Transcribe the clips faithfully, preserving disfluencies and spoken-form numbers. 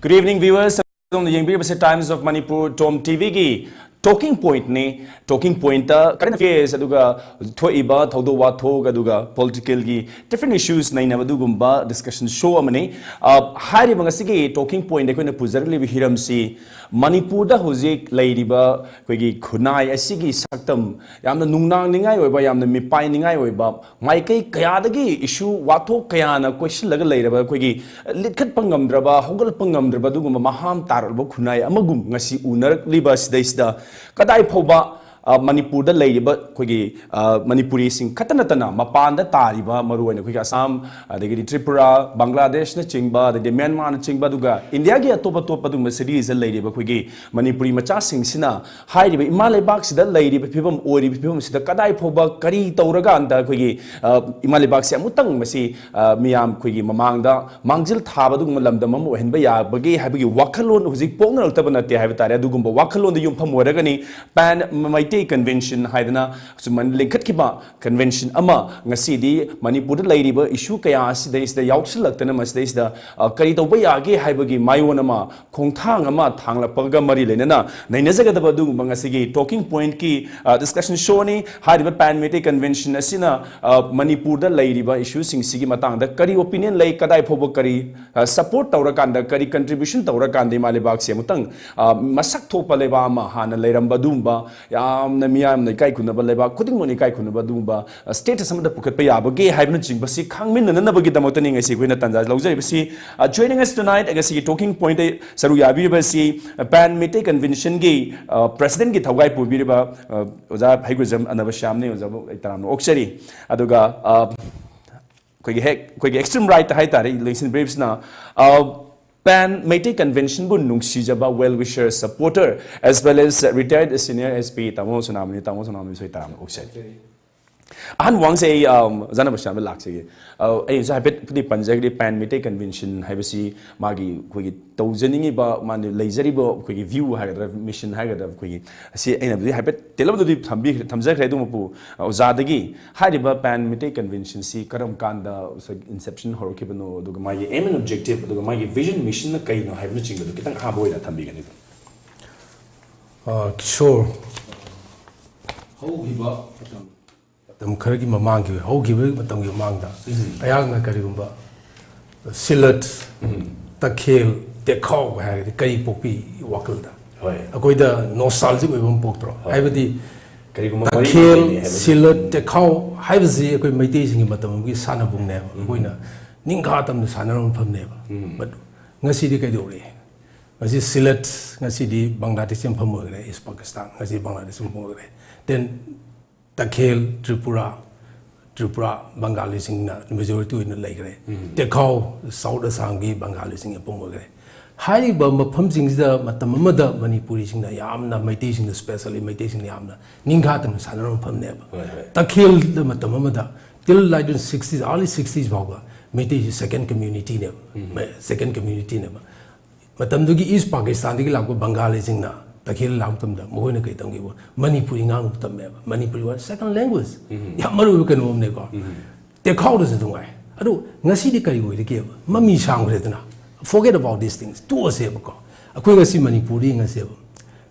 Good evening, viewers. ꯑꯗꯣꯝꯅ ꯌꯦꯡꯕꯤꯔꯤꯕꯁꯦ Times of Manipur Tom TVꯒꯤ talking pointꯅꯤ꯫ Talking pointꯇ current affairs, ꯑꯗꯨꯒ ꯊꯣꯛꯏꯕ ꯊꯧꯗꯣꯛ ꯋꯥꯊꯣꯛ, ꯑꯗꯨꯒ politicalꯒꯤ different issues ꯅꯩꯅꯕ ꯑꯗꯨꯒꯨꯝꯕ discussion show ꯑꯃꯅꯤ꯫ ꯑ, ꯍꯥꯏꯔꯤꯕ ꯉꯁꯤꯒꯤ talking point ꯑꯩꯈꯣꯏꯅ ꯄꯨꯖꯔꯛꯂꯤꯕ ꯍꯤꯔꯝꯁꯤ ꯃꯅꯤꯄꯨꯔꯗ ꯍꯧꯖꯤꯛ ꯂꯩꯔꯤꯕ ꯑꯩꯈꯣꯏꯒꯤ ꯈꯨꯟꯅꯥꯏ ꯑꯁꯤꯒꯤ ꯁꯛꯇꯝ, ꯌꯥꯝꯅ ꯅꯨꯡꯅꯥꯡꯅꯤꯡꯉꯥꯏ ꯑꯣꯏꯕ, ꯌꯥꯝꯅ ꯃꯤꯄꯥꯏꯅꯤꯡꯉꯥꯏ ꯑꯣꯏꯕ, ꯃꯥꯏꯀꯩ ꯀꯌꯥꯗꯒꯤ issue ꯋꯥꯊꯣꯛ ꯀꯌꯥꯅ ꯀꯣꯏꯁꯤꯜꯂꯒ ꯂꯩꯔꯕ ꯑꯩꯈꯣꯏꯒꯤ ꯂꯤꯠꯈꯠꯄ ꯉꯝꯗ꯭ꯔꯕ, ꯍꯧꯒꯠꯂꯛꯄ ꯉꯝꯗ꯭ꯔꯕ ꯑꯗꯨꯒꯨꯝꯕ ꯃꯍꯥꯝ ꯇꯥꯔꯛꯂꯕ ꯈꯨꯟꯅꯥꯏ ꯑꯃꯒꯨꯝ ꯉꯁꯤ ꯎꯅꯔꯛꯂꯤꯕ ꯑꯁꯤꯗꯩꯁꯤꯗ ꯀꯗꯥꯏ ꯐꯥꯎꯕ, ꯑ, ꯃꯅꯤꯄꯨꯔꯗ ꯂꯩꯔꯤꯕ ꯑꯩꯈꯣꯏꯒꯤ, ꯑ, ꯃꯅꯤꯄꯨꯔꯤꯁꯤꯡ ꯈꯛꯇ ꯅꯠꯇꯅ ꯃꯄꯥꯟꯗ ꯇꯥꯔꯤꯕ, ꯃꯔꯨꯑꯣꯏꯅ ꯑꯩꯈꯣꯏꯒꯤ ꯑꯁꯥꯝ, ꯑꯗꯒꯤꯗꯤ ꯇ꯭ꯔꯤꯄꯨꯔꯥ, ꯕꯪꯒ꯭ꯂꯥꯗꯦꯁꯅꯆꯤꯡꯕ, ꯑꯗꯒꯤ ꯃ꯭ꯌꯥꯟꯃꯥꯔꯅꯆꯤꯡꯕ, ꯑꯗꯨꯒ ꯏꯟꯗꯤꯌꯥꯒꯤ ꯑꯇꯣꯞ ꯑꯇꯣꯞꯄ ꯑꯗꯨꯒꯨꯝꯕ cityꯁꯗ ꯂꯩꯔꯤꯕ ꯑꯩꯈꯣꯏꯒꯤ ꯃꯅꯤꯄꯨꯔꯤ ꯃꯆꯥꯁꯤꯡꯁꯤꯅ ꯍꯥꯏꯔꯤꯕ ꯏꯃꯥ ꯂꯩꯕꯥꯛꯁꯤꯗ ꯂꯩꯔꯤꯕ ꯐꯤꯕꯝ, ꯑꯣꯏꯔꯤꯕ ꯐꯤꯕꯝꯁꯤꯗ ꯀꯗꯥꯏ ꯐꯥꯎꯕ ꯀꯔꯤ ꯇꯧꯔꯀꯥꯟꯗ ꯑꯩꯈꯣꯏꯒꯤ, ꯑ, ꯏꯃꯥ ꯂꯩꯕꯥꯛꯁꯦ ꯑꯃꯨꯛꯇꯪ ꯃꯁꯤ, ꯑ, ꯃꯤꯌꯥꯝ ꯑꯩꯈꯣꯏꯒꯤ ꯃꯃꯥꯡꯗ ꯃꯥꯡꯖꯤꯜ ꯊꯥꯕ ꯑꯗꯨꯒꯨꯝꯕ ꯂꯝꯗꯝ ꯑꯃ ꯑꯣꯏꯍꯟꯕ ꯌꯥꯕꯒꯦ ꯍꯥꯏꯕꯒꯤ ꯋꯥꯈꯜꯂꯣꯟ ꯍꯧꯖꯤꯛ ꯄꯣꯛꯅꯔꯛꯇꯕ ꯅꯠꯇꯦ ꯍꯥꯏꯕ ꯇꯥꯔꯦ꯫ ꯑꯗꯨꯒꯨꯝꯕ ꯋꯥꯈꯜꯂꯣꯟꯗ ꯌꯨꯝꯐꯝ ꯑꯣꯏꯔꯒꯅꯤ Pan Meitei Convention ꯍꯥꯏꯗꯅ ꯁꯨꯃꯥꯏꯅ ꯂꯤꯡꯈꯠꯈꯤꯕ convention ꯑꯃ ꯉꯁꯤꯗꯤ ꯃꯅꯤꯄꯨꯔꯗ ꯂꯩꯔꯤꯕ issue ꯀꯌꯥ ꯑꯁꯤꯗꯩꯁꯤꯗ ꯌꯥꯎꯁꯤꯜꯂꯛꯇꯅ ꯃꯁꯤꯗꯩꯁꯤꯗ, ꯑ, ꯀꯔꯤ ꯇꯧꯕ ꯌꯥꯒꯦ ꯍꯥꯏꯕꯒꯤ ꯃꯥꯏꯑꯣꯟ ꯑꯃ, ꯈꯣꯡꯊꯥꯡ ꯑꯃ ꯊꯥꯡꯂꯛꯄꯒ ꯃꯔꯤ ꯂꯩꯅꯅ ꯅꯩꯅꯖꯒꯗꯕ ꯑꯗꯨꯒꯨꯝꯕ ꯉꯁꯤꯒꯤ talking pointꯀꯤ, ꯑ, discussion showꯅꯤ꯫ ꯍꯥꯏꯔꯤꯕ Pan Meitei Convention ꯑꯁꯤꯅ, ꯑ, ꯃꯅꯤꯄꯨꯔꯗ ꯂꯩꯔꯤꯕ issueꯁꯤꯡꯁꯤꯒꯤ ꯃꯇꯥꯡꯗ ꯀꯔꯤ opinion ꯂꯩ, ꯀꯗꯥꯏ ꯐꯥꯎꯕ ꯀꯔꯤ, ꯑ, support ꯇꯧꯔꯀꯥꯟꯗ, ꯀꯔꯤ contribution ꯇꯧꯔꯀꯥꯟꯗ ꯏꯃꯥ ꯂꯩꯕꯥꯛꯁꯤ ꯑꯃꯨꯛꯇꯪ, ꯑ, ꯃꯁꯛ ꯊꯣꯛꯄ ꯂꯩꯕꯥꯛ ꯑꯃ, ꯍꯥꯟꯅ ꯂꯩꯔꯝꯕ ꯑꯗꯨꯒꯨꯝꯕ ꯌꯥꯝꯅ ꯃꯤꯌꯥꯝꯅ ꯏꯀꯥꯏ ꯈꯨꯝꯅꯕ, ꯂꯩꯕꯥꯛ ꯈꯨꯗꯤꯡꯃꯛꯅ ꯏꯀꯥꯏ ꯈꯨꯝꯅꯕ ꯑꯗꯨꯒꯨꯝꯕ, ꯑ, status ꯑꯃꯗ ꯄꯨꯈꯠꯄ ꯌꯥꯕꯒꯦ ꯍꯥꯏꯕꯅꯆꯤꯡꯕꯁꯤ ꯈꯪꯃꯤꯟꯅꯅꯕꯒꯤꯗꯃꯛꯇꯅꯤ ꯉꯁꯤ ꯑꯩꯈꯣꯏꯅ ꯇꯥꯟꯖꯥ ꯂꯧꯖꯔꯤꯕꯁꯤ꯫ ꯑ, joining us tonight, ꯉꯁꯤꯒꯤ talking pointꯇ ꯁꯔꯨꯛ ꯌꯥꯕꯤꯔꯤꯕꯁꯤ, ꯑ, Pan Meitei Conventionꯒꯤ, ꯑ, presidentꯀꯤ ꯊꯧꯒꯥꯏ ꯄꯨꯕꯤꯔꯤꯕ, ꯑ, ꯑꯣꯖꯥ ꯍꯩꯒ꯭ꯔꯨꯖꯝ ꯑꯅꯕ ꯁ꯭ꯌꯥꯝꯅꯤ꯫ ꯑꯣꯖꯥꯕꯨ ꯑꯩ ꯇꯔꯥꯝꯅ ꯑꯣꯛꯆꯔꯤ꯫ ꯑꯗꯨꯒ, ꯑ, ꯑꯩꯈꯣꯏꯒꯤ ꯍꯦꯛ, ꯑꯩꯈꯣꯏꯒꯤ extreme rightꯇ ꯍꯥꯏꯇꯥꯔꯦ, ꯂꯦꯡꯁꯤꯟꯕꯤꯔꯤꯕꯁꯤꯅ, ꯑ, Pan Meitei Conventionꯕꯨ ꯅꯨꯡꯁꯤꯖꯕ, well wisher, supporter, as well as retired senior SP ꯇꯥꯃꯣ ꯁꯣꯅꯥꯃꯅꯤ꯫ ꯇꯥꯃꯣ ꯁꯣꯅꯥꯃꯅꯤꯁꯨ ꯑꯩ ꯇꯔꯥꯝꯅ ꯑꯣꯛꯆꯔꯤ꯫ ꯑꯍꯥꯟꯕ ꯋꯥꯍꯪꯁꯦ ꯑꯩ ꯑꯝ, ꯑꯣꯖꯥ ꯅꯕꯁ꯭ꯌꯥꯝꯗ ꯂꯥꯛꯆꯒꯦ꯫ ꯑ, ꯑꯩ ꯉꯁꯥꯏ ꯍꯥꯏꯐꯦꯠꯄꯨꯗꯤ ꯄꯟꯖꯈ꯭ꯔꯦ, ꯄꯦꯟ ꯃꯩꯇꯩ ꯀꯟꯚꯦꯟꯁꯟ ꯍꯥꯏꯕꯁꯤ ꯃꯥꯒꯤ ꯑꯩꯈꯣꯏꯒꯤ ꯇꯧꯖꯅꯤꯡꯉꯤꯕ, ꯃꯥꯅ ꯂꯩꯖꯔꯤꯕ ꯑꯩꯈꯣꯏꯒꯤ ꯚ꯭ꯌꯨ ꯍꯥꯏꯒꯗ꯭ꯔꯥ, ꯃꯤꯁꯟ ꯍꯥꯏꯒꯗ꯭ꯔꯥ, ꯑꯩꯈꯣꯏꯒꯤ ꯑꯁꯤ ꯑꯩꯅꯕꯨꯗꯤ ꯍꯥꯏꯐꯦꯠ ꯇꯦꯜꯂꯞꯇꯗꯤ ꯊꯝꯕꯤꯈ꯭ꯔꯦ, ꯊꯝꯖꯈ꯭ꯔꯦ꯫ ꯑꯗꯨꯃꯛꯄꯨ ꯑꯣꯖꯥꯗꯒꯤ ꯍꯥꯏꯔꯤꯕ ꯄꯦꯟ ꯃꯩꯇꯩ ꯀꯟꯚꯦꯟꯁꯟꯁꯤ ꯀꯔꯝ ꯀꯥꯟꯗ ꯏꯟꯁꯦꯞꯁꯟ ꯍꯧꯔꯛꯈꯤꯕꯅꯣ, ꯑꯗꯨꯒ ꯃꯥꯒꯤ aim and objective, ꯑꯗꯨꯒ ꯃꯥꯒꯤ vision mission ꯀꯩꯅꯣ ꯍꯥꯏꯕꯅꯆꯤꯡꯕꯗꯨ ꯈꯤꯇꯪ ꯑꯍꯥꯟꯕ ꯑꯣꯏꯅ ꯊꯝꯕꯤꯒꯅꯤꯕ? ꯑ, ꯀꯤꯁꯣꯔ, ꯍꯧꯈꯤꯕ ꯃꯇꯝ, ꯃꯇꯝ ꯈꯔꯒꯤ ꯃꯃꯥꯡꯒꯤ, ꯍꯧꯈꯤꯕ ꯃꯇꯝꯒꯤ ꯃꯃꯥꯡꯗ ꯑꯩꯍꯥꯛꯅ ꯀꯔꯤꯒꯨꯝꯕ ꯁꯤꯂꯠ, ꯇꯈꯦꯜ, ꯇꯦꯈꯥꯎ ꯍꯥꯏꯔꯒꯗꯤ ꯀꯔꯤ ꯄꯣꯛꯄꯤ ꯋꯥꯈꯜꯗ? ꯍꯣꯏ꯫ ꯑꯩꯈꯣꯏꯗ ꯅꯣꯁꯇꯥꯜꯖꯤꯛ ꯑꯣꯏꯕ ꯑꯃ ꯄꯣꯛꯇ꯭ꯔꯣ? ꯍꯣꯏ꯫ ꯍꯥꯏꯕꯗꯤ ꯀꯔꯤꯒꯨꯝꯕ ꯃꯔꯤ ꯇꯈꯦꯜ, ꯂꯩꯅꯩ ꯍꯥꯏꯕꯗꯤ? ꯁꯤꯂꯠ, ꯇꯦꯈꯥꯎ ꯍꯥꯏꯕꯁꯤ ꯑꯩꯈꯣꯏ ꯃꯩꯇꯩꯁꯤꯡꯒꯤ ꯃꯇꯝ ꯑꯃꯒꯤ ꯁꯥꯟꯅꯕꯨꯡꯅꯦꯕ꯫ ꯑꯩꯈꯣꯏꯅ ꯅꯤꯡꯈꯥ ꯇꯝꯅ ꯁꯥꯟꯅꯔꯝꯕ ꯃꯐꯝꯅꯦꯕ꯫ But ꯉꯁꯤꯗꯤ ꯀꯩꯗꯧꯔꯦ? ꯉꯁꯤ ꯁꯤꯂꯠ, ꯉꯁꯤꯗꯤ ꯕꯪꯒ꯭ꯂꯥꯗꯦꯁꯀꯤ ꯃꯐꯝ ꯑꯣꯏꯈ꯭ꯔꯦ, ꯏꯁ ꯄꯥꯀꯤꯁꯇꯥꯟ, ꯉꯁꯤ ꯕꯪꯒ꯭ꯂꯥꯗꯦꯁꯀꯤ ꯃꯐꯝ ꯑꯣꯏꯈ꯭ꯔꯦ꯫ Then ꯇꯈꯦꯜ, ꯇ꯭ꯔꯤꯄꯨꯔꯥ, ꯇ꯭ꯔꯤꯄꯨꯔꯥ ꯕꯪꯒꯥꯂꯤꯁꯤꯡꯅ ꯃꯦꯖꯣꯔꯤꯇꯤ ꯑꯣꯏꯅ ꯂꯩꯈ꯭ꯔꯦ꯫ ꯇꯦꯈꯥꯎ, ꯁꯥꯎꯠ ꯑꯁꯥꯝꯒꯤ ꯕꯪꯒꯥꯂꯤꯁꯤꯡꯒꯤ ꯃꯐꯝ ꯑꯣꯏꯈ꯭ꯔꯦ꯫ ꯍꯥꯏꯔꯤꯕ ꯃꯐꯝꯁꯤꯡꯁꯤꯗ ꯃꯇꯝ ꯑꯃꯗ ꯃꯅꯤꯄꯨꯔꯤꯁꯤꯡꯅ ꯌꯥꯝꯅ, ꯃꯩꯇꯩꯁꯤꯡꯅ, specially ꯃꯩꯇꯩꯁꯤꯡꯅ ꯌꯥꯝꯅ ꯅꯤꯡꯈꯥ ꯇꯝꯅ ꯁꯥꯟꯅꯔꯝꯕ ꯃꯐꯝꯅꯦꯕ꯫ ꯍꯣꯏ, ꯍꯣꯏ꯫ ꯇꯈꯦꯜꯗ ꯃꯇꯝ ꯑꯃꯗ till nineteen sixties, early sixties ꯐꯥꯎꯕ ꯃꯩꯇꯩꯁꯤ second communityꯅꯦꯕ꯫ Second communityꯅꯦꯕ꯫ ꯃꯇꯝꯗꯨꯒꯤ ꯏꯁ ꯄꯥꯀꯤꯁꯇꯥꯟꯗꯒꯤ ꯂꯥꯛꯄ ꯕꯪꯒꯥꯂꯤꯁꯤꯡꯅ ꯇꯈꯦꯜ ꯂꯥꯛꯄ ꯃꯇꯝꯗ ꯃꯈꯣꯏꯅ ꯀꯩ ꯇꯝꯈꯤꯕ? ꯃꯅꯤꯄꯨꯔꯤ ꯉꯥꯡꯕ ꯇꯝꯃꯦꯕ꯫ Manipuri was second language꯫ ꯌꯥꯝ ꯃꯔꯨ ꯑꯣꯏꯕ ꯀꯩꯅꯣ ꯑꯃꯅꯦꯀꯣ꯫ ꯇꯦꯈꯥꯎꯗꯁꯨ ꯑꯗꯨꯝ ꯉꯥꯏ꯫ ꯑꯗꯣ ꯉꯁꯤꯗꯤ ꯀꯔꯤ ꯑꯣꯏꯔꯒꯦꯕ? ꯃꯃꯤ ꯁꯥꯡꯈ꯭ꯔꯦꯗꯅ꯫ Forget about these things꯫ ꯇꯣꯛꯑꯁꯦꯕꯀꯣ꯫ ꯑꯩꯈꯣꯏ ꯉꯁꯤ ꯃꯅꯤꯄꯨꯔꯗ ꯌꯦꯡꯉꯁꯦꯕ꯫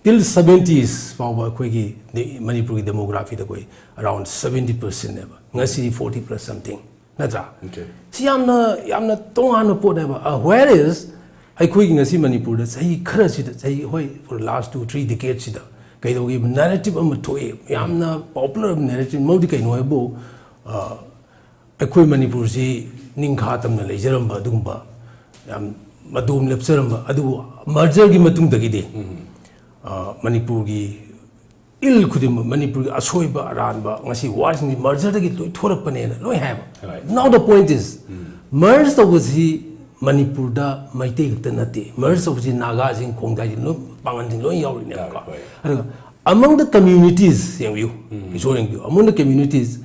Till seventies ꯐꯥꯎꯕ ꯑꯩꯈꯣꯏꯒꯤ ꯗꯦ-, ꯃꯅꯤꯄꯨꯔꯒꯤ demographyꯗ ꯑꯩꯈꯣꯏ around seventy percentꯅꯦꯕ꯫ ꯉꯁꯤꯗꯤ forty plus something꯫ ꯅꯠꯇ꯭ꯔꯥ? Okay꯫ ꯁꯤ ꯌꯥꯝꯅ, ꯌꯥꯝꯅ ꯇꯣꯉꯥꯟꯕ ꯄꯣꯠꯅꯦꯕ꯫ ꯑ, whereas ꯑꯩꯈꯣꯏꯒꯤ ꯉꯁꯤ ꯃꯅꯤꯄꯨꯔꯗ ꯆꯍꯤ ꯈꯔꯁꯤꯗ, ꯆꯍꯤ, ꯍꯣꯏ, for last two, three decadeꯁꯤꯗ ꯀꯩꯗꯧꯒꯦ? Narrative ꯑꯃ ꯊꯣꯛꯑꯦ꯫ ꯌꯥꯝꯅ popular narrative꯫ ꯃꯗꯨꯗꯤ ꯀꯩꯅꯣ ꯍꯥꯏꯕꯨ, ꯑ, ꯑꯩꯈꯣꯏ ꯃꯅꯤꯄꯨꯔꯁꯤ ꯅꯤꯡꯈꯥ ꯇꯝꯅ ꯂꯩꯖꯔꯝꯕ ꯑꯗꯨꯒꯨꯝꯕ ꯌꯥꯝ ꯃꯗꯣꯝ ꯂꯦꯞꯆꯔꯝꯕ, ꯑꯗꯨꯕꯨ mergerꯒꯤ ꯃꯇꯨꯡꯗꯒꯤꯗꯤ, ꯑ, ꯃꯅꯤꯄꯨꯔꯒꯤ ꯏꯜ ꯈꯨꯗꯤꯡꯃꯛ, ꯃꯅꯤꯄꯨꯔꯒꯤ ꯑꯁꯣꯏꯕ ꯑꯔꯥꯟꯕ, ꯉꯁꯤ ꯋꯥꯔꯤꯁꯤꯡꯁꯤ mergerꯗꯒꯤ ꯂꯣꯏ ꯊꯣꯔꯛꯄꯅꯦꯅ ꯂꯣꯏ ꯍꯥꯏꯕ꯫ Right. Now the point is, merge ꯇꯧꯕꯁꯤ ꯃꯅꯤꯄꯨꯔꯗ ꯃꯩꯇꯩ ꯈꯛꯇ ꯅꯠꯇꯦ, merge ꯇꯧꯕꯁꯤ ꯅꯥꯒꯥꯁꯤꯡ, ꯈꯣꯡꯖꯥꯏꯁꯤꯡ, ꯂꯣꯏ, ꯄꯥꯡꯒꯜꯁꯤꯡ ꯂꯣꯏ ꯌꯥꯎꯔꯤꯅꯦꯕꯀꯣ꯫ ꯌꯥꯎꯔꯤ, ꯍꯣꯏ꯫ ꯑꯗꯨꯒ among the communities ꯌꯦꯡꯕꯤꯌꯨ, ꯏꯁꯣꯔ ꯌꯦꯡꯕꯤꯌꯨ, among the communities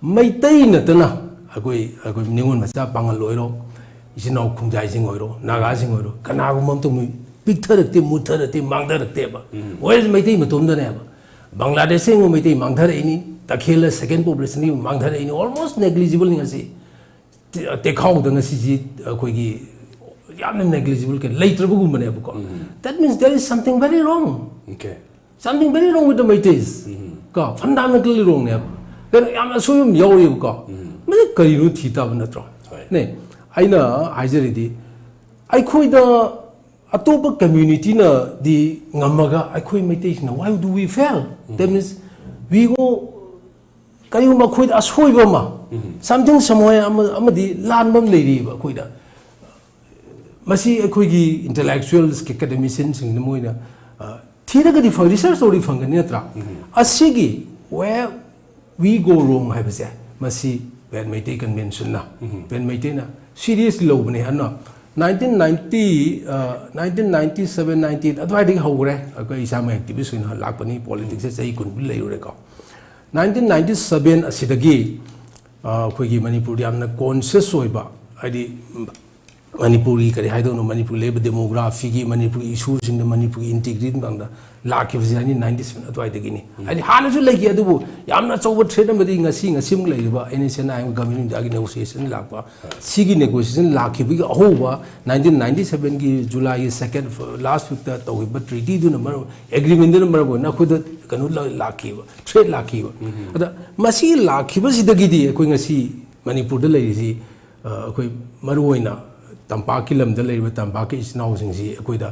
ꯃꯩꯇꯩ ꯅꯠꯇꯅ ꯑꯩꯈꯣꯏ ꯑꯩꯈꯣꯏ ꯅꯤꯉꯣꯜ ꯃꯆꯥ ꯄꯥꯉꯜ ꯑꯣꯏꯔꯣ, ꯏꯆꯤꯟ ꯏꯅꯥꯎ ꯈꯣꯡꯖꯥꯏꯁꯤꯡ ꯑꯣꯏꯔꯣ, ꯅꯥꯒꯥꯁꯤꯡ ꯑꯣꯏꯔꯣ, ꯀꯅꯥꯒꯨꯝꯕ ꯑꯃꯇ ꯃꯣꯏ ꯄꯤꯛꯊꯔꯛꯇꯦ, ꯃꯨꯠꯊꯔꯛꯇꯦ, ꯃꯥꯡꯊꯔꯛꯇꯦꯕ꯫ ꯎꯝ꯫ Whereas ꯃꯩꯇꯩ ꯃꯇꯣꯝꯗꯅꯦꯕ꯫ ꯕꯪꯒ꯭ꯂꯥꯗꯦꯁꯇ ꯌꯦꯡꯉꯣ, ꯃꯩꯇꯩ ꯃꯥꯡꯊꯔꯛꯏꯅꯤ, ꯇꯈꯦꯜꯗ second populationꯒꯤ ꯃꯥꯡꯊꯔꯛꯏꯅꯤ, almost negligible ꯉꯁꯤ꯫ ꯇꯦ-, ꯇꯦꯈꯥꯎꯗ ꯉꯁꯤꯁꯤ ꯑꯩꯈꯣꯏꯒꯤ ꯌꯥꯝꯅ negligible ꯀꯩ ꯂꯩꯇ꯭ꯔꯕꯒꯨꯝꯕꯅꯦꯕꯀꯣ꯫ ꯎꯝ꯫ That means there is something very wrong. Okay. Something very wrong with the Meiteis. ꯎꯝ꯫ ꯀꯣ, fundamentally wrong ꯅꯦꯕ꯫ ꯀꯩꯅꯣ, ꯌꯥꯝꯅ ꯑꯁꯣꯏꯕ ꯑꯃ ꯌꯥꯎꯔꯤꯕꯀꯣ꯫ ꯎꯝ꯫ ꯃꯁꯤ ꯀꯔꯤꯅꯣ ꯊꯤ ꯇꯥꯕ ꯅꯠꯇ꯭ꯔꯣ? ꯍꯣꯏ꯫ ꯅꯦ, ꯑꯩꯅ ꯍꯥꯏꯖꯔꯤꯗꯤ, ꯑꯩꯈꯣꯏꯗ ꯑꯇꯣꯞꯄ communityꯅꯗꯤ ꯉꯝꯃꯒ ꯑꯩꯈꯣꯏ ꯃꯩꯇꯩꯁꯤꯅ why do we fail? Um. That means we go, ꯀꯔꯤꯒꯨꯝꯕ ꯑꯩꯈꯣꯏꯗ ꯑꯁꯣꯏꯕ ꯑꯃ, ꯎꯝ꯫ Something somewhere ꯑꯃ, ꯑꯃꯗꯤ ꯂꯥꯟꯕ ꯑꯃ ꯂꯩꯔꯤꯕ ꯑꯩꯈꯣꯏꯗ꯫ ꯃꯁꯤ ꯑꯩꯈꯣꯏꯒꯤ intellectuals, academicianꯁꯤꯡꯅ ꯃꯣꯏꯅ, ꯑ, ꯊꯤꯔꯒꯗꯤ ꯐꯪ-, research ꯇꯧꯔꯗꯤ ꯐꯪꯒꯅꯤ ꯅꯠꯇ꯭ꯔꯥ? ꯎꯝ꯫ ꯑꯁꯤꯒꯤ where we go wrong ꯍꯥꯏꯕꯁꯦ, ꯃꯁꯤ Pan Meitei Conventionꯅ, ꯎꯝ꯫ Pan Meiteiꯅ seriously ꯂꯧꯕꯅꯦ꯫ ꯑꯗꯨꯅ nineteen ninety, ꯑ, nineteen ninety seven ninety eight ꯑꯗꯨꯋꯥꯏꯗꯒꯤ ꯍꯧꯈ꯭ꯔꯦ꯫ ꯑꯩꯈꯣꯏ ꯏꯁꯥꯃꯛ activist ꯑꯣꯏꯅ ꯂꯥꯛꯄꯅꯤ, politicsꯁꯦ ꯆꯍꯤ ꯀꯨꯟ ꯂꯩꯔꯨꯔꯦꯀꯣ꯫ Nineteen ninety seven ꯑꯁꯤꯗꯒꯤ, ꯑ, ꯑꯩꯈꯣꯏꯒꯤ ꯃꯅꯤꯄꯨꯔꯗ ꯌꯥꯝꯅ conscious ꯑꯣꯏꯕ, ꯍꯥꯏꯗꯤ, ꯃꯅꯤꯄꯨꯔꯒꯤ ꯀꯔꯤ ꯍꯥꯏꯗꯧꯅꯣ, ꯃꯅꯤꯄꯨꯔꯒꯤ ꯂꯩꯔꯤꯕ demographyꯒꯤ, ꯃꯅꯤꯄꯨꯔꯒꯤ issueꯁꯤꯡꯗ, ꯃꯅꯤꯄꯨꯔꯒꯤ integrityꯒꯤ ꯃꯇꯥꯡꯗ ꯂꯥꯛꯈꯤꯕꯁꯦ nineteen ninety seven ꯑꯗꯨꯋꯥꯏꯗꯒꯤꯅꯤ꯫ ꯎꯝ꯫ ꯍꯥꯏꯗꯤ ꯍꯥꯟꯅꯁꯨ ꯂꯩꯈꯤ, ꯑꯗꯨꯕꯨ ꯌꯥꯝꯅ ꯑꯆꯧꯕ threat ꯑꯃꯗꯤ ꯉꯁꯤ, ꯉꯁꯤꯃꯛ ꯂꯩꯔꯤꯕ NSCN-IM government of Indiaꯒꯤ negotiation ꯂꯥꯛꯄ꯫ ꯍꯣꯏ꯫ ꯁꯤꯒꯤ negotiation ꯂꯥꯛꯈꯤꯕꯒꯤ ꯑꯍꯧꯕ nineteen ninety sevenꯒꯤ Julyꯒꯤ second, last weekꯇ ꯇꯧꯈꯤꯕ treatyꯗꯨꯅ ꯃꯔꯝ, agreementꯗꯨꯅ ꯃꯔꯝ ꯑꯣꯏꯅ ꯑꯩꯈꯣꯏꯗ ꯀꯩꯅꯣ ꯂ-, ꯂꯥꯛꯈꯤꯕ, threat ꯂꯥꯛꯈꯤꯕ꯫ ꯎꯝ꯫ ꯑꯗ ꯃꯁꯤ ꯂꯥꯛꯈꯤꯕꯁꯤꯗꯒꯤꯗꯤ ꯑꯩꯈꯣꯏ ꯉꯁꯤ ꯃꯅꯤꯄꯨꯔꯗ ꯂꯩꯔꯤꯁꯤ, ꯑ, ꯑꯩꯈꯣꯏ ꯃꯔꯨꯑꯣꯏꯅ ꯇꯝꯄꯥꯛꯀꯤ ꯂꯝꯗ ꯂꯩꯔꯤꯕ ꯇꯝꯄꯥꯛꯀꯤ ꯏꯆꯤꯟ ꯏꯅꯥꯎꯁꯤꯡꯁꯤ ꯑꯩꯈꯣꯏꯗ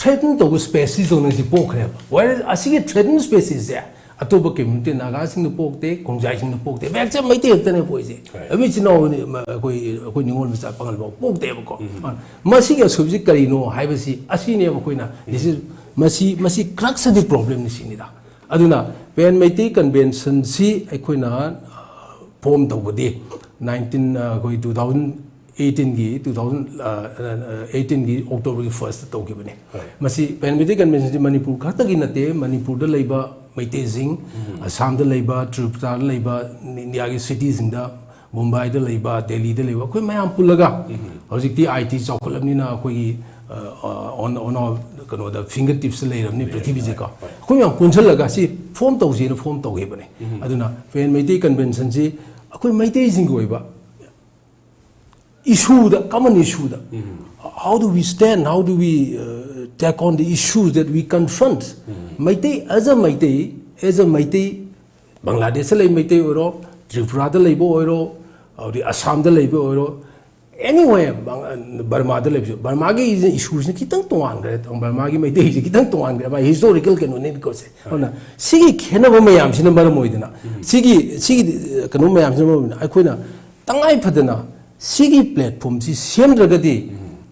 threaten ꯇꯧꯕ species ꯇꯧꯅ ꯁꯤ ꯄꯣꯛꯈ꯭ꯔꯦꯕ꯫ Whereas ꯑꯁꯤꯒꯤ threaten speciesꯁꯦ ꯑꯇꯣꯞꯄ community, ꯅꯥꯒꯥꯁꯤꯡꯗ ꯄꯣꯛꯇꯦ, ꯈꯣꯡꯖꯥꯏꯁꯤꯡꯗ ꯄꯣꯛꯇꯦ, ꯃꯌꯥꯝꯁꯦ ꯃꯩꯇꯩ ꯈꯛꯇꯅꯦ ꯄꯣꯛꯏꯁꯦ꯫ Right. ꯑꯗꯨ ꯏꯆꯤꯟ ꯏꯅꯥꯎ, ꯑꯩꯈꯣꯏ, ꯑꯩꯈꯣꯏ ꯅꯤꯉꯣꯜ ꯃꯆꯥ ꯄꯥꯉꯜ ꯐꯥꯎ ꯄꯣꯛꯇꯦꯕꯀꯣ꯫ ꯎꯝ꯫ ꯑꯗꯨꯅ ꯃꯁꯤꯒꯤ ꯑꯁꯣꯏꯕꯁꯤ ꯀꯔꯤꯅꯣ ꯍꯥꯏꯕꯁꯤ ꯑꯁꯤꯅꯦꯕ ꯑꯩꯈꯣꯏꯅ, this is, ꯃꯁꯤ, ꯃꯁꯤ crux of the problemꯅꯤ ꯁꯤꯅꯤꯗ꯫ ꯑꯗꯨꯅ Pan Meitei Conventionꯁꯤ ꯑꯩꯈꯣꯏꯅ, ꯑ, form ꯇꯧꯕꯗꯤ nineteen, ꯑ, ꯑꯩꯈꯣꯏ two thousand ꯑꯩꯠꯇꯤꯟꯒꯤ ꯇꯨ ꯊꯥꯎꯖꯟ ꯑꯩꯠꯇꯤꯟꯒꯤ ꯑꯣꯛꯇꯣꯕꯔꯒꯤ ꯐꯥꯔꯁꯇ ꯇꯧꯈꯤꯕꯅꯤ꯫ ꯃꯁꯤ ꯄꯦꯟ ꯃꯩꯇꯩ ꯀꯟꯚꯦꯟꯁꯟꯁꯤ ꯃꯅꯤꯄꯨꯔ ꯈꯛꯇꯒꯤ ꯅꯠꯇꯦ, ꯃꯅꯤꯄꯨꯔꯗ ꯂꯩꯕ ꯃꯩꯇꯩꯁꯤꯡ, ꯑꯁꯥꯝꯗ ꯂꯩꯕ, ꯇ꯭ꯔꯤꯄꯨꯔꯥꯗ ꯂꯩꯕ, ꯏꯟꯗꯤꯌꯥꯒꯤ ꯁꯤꯇꯤꯁꯤꯡꯗ, ꯃꯨꯝꯕꯥꯏꯗ ꯂꯩꯕ, ꯗꯦꯜꯂꯤꯗ ꯂꯩꯕ, ꯑꯩꯈꯣꯏ ꯃꯌꯥꯝ ꯄꯨꯜꯂꯒ, ꯍꯧꯖꯤꯛꯇꯤ ꯑꯥꯏ ꯇꯤ ꯆꯥꯎꯈꯠꯂꯕꯅꯤꯅ ꯑꯩꯈꯣꯏꯒꯤ ꯑꯣꯟ ꯑꯣꯟ ꯀꯩꯅꯣꯗ ꯐꯤꯡꯒꯔ ꯇꯤꯞꯁꯇ ꯂꯩꯔꯕꯅꯤ ꯄ꯭ꯔꯤꯊꯤꯕꯤꯁꯦꯀꯣ꯫ ꯑꯩꯈꯣꯏ ꯃꯌꯥꯝ ꯄꯨꯟꯁꯤꯜꯂꯒ ꯁꯤ ꯐꯣꯝ ꯇꯧꯁꯦꯅ ꯐꯣꯝ ꯇꯧꯈꯤꯕꯅꯤ꯫ ꯑꯗꯨꯅ ꯄꯦꯟ ꯃꯩꯇꯩ ꯀꯟꯚꯦꯟꯁꯟꯁꯤ ꯑꯩꯈꯣꯏ ꯃꯩꯇꯩꯁꯤꯡꯒꯤ ꯑꯣꯏꯕ ꯏꯁꯨꯗ, ꯀꯃꯟ ꯏꯁꯨꯗ, how do we stand, how do we take on the issues that we confront? Meitei, as a Meitei, as a Meitei, ꯕꯪꯒ꯭ꯂꯥꯗꯦꯁꯇ ꯂꯩꯕ ꯃꯩꯇꯩ ꯑꯣꯏꯔꯣ, ꯇ꯭ꯔꯤꯄꯨꯔꯥꯗ ꯂꯩꯕ ꯑꯣꯏꯔꯣ, ꯑꯗꯩ ꯑꯁꯥꯝꯗ ꯂꯩꯕ ꯑꯣꯏꯔꯣ, anywhere, ꯕꯔꯃꯥꯗ ꯂꯩꯕꯁꯨ, ꯕꯔꯃꯥꯒꯤ ꯏꯁꯨꯁꯤꯅ ꯈꯤꯇꯪ ꯇꯣꯉꯥꯟꯈ꯭ꯔꯦ, ꯕꯔꯃꯥꯒꯤ ꯃꯩꯇꯩꯁꯤ ꯈꯤꯇꯪ ꯇꯣꯉꯥꯟꯈ꯭ꯔꯦ, ꯃꯥꯒꯤ ꯍꯤꯁꯇꯣꯔꯤꯀꯦꯜ ꯀꯩꯅꯣꯅꯤꯀꯣ ꯁꯦ꯫ ꯑꯗꯨꯅ ꯁꯤꯒꯤ ꯈꯦꯠꯅꯕ ꯃꯌꯥꯝꯁꯤꯅ ꯃꯔꯝ ꯑꯣꯏꯗꯅ, ꯁꯤꯒꯤ ꯁꯤꯒꯤ ꯀꯩꯅꯣ ꯃꯌꯥꯝꯁꯤꯅ ꯃꯔꯝ ꯑꯣꯏꯗꯅ ꯑꯩꯈꯣꯏꯅ ꯇꯉꯥꯏ ꯐꯗꯅ ꯁꯤꯒꯤ ꯄ꯭ꯂꯦꯠꯐꯣꯝꯁꯤ ꯁꯦꯝꯗ꯭ꯔꯒꯗꯤ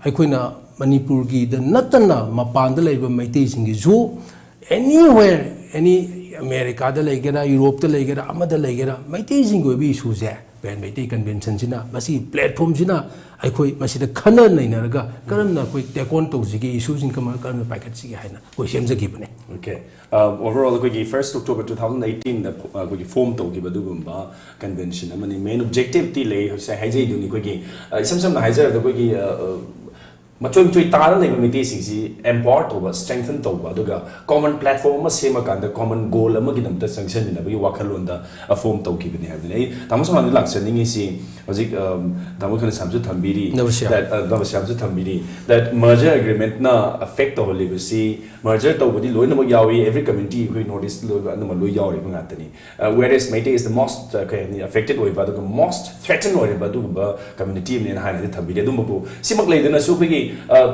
ꯑꯩꯈꯣꯏꯅ ꯃꯅꯤꯄꯨꯔꯒꯤꯗ ꯅꯠꯇꯅ ꯃꯄꯥꯟꯗ ꯂꯩꯕ ꯃꯩꯇꯩꯁꯤꯡꯒꯤꯁꯨ, anywhere, any, ꯑꯃꯦꯔꯤꯀꯥꯗ ꯂꯩꯒꯦꯔꯥ, ꯌꯨꯔꯣꯞꯇ ꯂꯩꯒꯦꯔꯥ, ꯑꯃꯗ ꯂꯩꯒꯦꯔꯥ, ꯃꯩꯇꯩꯁꯤꯡꯒꯤ ꯑꯣꯏꯕ ꯏꯁꯨꯁꯦ ꯄꯦꯟ ꯃꯩꯇꯩ ꯀꯟꯚꯦꯟꯁꯟꯁꯤꯅ, ꯃꯁꯤꯒꯤ ꯄ꯭ꯂꯦꯠꯐꯣꯝꯁꯤꯅ ꯑꯩꯈꯣꯏ ꯃꯁꯤꯗ ꯈꯟꯅ ꯅꯩꯅꯔꯒ ꯀꯔꯝꯅ ꯑꯩꯈꯣꯏ ꯇꯦꯛ ꯑꯣꯟ ꯇꯧꯁꯤꯒꯦ, ꯏꯁꯨꯁꯤꯡ ꯀꯃꯥꯏꯅ, ꯀꯔꯝꯅ ꯄꯥꯏꯈꯠꯁꯤꯒꯦ ꯍꯥꯏꯅ ꯑꯩꯈꯣꯏ ꯁꯦꯝꯖꯈꯤꯕꯅꯦ꯫ ꯑꯣꯀꯦ꯫ ꯑꯣꯚꯔ ꯑꯣꯜ ꯑꯩꯈꯣꯏꯒꯤ ꯐꯥꯔꯁ ꯑꯣꯛꯇꯣꯕꯔ ꯇꯨ ꯊꯥꯎꯖꯟ ꯑꯩꯠꯇꯤꯟꯗ ꯑꯩꯈꯣꯏꯒꯤ ꯐꯣꯝ ꯇꯧꯈꯤꯕ ꯑꯗꯨꯒꯨꯝꯕ ꯀꯟꯚꯦꯟꯁꯟ ꯑꯃꯅꯤ꯫ ꯃꯦꯟ ꯑꯣꯕꯖꯦꯛꯇꯤꯚꯇꯤ ꯂꯩ, ꯉꯁꯥꯏ ꯍꯥꯏꯖꯩꯗꯨꯅꯤ, ꯑꯩꯈꯣꯏꯒꯤ ꯏꯁꯝ ꯁꯝꯅ ꯍꯥꯏꯖꯔꯕꯗ ꯑꯩꯈꯣꯏꯒꯤ ꯃꯆꯣꯏ ꯃꯆꯣꯏ ꯇꯥꯔ ꯂꯩꯕ ꯃꯩꯇꯩꯁꯤꯡꯁꯤ ꯑꯦꯝꯄꯥꯋꯔ ꯇꯧꯕ, ꯁ꯭ꯇꯔꯦꯡꯊꯟ ꯇꯧꯕ, ꯑꯗꯨꯒ ꯀꯣꯃꯟ ꯄ꯭ꯂꯦꯠꯐꯣꯔꯝ ꯑꯃ ꯁꯦꯝꯃꯀꯥꯟꯗ ꯀꯣꯃꯟ ꯒꯣꯜ ꯑꯃꯒꯤꯗꯃꯛꯇ ꯆꯪꯁꯤꯟꯃꯤꯟꯅꯕꯒꯤ ꯋꯥꯈꯜꯂꯣꯟꯗ ꯐꯣꯝ ꯇꯧꯈꯤꯕꯅꯤ ꯍꯥꯏꯕꯗꯨꯅꯤ꯫ ꯑꯩ ꯇꯥꯃꯣ ꯁꯨꯃꯥꯡꯗ ꯂꯥꯛꯆꯅꯤꯡꯉꯤꯁꯤ, ꯍꯧꯖꯤꯛ ꯇꯥꯃꯣ ꯈꯅꯁꯥꯝꯁꯨ ꯊꯝꯕꯤꯔꯤ, ꯅꯕꯁ꯭ꯌꯥꯝ꯫ ꯅꯕꯁ꯭ꯌꯥꯝꯁꯨ ꯊꯝꯕꯤꯔꯤ, that merger agreement ꯅ affect ꯇꯧꯍꯜꯂꯤꯕꯁꯤ, ꯃꯔꯖꯔ ꯇꯧꯕꯗꯤ ꯂꯣꯏꯅꯃꯛ ꯌꯥꯎꯏ, every community ꯑꯩꯈꯣꯏ ꯅꯣꯔꯠ ꯏꯁꯇ ꯂꯣꯏꯕ ꯑꯅꯝꯕ ꯂꯣꯏ ꯌꯥꯎꯔꯤꯕ ꯉꯥꯛꯇꯅꯤ꯫ ꯋꯦꯔꯦꯁ ꯃꯩꯇꯩ is the most ꯀꯩ ꯍꯥꯏꯅꯤ, affected ꯑꯣꯏꯕ ꯑꯗꯨꯒ most threatened ꯑꯣꯏꯔꯤꯕ ꯑꯗꯨꯒꯨꯝꯕ ꯀꯝꯃ꯭ꯌꯨꯅꯤꯇꯤ ꯑꯃꯅꯦꯅ ꯍꯥꯏꯅꯗꯤ ꯊꯝꯕꯤꯔꯤ꯫ ꯑꯗꯨꯝꯕꯕꯨ ꯁꯤꯃꯛ ꯂꯩꯗꯅꯁꯨ ꯑꯩꯈꯣꯏꯒꯤ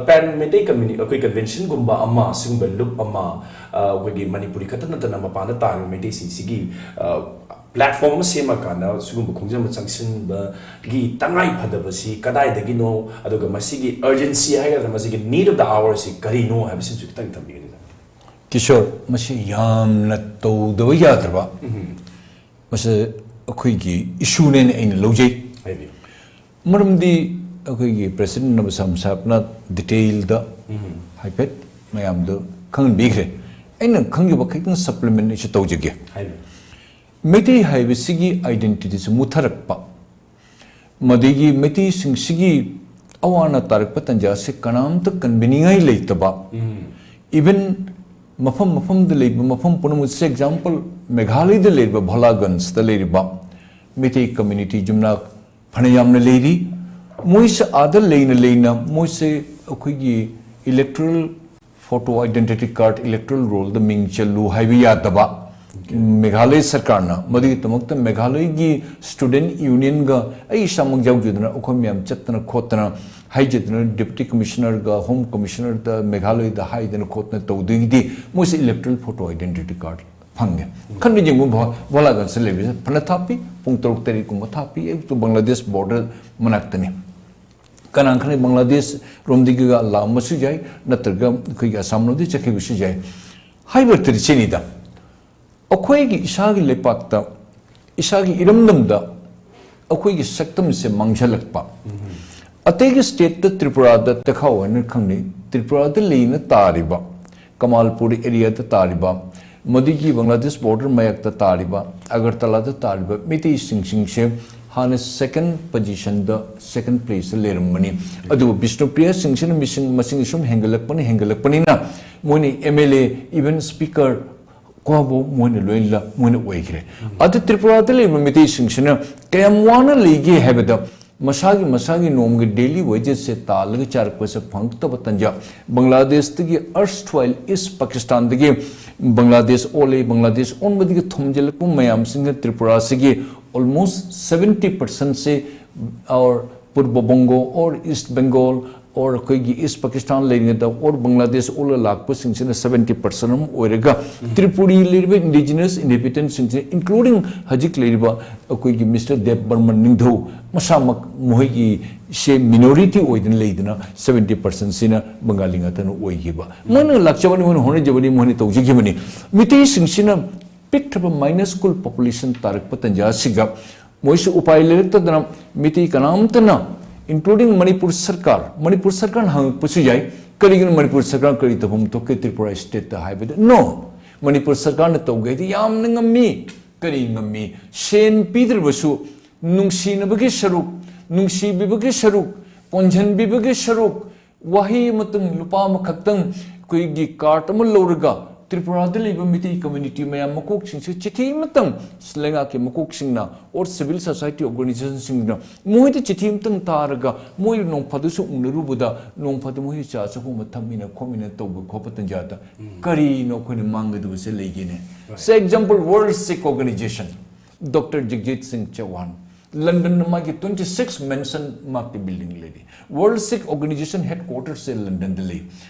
ꯄꯦꯟ ꯃꯩꯇꯩ ꯀꯝꯃ꯭ꯌꯨꯅꯤ ꯑꯩꯈꯣꯏ ꯀꯟꯚꯦꯟꯁꯟꯒꯨꯝꯕ ꯑꯃ, ꯁꯤꯒꯨꯝꯕ ꯂꯨꯞ ꯑꯃ, ꯑꯩꯈꯣꯏꯒꯤ ꯃꯅꯤꯄꯨꯔꯤ ꯈꯛꯇ ꯅꯠꯇꯅ ꯃꯄꯥꯟꯗ ꯇꯥꯔꯤꯕ ꯃꯩꯇꯩꯁꯤꯡꯁꯤꯒꯤ ꯄ꯭ꯂꯦꯠꯐꯣꯝ ꯑꯃ ꯁꯦꯝꯃꯀꯥꯟꯗ ꯁꯤꯒꯨꯝꯕ ꯈꯣꯡꯖꯪ ꯑꯃ ꯆꯪꯁꯤꯟꯕꯒꯤ ꯇꯉꯥꯏ ꯐꯗꯕꯁꯤ ꯀꯗꯥꯏꯗꯒꯤꯅꯣ, ꯑꯗꯨꯒ ꯃꯁꯤꯒꯤ urgency ꯍꯥꯏꯒꯗ꯭ꯔꯥ, ꯃꯁꯤꯒꯤ need of the hour ꯁꯤ ꯀꯔꯤꯅꯣ ꯍꯥꯏꯕꯁꯤꯁꯨ ꯈꯤꯇꯪ ꯊꯝꯕꯤꯒꯅꯤ꯫ ꯀꯤꯁꯣꯔ, ꯃꯁꯤ ꯌꯥꯝꯅ ꯇꯧꯗꯕ ꯌꯥꯗ꯭ꯔꯕ, ꯃꯁꯤ ꯑꯩꯈꯣꯏꯒꯤ ꯏꯁꯨꯅꯦꯅ ꯑꯩꯅ ꯂꯧꯖꯩ꯫ ꯍꯥꯏꯕꯤꯌꯨ꯫ ꯃꯔꯝꯗꯤ ꯑꯩꯈꯣꯏꯒꯤ ꯄ꯭ꯔꯦꯁꯤꯗꯦꯟꯠꯅ ꯃꯁꯥ ꯃꯁꯥꯅ ꯗꯤꯇꯦꯜꯗ ꯍꯥꯏꯐꯦꯠ ꯃꯌꯥꯝꯗ ꯈꯪꯍꯟꯕꯤꯈ꯭ꯔꯦ꯫ ꯑꯩꯅ ꯈꯪꯖꯕ ꯈꯤꯇꯪ ꯁꯄ꯭ꯂꯤꯃꯦꯟꯠ ꯑꯩꯁꯨ ꯇꯧꯖꯒꯦ꯫ ꯍꯥꯏꯕꯤꯌꯨ꯫ ꯃꯩꯇꯩ ꯍꯥꯏꯕꯁꯤꯒꯤ ꯑꯥꯏꯗꯦꯟꯇꯤꯇꯤꯁꯤ ꯃꯨꯠꯊꯔꯛꯄ, ꯃꯗꯒꯤ ꯃꯩꯇꯩꯁꯤꯡꯁꯤꯒꯤ ꯑꯋꯥ ꯑꯅꯥ ꯇꯥꯔꯛꯄ ꯇꯥꯟꯖꯥꯁꯤ ꯀꯅꯥꯝꯇ ꯀꯟꯕꯤꯅꯤꯡꯉꯥꯏ ꯂꯩꯇꯕ, ꯏꯚꯟ ꯃꯐꯝ ꯃꯐꯝꯗ ꯂꯩꯕ ꯃꯐꯝ ꯄꯨꯝꯅꯃꯛꯁꯦ, ꯑꯦꯛꯖꯥꯝꯄꯜ, ꯃꯦꯘꯥꯂꯌꯗ ꯂꯩꯔꯤꯕ ꯚꯣꯂꯥꯒꯟꯖꯇ ꯂꯩꯔꯤꯕ ꯃꯩꯇꯩ ꯀꯝꯃ꯭ꯌꯨꯅꯤꯇꯤ ꯌꯨꯝꯅꯥꯛ ꯐꯅꯌꯥꯝꯅ ꯂꯩꯔꯤ꯫ ꯃꯣꯏꯁꯦ ꯑꯥꯗ ꯂꯩꯅ ꯂꯩꯅ ꯃꯣꯏꯁꯦ ꯑꯩꯈꯣꯏꯒꯤ electoral photo identity card, electoral ꯔꯣꯜꯗ ꯃꯤꯡ ꯆꯜꯂꯨ ꯍꯥꯏꯕ ꯌꯥꯗꯕ ꯃꯦꯘꯥꯂꯌ ꯁꯔꯀꯥꯔꯅ꯫ ꯃꯗꯨꯒꯤꯗꯃꯛꯇ ꯃꯦꯘꯥꯂꯌꯒꯤ ꯁ꯭ꯇꯨꯗꯦꯟꯠ ꯌꯨꯅꯤꯌꯟꯒ ꯑꯩ ꯏꯁꯥꯃꯛ ꯌꯥꯎꯖꯗꯨꯅ ꯑꯩꯈꯣꯏ ꯃꯌꯥꯝ ꯆꯠꯇꯅ ꯈꯣꯠꯇꯅ ꯍꯥꯏꯖꯗꯨꯅ ꯗꯤꯄ꯭ꯌꯨꯇꯤ ꯀꯃꯤꯁꯅꯔꯒ ꯍꯣꯝ ꯀꯃꯤꯁꯅꯔꯗ ꯃꯦꯘꯥꯂꯌꯗ ꯍꯥꯏꯗꯅ ꯈꯣꯠꯇꯅ ꯇꯧꯗꯣꯏꯒꯤꯗꯤ ꯃꯣꯏꯁꯦ ꯏꯂꯦꯛꯇꯣꯔꯦꯜ ꯐꯣꯇꯣ ꯑꯥꯏꯗꯦꯟꯇꯤꯇꯤ ꯀꯥꯔꯗ ꯐꯪꯉꯦ꯫ ꯈꯟꯕ ꯌꯦꯡꯉꯨ, ꯚꯣ-, ꯚꯣꯂꯥꯒꯟꯖꯇ ꯂꯩꯕꯁꯦ ꯐꯅ ꯊꯥꯞꯄꯤ, ꯄꯨꯡ ꯇꯔꯨꯛ ꯇꯔꯦꯠꯀꯨꯝꯕ ꯊꯥꯞꯄꯤ, ꯑꯌꯨꯛꯇ ꯕꯪꯒ꯭ꯂꯥꯗꯦꯁ ꯕꯣꯔꯗꯔ ꯃꯅꯥꯛꯇꯅꯤ꯫ ꯀꯅꯥ ꯈꯪꯅꯤ, ꯕꯪꯒ꯭ꯂꯥꯗꯦꯁ ꯔꯣꯝꯗꯒꯤꯒ ꯂꯥꯛꯑꯝꯕꯁꯨ ꯌꯥꯏ, ꯅꯠꯇ꯭ꯔꯒ ꯑꯩꯈꯣꯏꯒꯤ ꯑꯁꯥꯝ ꯂꯣꯝꯗꯒꯤ ꯆꯠꯈꯤꯕꯁꯨ ꯌꯥꯏ꯫ ꯍꯥꯏꯕ ꯇꯔꯤꯁꯤꯅꯤꯗ, ꯑꯩꯈꯣꯏꯒꯤ ꯏꯁꯥꯒꯤ ꯂꯩꯄꯥꯛꯇ, ꯏꯁꯥꯒꯤ ꯏꯔꯝꯗꯝꯗ ꯑꯩꯈꯣꯏꯒꯤ ꯁꯛꯇꯝꯁꯦ ꯃꯥꯡꯁꯤꯜꯂꯛꯄ꯫ ꯑꯇꯩꯒꯤ ꯁ꯭ꯇꯦꯠꯇ, ꯇ꯭ꯔꯤꯄꯨꯔꯥꯗ ꯇꯦꯈꯥꯎ ꯍꯥꯏꯅ ꯈꯪꯅꯩ, ꯇ꯭ꯔꯤꯄꯨꯔꯥꯗ ꯂꯩꯅ ꯇꯥꯔꯤꯕ, ꯀꯃꯥꯜꯄꯨꯔ ꯑꯦꯔꯤꯌꯥꯗ ꯇꯥꯔꯤꯕ, ꯃꯗꯨꯒꯤ ꯕꯪꯒ꯭ꯂꯥꯗꯦꯁ ꯕꯣꯔꯗꯔ ꯃꯌꯥꯛꯇ ꯇꯥꯔꯤꯕ, ꯑꯒꯔꯇꯂꯥꯗ ꯇꯥꯔꯤꯕ ꯃꯩꯇꯩꯁꯤꯡꯁꯤꯡꯁꯦ ꯍꯥꯟꯅ ꯁꯦꯀꯦꯟ ꯄꯣꯖꯤꯁꯟꯗ, ꯁꯦꯀꯦꯟ ꯄ꯭ꯂꯦꯁꯇ ꯂꯩꯔꯝꯕꯅꯤ꯫ ꯑꯗꯨꯕꯨ ꯕꯤꯁꯅꯨꯄ꯭ꯔꯤꯌꯥꯁꯤꯡꯁꯤꯅ ꯃꯁꯤꯡ, ꯃꯁꯤꯡ ꯁꯨꯝ ꯍꯦꯟꯒꯠꯂꯛꯄꯅ, ꯍꯦꯟꯒꯠꯂꯛꯄꯅꯤꯅ ꯃꯣꯏꯅ M L A, even speaker ꯀꯣꯕꯨ ꯃꯣꯏꯅ ꯂꯣꯏꯅ ꯃꯣꯏꯅ ꯑꯣꯏꯈ꯭ꯔꯦ꯫ ꯑꯗꯨ ꯇ꯭ꯔꯤꯄꯨꯔꯥꯗ ꯂꯩꯕ ꯃꯩꯇꯩꯁꯤꯡꯁꯤꯅ ꯀꯌꯥꯝ ꯋꯥꯅ ꯂꯩꯒꯦ ꯍꯥꯏꯕꯗ, ꯃꯁꯥꯒꯤ, ꯃꯁꯥꯒꯤ ꯅꯣꯡꯃꯒꯤ ꯗꯦꯂꯤ ꯋꯦꯖꯦꯁꯁꯦ ꯇꯥꯜꯂꯒ ꯆꯥꯔꯛꯄꯁꯦ ꯐꯪꯉꯛꯇꯕ ꯇꯟꯖꯥ, ꯕꯪꯒ꯭ꯂꯥꯗꯦꯁꯇꯒꯤ, ꯑꯔꯁ ꯊ꯭ꯋꯥꯏꯜ ꯏꯁ ꯄꯥꯀꯤꯁꯇꯥꯟꯗꯒꯤ ꯕꯪꯒ꯭ꯂꯥꯗꯦꯁ ꯑꯣꯜꯂꯦ, ꯕꯪꯒ꯭ꯂꯥꯗꯦꯁ ꯑꯣꯟꯕꯗꯒꯤ ꯊꯣꯝꯖꯤꯜꯂꯛꯄ ꯃꯌꯥꯝꯁꯤꯡꯅ ꯇ꯭ꯔꯤꯄꯨꯔꯥꯁꯤꯒꯤ almost seventy percentꯁꯦ, or Purab Bingo, or is Bengal, or ꯑꯩꯈꯣꯏꯒꯤ ꯏꯁ ꯄꯥꯀꯤꯁꯇꯥꯟ ꯂꯩꯔꯤꯉꯩꯗ, or ꯕꯪꯒ꯭ꯂꯥꯗꯦꯁ ꯑꯣꯜꯂ ꯂꯥꯛꯄꯁꯤꯡꯁꯤꯅ seventy percent ꯑꯃ ꯑꯣꯏꯔꯒ, ꯇ꯭ꯔꯤꯄꯨꯔꯤ ꯂꯩꯔꯤꯕ ꯏꯟꯗꯤꯖꯤꯅꯁ ꯏꯟꯍꯦꯕꯤꯇꯦꯟꯠꯁꯤꯡꯁꯤꯅ, including ꯍꯧꯖꯤꯛ ꯂꯩꯔꯤꯕ ꯑꯩꯈꯣꯏꯒꯤ ꯃꯤꯁꯇꯔ ꯗꯦꯕ ꯕꯔꯃꯟ ꯅꯤꯡꯊꯧ ꯃꯁꯥꯃꯛ, ꯃꯈꯣꯏꯒꯤ ꯁꯦ ꯃꯤꯅꯣꯔꯤꯇꯤ ꯑꯣꯏꯗꯅ ꯂꯩꯗꯅ, seventy percentꯁꯤꯅ ꯕꯪꯒꯥꯂꯤ ꯉꯥꯛꯇꯅ ꯑꯣꯏꯈꯤꯕ꯫ ꯃꯣꯏꯅ ꯂꯥꯛꯆꯕꯅꯤ, ꯃꯣꯏꯅ ꯍꯣꯠꯅꯖꯕꯅꯤ, ꯃꯣꯏꯅ ꯇꯧꯖꯈꯤꯕꯅꯤ꯫ ꯃꯤꯇꯩꯁꯤꯡꯁꯤꯅ ꯄꯤꯛꯈ꯭ꯔꯕ minuscule population ꯇꯥꯔꯛꯄ ꯇꯟꯖꯥ ꯑꯁꯤꯒ ꯃꯣꯏꯁꯨ ꯎꯄꯥꯏ ꯂꯩꯔꯛꯇꯗꯅ ꯃꯤꯇꯩ ꯀꯅꯥꯝꯇꯅ, including ꯃꯅꯤꯄꯨꯔ ꯁꯔꯀꯥꯔ, ꯃꯅꯤꯄꯨꯔ ꯁꯔꯀꯥꯔꯅ ꯍꯪꯉꯛꯄꯁꯨ ꯌꯥꯏ, "ꯀꯔꯤꯒꯤꯅꯣ ꯃꯅꯤꯄꯨꯔ ꯁꯔꯀꯥꯔ ꯀꯔꯤ ꯇꯧꯐꯝ ꯊꯣꯛꯀꯦ ꯇ꯭ꯔꯤꯄꯨꯔꯥ ꯁ꯭ꯇꯦꯠꯇ?" ꯍꯥꯏꯕꯗ, "No, ꯃꯅꯤꯄꯨꯔ ꯁꯔꯀꯥꯔꯅ ꯇꯧꯒꯦ ꯍꯥꯏꯗꯤ ꯌꯥꯝꯅ ꯉꯝꯃꯤ꯫ ꯀꯔꯤ ꯉꯝꯃꯤ? ꯁꯦꯟ ꯄꯤꯗ꯭ꯔꯕꯁꯨ ꯅꯨꯡꯁꯤꯅꯕꯒꯤ ꯁꯔꯨꯛ, ꯅꯨꯡꯁꯤꯕꯤꯕꯒꯤ ꯁꯔꯨꯛ, ꯀꯣꯟꯁꯤꯟꯕꯤꯕꯒꯤ ꯁꯔꯨꯛ, ꯋꯥꯍꯩ ꯑꯃꯇꯪ, ꯂꯨꯄꯥ ꯑꯃꯈꯛꯇꯪ ꯑꯩꯈꯣꯏꯒꯤ ꯀꯥꯔꯗ ꯑꯃ ꯂꯧꯔꯒ ꯇ꯭ꯔꯤꯄꯨꯔꯥꯗ ꯂꯩꯕ ꯃꯤꯇꯩ ꯀꯝꯃ꯭ꯌꯨꯅꯤꯇꯤ ꯃꯌꯥꯝ ꯃꯀꯣꯛꯁꯤꯡꯁꯦ ꯆꯤꯊꯤ ꯑꯃꯇꯪ ꯂꯩꯉꯥꯛꯀꯤ ꯃꯀꯣꯛꯁꯤꯡꯅ or civil society organizationꯁꯤꯡꯅ ꯃꯣꯏꯗ ꯆꯤꯊꯤ ꯑꯃꯇꯪ ꯊꯥꯔꯒ ꯃꯣꯏ ꯅꯣꯡ ꯐꯥꯗꯣꯛꯁꯨ ꯎꯅꯔꯨꯕꯗ ꯅꯣꯡ ꯐꯥꯗꯣꯛ ꯃꯣꯏ ꯆꯥ ꯆꯥꯛꯈꯨꯝ ꯑꯃ ꯊꯛꯃꯤꯟꯅ ꯈꯣꯠꯃꯤꯟꯅ ꯇꯧꯕ ꯈꯣꯠꯄ ꯇꯟꯖꯥꯗ ꯀꯔꯤꯅꯣ ꯑꯩꯈꯣꯏꯅ ꯃꯥꯡꯒꯗꯕꯁꯦ ꯂꯩꯒꯦꯅꯦ?" Say example, World Sikh Organization, Doctor Jagjit Singh Chauhan, ꯂꯟꯗꯟꯗ ꯃꯥꯒꯤ twenty six mansion ꯃꯥꯒꯤ building ꯂꯩꯔꯤ꯫ World Sikh Organization headquartersꯁꯦ ꯂꯟꯗꯟꯗ ꯂꯩ꯫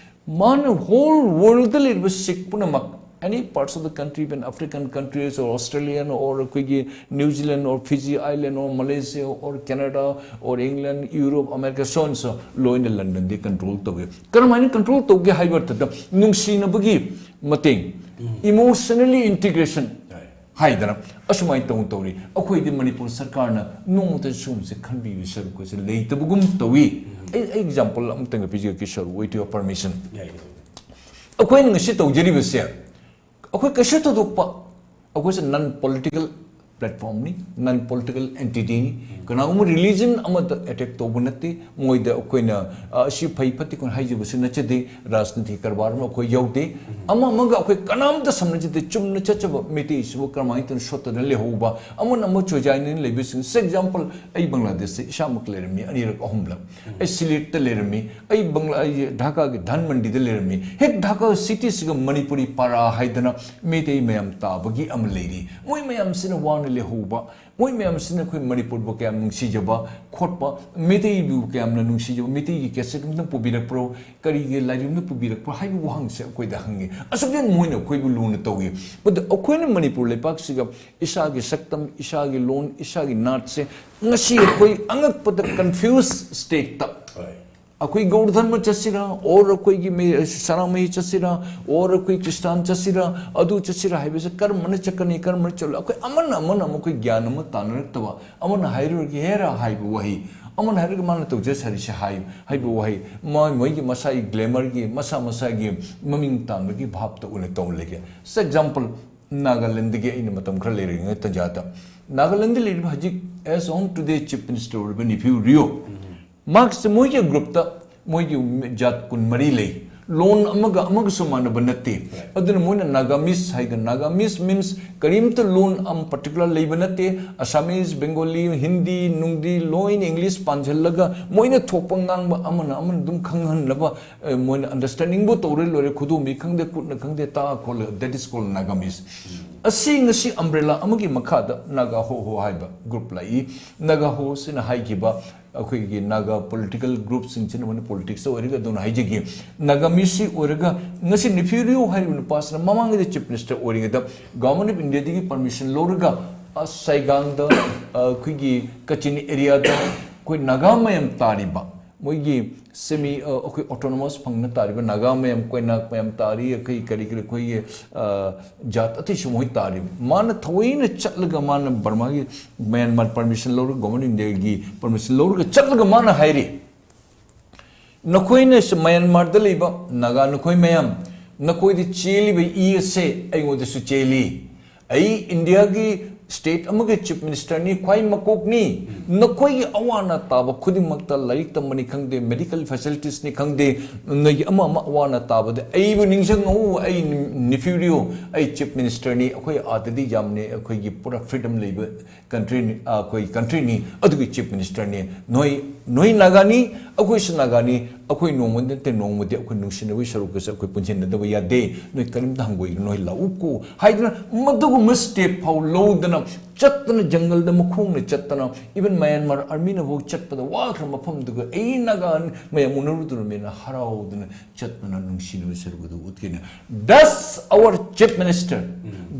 ꯃꯥꯅ whole worldꯗ ꯂꯩꯔꯤꯕ ꯁꯤꯈ ꯄꯨꯝꯅꯃꯛ, any parts of the country, even African countries or Australian or ꯑꯩꯈꯣꯏꯒꯤ New Zealand or Fiji Island or Malaysia or Canada or England, Europe, America, so and so, ꯂꯣꯏꯅ ꯂꯟꯗꯟꯗꯤ control ꯇꯧꯏ꯫ ꯀꯔꯝꯍꯥꯏꯅ control ꯇꯧꯒꯦ ꯍꯥꯏꯕ ꯃꯇꯝꯗ ꯅꯨꯡꯁꯤꯅꯕꯒꯤ ꯃꯇꯦꯡ, emotionally integration ꯍꯥꯏꯗꯅ ꯑꯁꯨꯃꯥꯏꯅ ꯇꯧ ꯇꯧꯔꯤ꯫ ꯑꯩꯈꯣꯏꯗꯤ ꯃꯅꯤꯄꯨꯔ ꯁꯔꯀꯥꯔꯅ ꯅꯣꯡꯃꯇ ꯁꯤꯒꯨꯝꯕꯁꯦ ꯈꯟꯕꯤꯕ ꯁꯔꯨꯛ ꯑꯁꯤ ꯂꯩꯇꯕꯒꯨꯝ ꯇꯧꯏ꯫ ꯑꯩ, ꯑꯩ example ꯑꯃꯇꯪꯒ ꯄꯤꯖꯔꯛꯀꯦ, ꯁꯔꯨ, with your permission꯫ ꯑꯩꯈꯣꯏꯅ ꯉꯁꯤ ꯇꯧꯖꯔꯤꯕꯁꯦ, ꯑꯩꯈꯣꯏ ꯀꯩꯁꯨ ꯊꯣꯏꯗꯣꯛꯄ, ꯑꯩꯈꯣꯏꯁꯦ non political platformꯅꯤ, non political entityꯅꯤ꯫ ꯀꯅꯥꯒꯨꯝꯕ religion ꯑꯃꯗ attack ꯇꯧꯕ ꯅꯠꯇꯦ꯫ ꯃꯣꯏꯗ ꯑꯩꯈꯣꯏꯅ, ꯑ, ꯑꯁꯤ ꯐꯩ ꯐꯠꯇꯦ ꯑꯩꯈꯣꯏꯅ ꯍꯥꯏꯖꯕꯁꯨ ꯅꯠꯆꯗꯦ꯫ ꯔꯥꯖꯅꯤꯇꯤ ꯀꯔꯕꯥꯔ ꯑꯃ ꯑꯩꯈꯣꯏ ꯌꯥꯎꯗꯦ꯫ ꯑꯃ ꯑꯃꯒ ꯑꯩꯈꯣꯏ ꯀꯅꯥꯝꯇ ꯁꯝꯅꯖꯗꯦ꯫ ꯆꯨꯝꯅ ꯆꯠꯆꯕ ꯃꯩꯇꯩꯁꯤꯕꯨ ꯀꯔꯝꯍꯥꯏꯅ ꯇꯧꯅ ꯁꯣꯠꯇꯅ ꯂꯩꯍꯧꯕ, ꯑꯃꯅ ꯑꯃ ꯆꯣꯏꯖꯥꯏꯅꯅ ꯂꯩꯕꯁꯤꯡ꯫ For example, ꯑꯩ ꯕꯪꯒ꯭ꯂꯥꯗꯦꯁꯇ ꯏꯁꯥꯃꯛ ꯂꯩꯔꯝꯃꯤ ꯑꯅꯤꯔꯛ ꯑꯍꯨꯝꯂꯛ꯫ ꯑꯩ ꯁꯤꯂꯦꯠꯇ ꯂꯩꯔꯝꯃꯤ꯫ ꯑꯩ ꯕꯪꯒ꯭ꯂꯥ-, ꯑꯩ ꯙꯥꯀꯥꯒꯤ ꯙꯥꯟꯃꯟꯗꯤꯗ ꯂꯩꯔꯝꯃꯤ꯫ ꯍꯦꯛ ꯙꯥꯀꯥ cityꯁꯤꯒ ꯃꯅꯤꯄꯨꯔꯤ ꯄꯥꯔꯥ ꯍꯥꯏꯗꯅ ꯃꯩꯇꯩ ꯃꯌꯥꯝ ꯇꯥꯕꯒꯤ ꯑꯃ ꯂꯩꯔꯤ꯫ ꯃꯣꯏ ꯃꯌꯥꯝꯁꯤꯅ ꯋꯥꯅ ꯂꯩꯍꯧꯕ, ꯃꯣꯏ ꯃꯌꯥꯝꯁꯤꯅ ꯑꯩꯈꯣꯏ ꯃꯅꯤꯄꯨꯔꯕꯨ ꯀꯌꯥꯝ ꯅꯨꯡꯁꯤꯖꯕ ꯈꯣꯠꯄ, ꯃꯩꯇꯩꯕꯨ ꯀꯌꯥꯝꯅ ꯅꯨꯡꯁꯤꯖꯕ, ꯃꯩꯇꯩꯒꯤ cassette ꯑꯝꯇ ꯄꯨꯕꯤꯔꯛꯄ꯭ꯔꯣ, ꯀꯔꯤꯒꯤ ꯂꯥꯏꯔꯤꯛ ꯑꯝꯇ ꯄꯨꯕꯤꯔꯛꯄ꯭ꯔꯣ ꯍꯥꯏꯕ ꯋꯥꯍꯪꯁꯦ ꯑꯩꯈꯣꯏꯗ ꯍꯪꯉꯤ꯫ ꯑꯁꯨꯛ ꯌꯥꯝ ꯃꯣꯏꯅ ꯑꯩꯈꯣꯏꯕꯨ ꯂꯨꯅ ꯇꯧꯏ꯫ ꯑꯗꯨ ꯑꯩꯈꯣꯏꯅ ꯃꯅꯤꯄꯨꯔ ꯂꯩꯄꯥꯛꯁꯤꯒ ꯏꯁꯥꯒꯤ ꯁꯛꯇꯝ, ꯏꯁꯥꯒꯤ ꯂꯣꯟ, ꯏꯁꯥꯒꯤ ꯅꯥꯠꯁꯦ ꯉꯁꯤ ꯑꯩꯈꯣꯏ ꯑꯉꯛꯄꯗ confuse stateꯇ ꯑꯩꯈꯣꯏ ꯒꯧꯔ ꯙꯔꯃ ꯆꯠꯁꯤꯔꯥ, or ꯑꯩꯈꯣꯏꯒꯤ ꯃꯤ-, ꯁꯅꯥꯃꯍꯤ ꯆꯠꯁꯤꯔꯥ, or ꯑꯩꯈꯣꯏ ꯈ꯭ꯔꯤꯁꯇꯥꯟ ꯆꯠꯁꯤꯔꯥ, ꯑꯗꯨ ꯆꯠꯁꯤꯔꯥ ꯍꯥꯏꯕꯁꯦ ꯀꯔꯝꯕꯅ ꯆꯠꯀꯅꯤ, ꯀꯔꯝꯕꯅ ꯆꯠꯂꯣꯏ, ꯑꯩꯈꯣꯏ ꯑꯃꯅ ꯑꯃꯅ ꯑꯃ ꯑꯩꯈꯣꯏ ꯒ꯭ꯌꯥꯟ ꯑꯃ ꯇꯥꯅꯔꯛꯇꯕ, ꯑꯃꯅ ꯍꯥꯏꯔꯨꯔꯒꯦ ꯍꯦꯔꯥ ꯍꯥꯏꯕ ꯋꯥꯍꯩ, ꯑꯃꯅ ꯍꯥꯏꯔꯒ ꯃꯥꯅ ꯇꯧꯖꯁꯔꯤꯁꯦ ꯍꯥꯏ ꯍꯥꯏꯕ ꯋꯥꯍꯩ, ꯃꯣꯏ ꯃꯣꯏꯒꯤ ꯃꯁꯥꯒꯤ glamourꯒꯤ, ꯃꯁꯥ ꯃꯁꯥꯒꯤ ꯃꯃꯤꯡ ꯇꯥꯟꯕꯒꯤ ꯚꯥꯞꯇ ꯑꯣꯏꯅ ꯇꯧ ꯂꯩꯒꯦ꯫ For example, ꯅꯥꯒꯥꯂꯦꯟꯗꯒꯤ ꯑꯩꯅ ꯃꯇꯝ ꯈꯔ ꯂꯩꯔꯤꯉꯩ ꯇꯟꯖꯥꯗ ꯅꯥꯒꯥꯂꯦꯟꯗ ꯂꯩꯔꯤꯕ ꯍꯧꯖꯤꯛ as on today Chief Minister ꯑꯣꯏꯔꯤꯕ ꯅꯤꯐꯤꯌꯨ ꯔꯤꯑꯣ, ꯃꯍꯥꯛꯁꯦ ꯃꯣꯏꯒꯤ groupꯇ ꯃꯣꯏꯒꯤ ꯖꯥꯠ ꯀꯨꯟꯃꯔꯤ ꯂꯩ꯫ ꯂꯣꯟ ꯑꯃꯒ ꯑꯃꯒꯁꯨ ꯃꯥꯟꯅꯕ ꯅꯠꯇꯦ꯫ ꯑꯗꯨꯅ ꯃꯣꯏꯅ Nagamese ꯍꯥꯏꯗꯅ, Nagamese means ꯀꯔꯤꯝꯇ ꯂꯣꯟ ꯑꯃ particular ꯂꯩꯕ ꯅꯠꯇꯦ꯫ Assamese, Bengali, Hindi, ꯅꯨꯡꯗꯤ ꯂꯣꯏꯅ English ꯄꯥꯟꯁꯤꯜꯂꯒ ꯃꯣꯏꯅ ꯊꯣꯛꯄ ꯉꯥꯡꯕ, ꯑꯃꯅ ꯑꯃꯅ ꯑꯗꯨꯝ ꯈꯪꯍꯟꯅꯕ, ꯑꯦ, ꯃꯣꯏꯅ understandingꯕꯨ ꯇꯧꯔꯦ ꯂꯣꯏꯔꯦ, ꯈꯨꯗꯣꯝꯕꯤ ꯈꯪꯗꯦ, ꯈꯨꯠꯅ ꯈꯪꯗꯦ, ꯇꯥ ꯈꯣꯠꯂꯒ, that is called Nagamese꯫ ꯑꯁꯤ ꯉꯁꯤ umbrella ꯑꯃꯒꯤ ꯃꯈꯥꯗ ꯅꯥꯒꯥ ꯍꯣ ꯍꯣ ꯍꯥꯏꯕ group ꯂꯥꯛꯏ꯫ ꯅꯥꯒꯥ ꯍꯣꯁꯤꯅ ꯍꯥꯏꯈꯤꯕ ꯑꯩꯈꯣꯏꯒꯤ ꯅꯥꯒꯥ political groupꯁꯤꯡꯁꯤꯅ ꯃꯣꯏꯅ politicsꯇ ꯑꯣꯏꯔꯒ ꯑꯗꯨꯅ ꯍꯥꯏꯖꯒꯦ꯫ ꯅꯥꯒꯥꯃꯤꯁꯁꯤ ꯑꯣꯏꯔꯒ ꯉꯁꯤ ꯅꯤꯐꯤꯌꯨ ꯔꯤꯑꯣ ꯍꯥꯏꯔꯤꯕ ꯅꯨꯄꯥꯁꯤꯅ ꯃꯃꯥꯡꯒꯤꯗ Chief Minister ꯑꯣꯏꯔꯤꯉꯩꯗ Government of Indiaꯗꯒꯤ permission ꯂꯧꯔꯒ, ꯑ, ꯁꯥꯏꯒꯥꯡꯗ, ꯑ, ꯑꯩꯈꯣꯏꯒꯤ ꯀꯆꯤꯟ areaꯗ ꯑꯩꯈꯣꯏ ꯅꯥꯒꯥ ꯃꯌꯥꯝ ꯇꯥꯔꯤꯕ, ꯃꯣꯏꯒꯤ semi, ꯑ, ꯑꯩꯈꯣꯏ autonomous ꯐꯪꯅ ꯇꯥꯔꯤꯕ ꯅꯥꯒꯥ ꯃꯌꯥꯝ, ꯀꯣꯏꯅꯥꯛ ꯃꯌꯥꯝ ꯇꯥꯔꯤ, ꯑꯩꯈꯣꯏ ꯀꯔꯤ ꯀꯔꯤ ꯑꯩꯈꯣꯏꯒꯤ, ꯑ, ꯖꯥꯠ ꯑꯇꯩꯁꯨ ꯃꯣꯏ ꯇꯥꯔꯤ꯫ ꯃꯥꯅ ꯊꯑꯣꯏꯅ ꯆꯠꯂꯒ ꯃꯥꯅ ꯕꯔꯃꯥꯒꯤ, ꯃ꯭ꯌꯥꯟꯃꯥꯔ permission ꯂꯧꯔꯒ, Government of Indiaꯒꯤ permission ꯂꯧꯔꯒ ꯆꯠꯂꯒ ꯃꯥꯅ ꯍꯥꯏꯔꯤ, "ꯅꯈꯣꯏꯅ ꯁ-, ꯃ꯭ꯌꯥꯟꯃꯥꯔꯗ ꯂꯩꯕ ꯅꯥꯒꯥ ꯅꯈꯣꯏ ꯃꯌꯥꯝ, ꯅꯈꯣꯏꯗ ꯆꯦꯜꯂꯤꯕ ꯏ ꯑꯁꯦ ꯑꯩꯉꯣꯟꯗꯁꯨ ꯆꯦꯜꯂꯤ꯫ ꯑꯩ ꯏꯟꯗꯤꯌꯥꯒꯤ state ꯑꯃꯒꯤ Chief Ministerꯅꯤ, ꯈ꯭ꯋꯥꯏ ꯃꯀꯣꯛꯅꯤ꯫ ꯅꯈꯣꯏꯒꯤ ꯑꯋꯥ ꯑꯅꯥ ꯇꯥꯕ ꯈꯨꯗꯤꯡꯃꯛꯇ, ꯂꯥꯏꯔꯤꯛ ꯇꯝꯕꯅꯤ ꯈꯪꯗꯦ, medical facilitiesꯅꯤ ꯈꯪꯗꯦ, ꯅꯣꯏꯒꯤ ꯑꯃ ꯑꯃ ꯑꯋꯥ ꯑꯅꯥ ꯇꯥꯕꯗ ꯑꯩꯕꯨ ꯅꯤꯡꯁꯤꯡꯉꯛꯎ, ꯑꯩ ꯅꯤꯐꯤꯌꯨ ꯔꯤꯑꯣ, ꯑꯩ Chief Ministerꯅꯤ, ꯑꯩꯈꯣꯏ ꯑꯥꯗꯗꯤ ꯌꯥꯝꯅ ꯑꯩꯈꯣꯏꯒꯤ ꯄꯨꯔꯥ freedom ꯂꯩꯕ countryꯅꯤ, ꯑ, ꯑꯩꯈꯣꯏ countryꯅꯤ, ꯑꯗꯨꯒꯤ Chief Ministerꯅꯤ꯫ ꯅꯣꯏ, ꯅꯣꯏ ꯅꯥꯒꯥꯅꯤ, ꯑꯩꯈꯣꯏꯁꯨ ꯅꯥꯒꯥꯅꯤ, ꯑꯩꯈꯣꯏ ꯅꯣꯡꯃ ꯅꯠꯇꯦ ꯅꯣꯡꯃꯗꯤ ꯑꯩꯈꯣꯏ ꯅꯨꯡꯁꯤꯅꯕꯒꯤ ꯁꯔꯨꯛꯀꯁꯦ ꯑꯩꯈꯣꯏ ꯄꯨꯟꯁꯤꯟꯅꯗꯕ ꯌꯥꯗꯦ, ꯅꯣꯏ ꯀꯔꯤꯝꯇ ꯍꯪꯒꯣꯏꯒꯅꯨ, ꯅꯣꯏ ꯂꯥꯛꯎꯀꯣ" ꯍꯥꯏꯗꯅ ꯃꯗꯨꯒꯨꯝꯕ step ꯐꯥꯎ ꯂꯧꯗꯅ ꯆꯠꯇꯅ ꯖꯪꯒꯜꯗ ꯃꯈꯣꯡꯅ ꯆꯠꯇꯅ, even ꯃꯌꯥꯟꯃꯥꯔ ꯑꯥꯔꯃꯤꯅꯐꯥꯎ ꯆꯠꯄꯗ ꯋꯥꯈ꯭ꯔ ꯃꯐꯝꯗꯨꯒ ꯑꯩ ꯅꯥꯒꯥ ꯃꯌꯥꯝ ꯎꯅꯔꯨꯗꯨꯅ ꯃꯌꯥꯝꯅ ꯍꯔꯥꯎꯗꯨꯅ ꯆꯠꯇꯅ ꯅꯨꯡꯁꯤꯅꯕ ꯁꯔꯨꯛ ꯑꯗꯨ ꯎꯠꯀꯅꯤ꯫ Does our chief minister,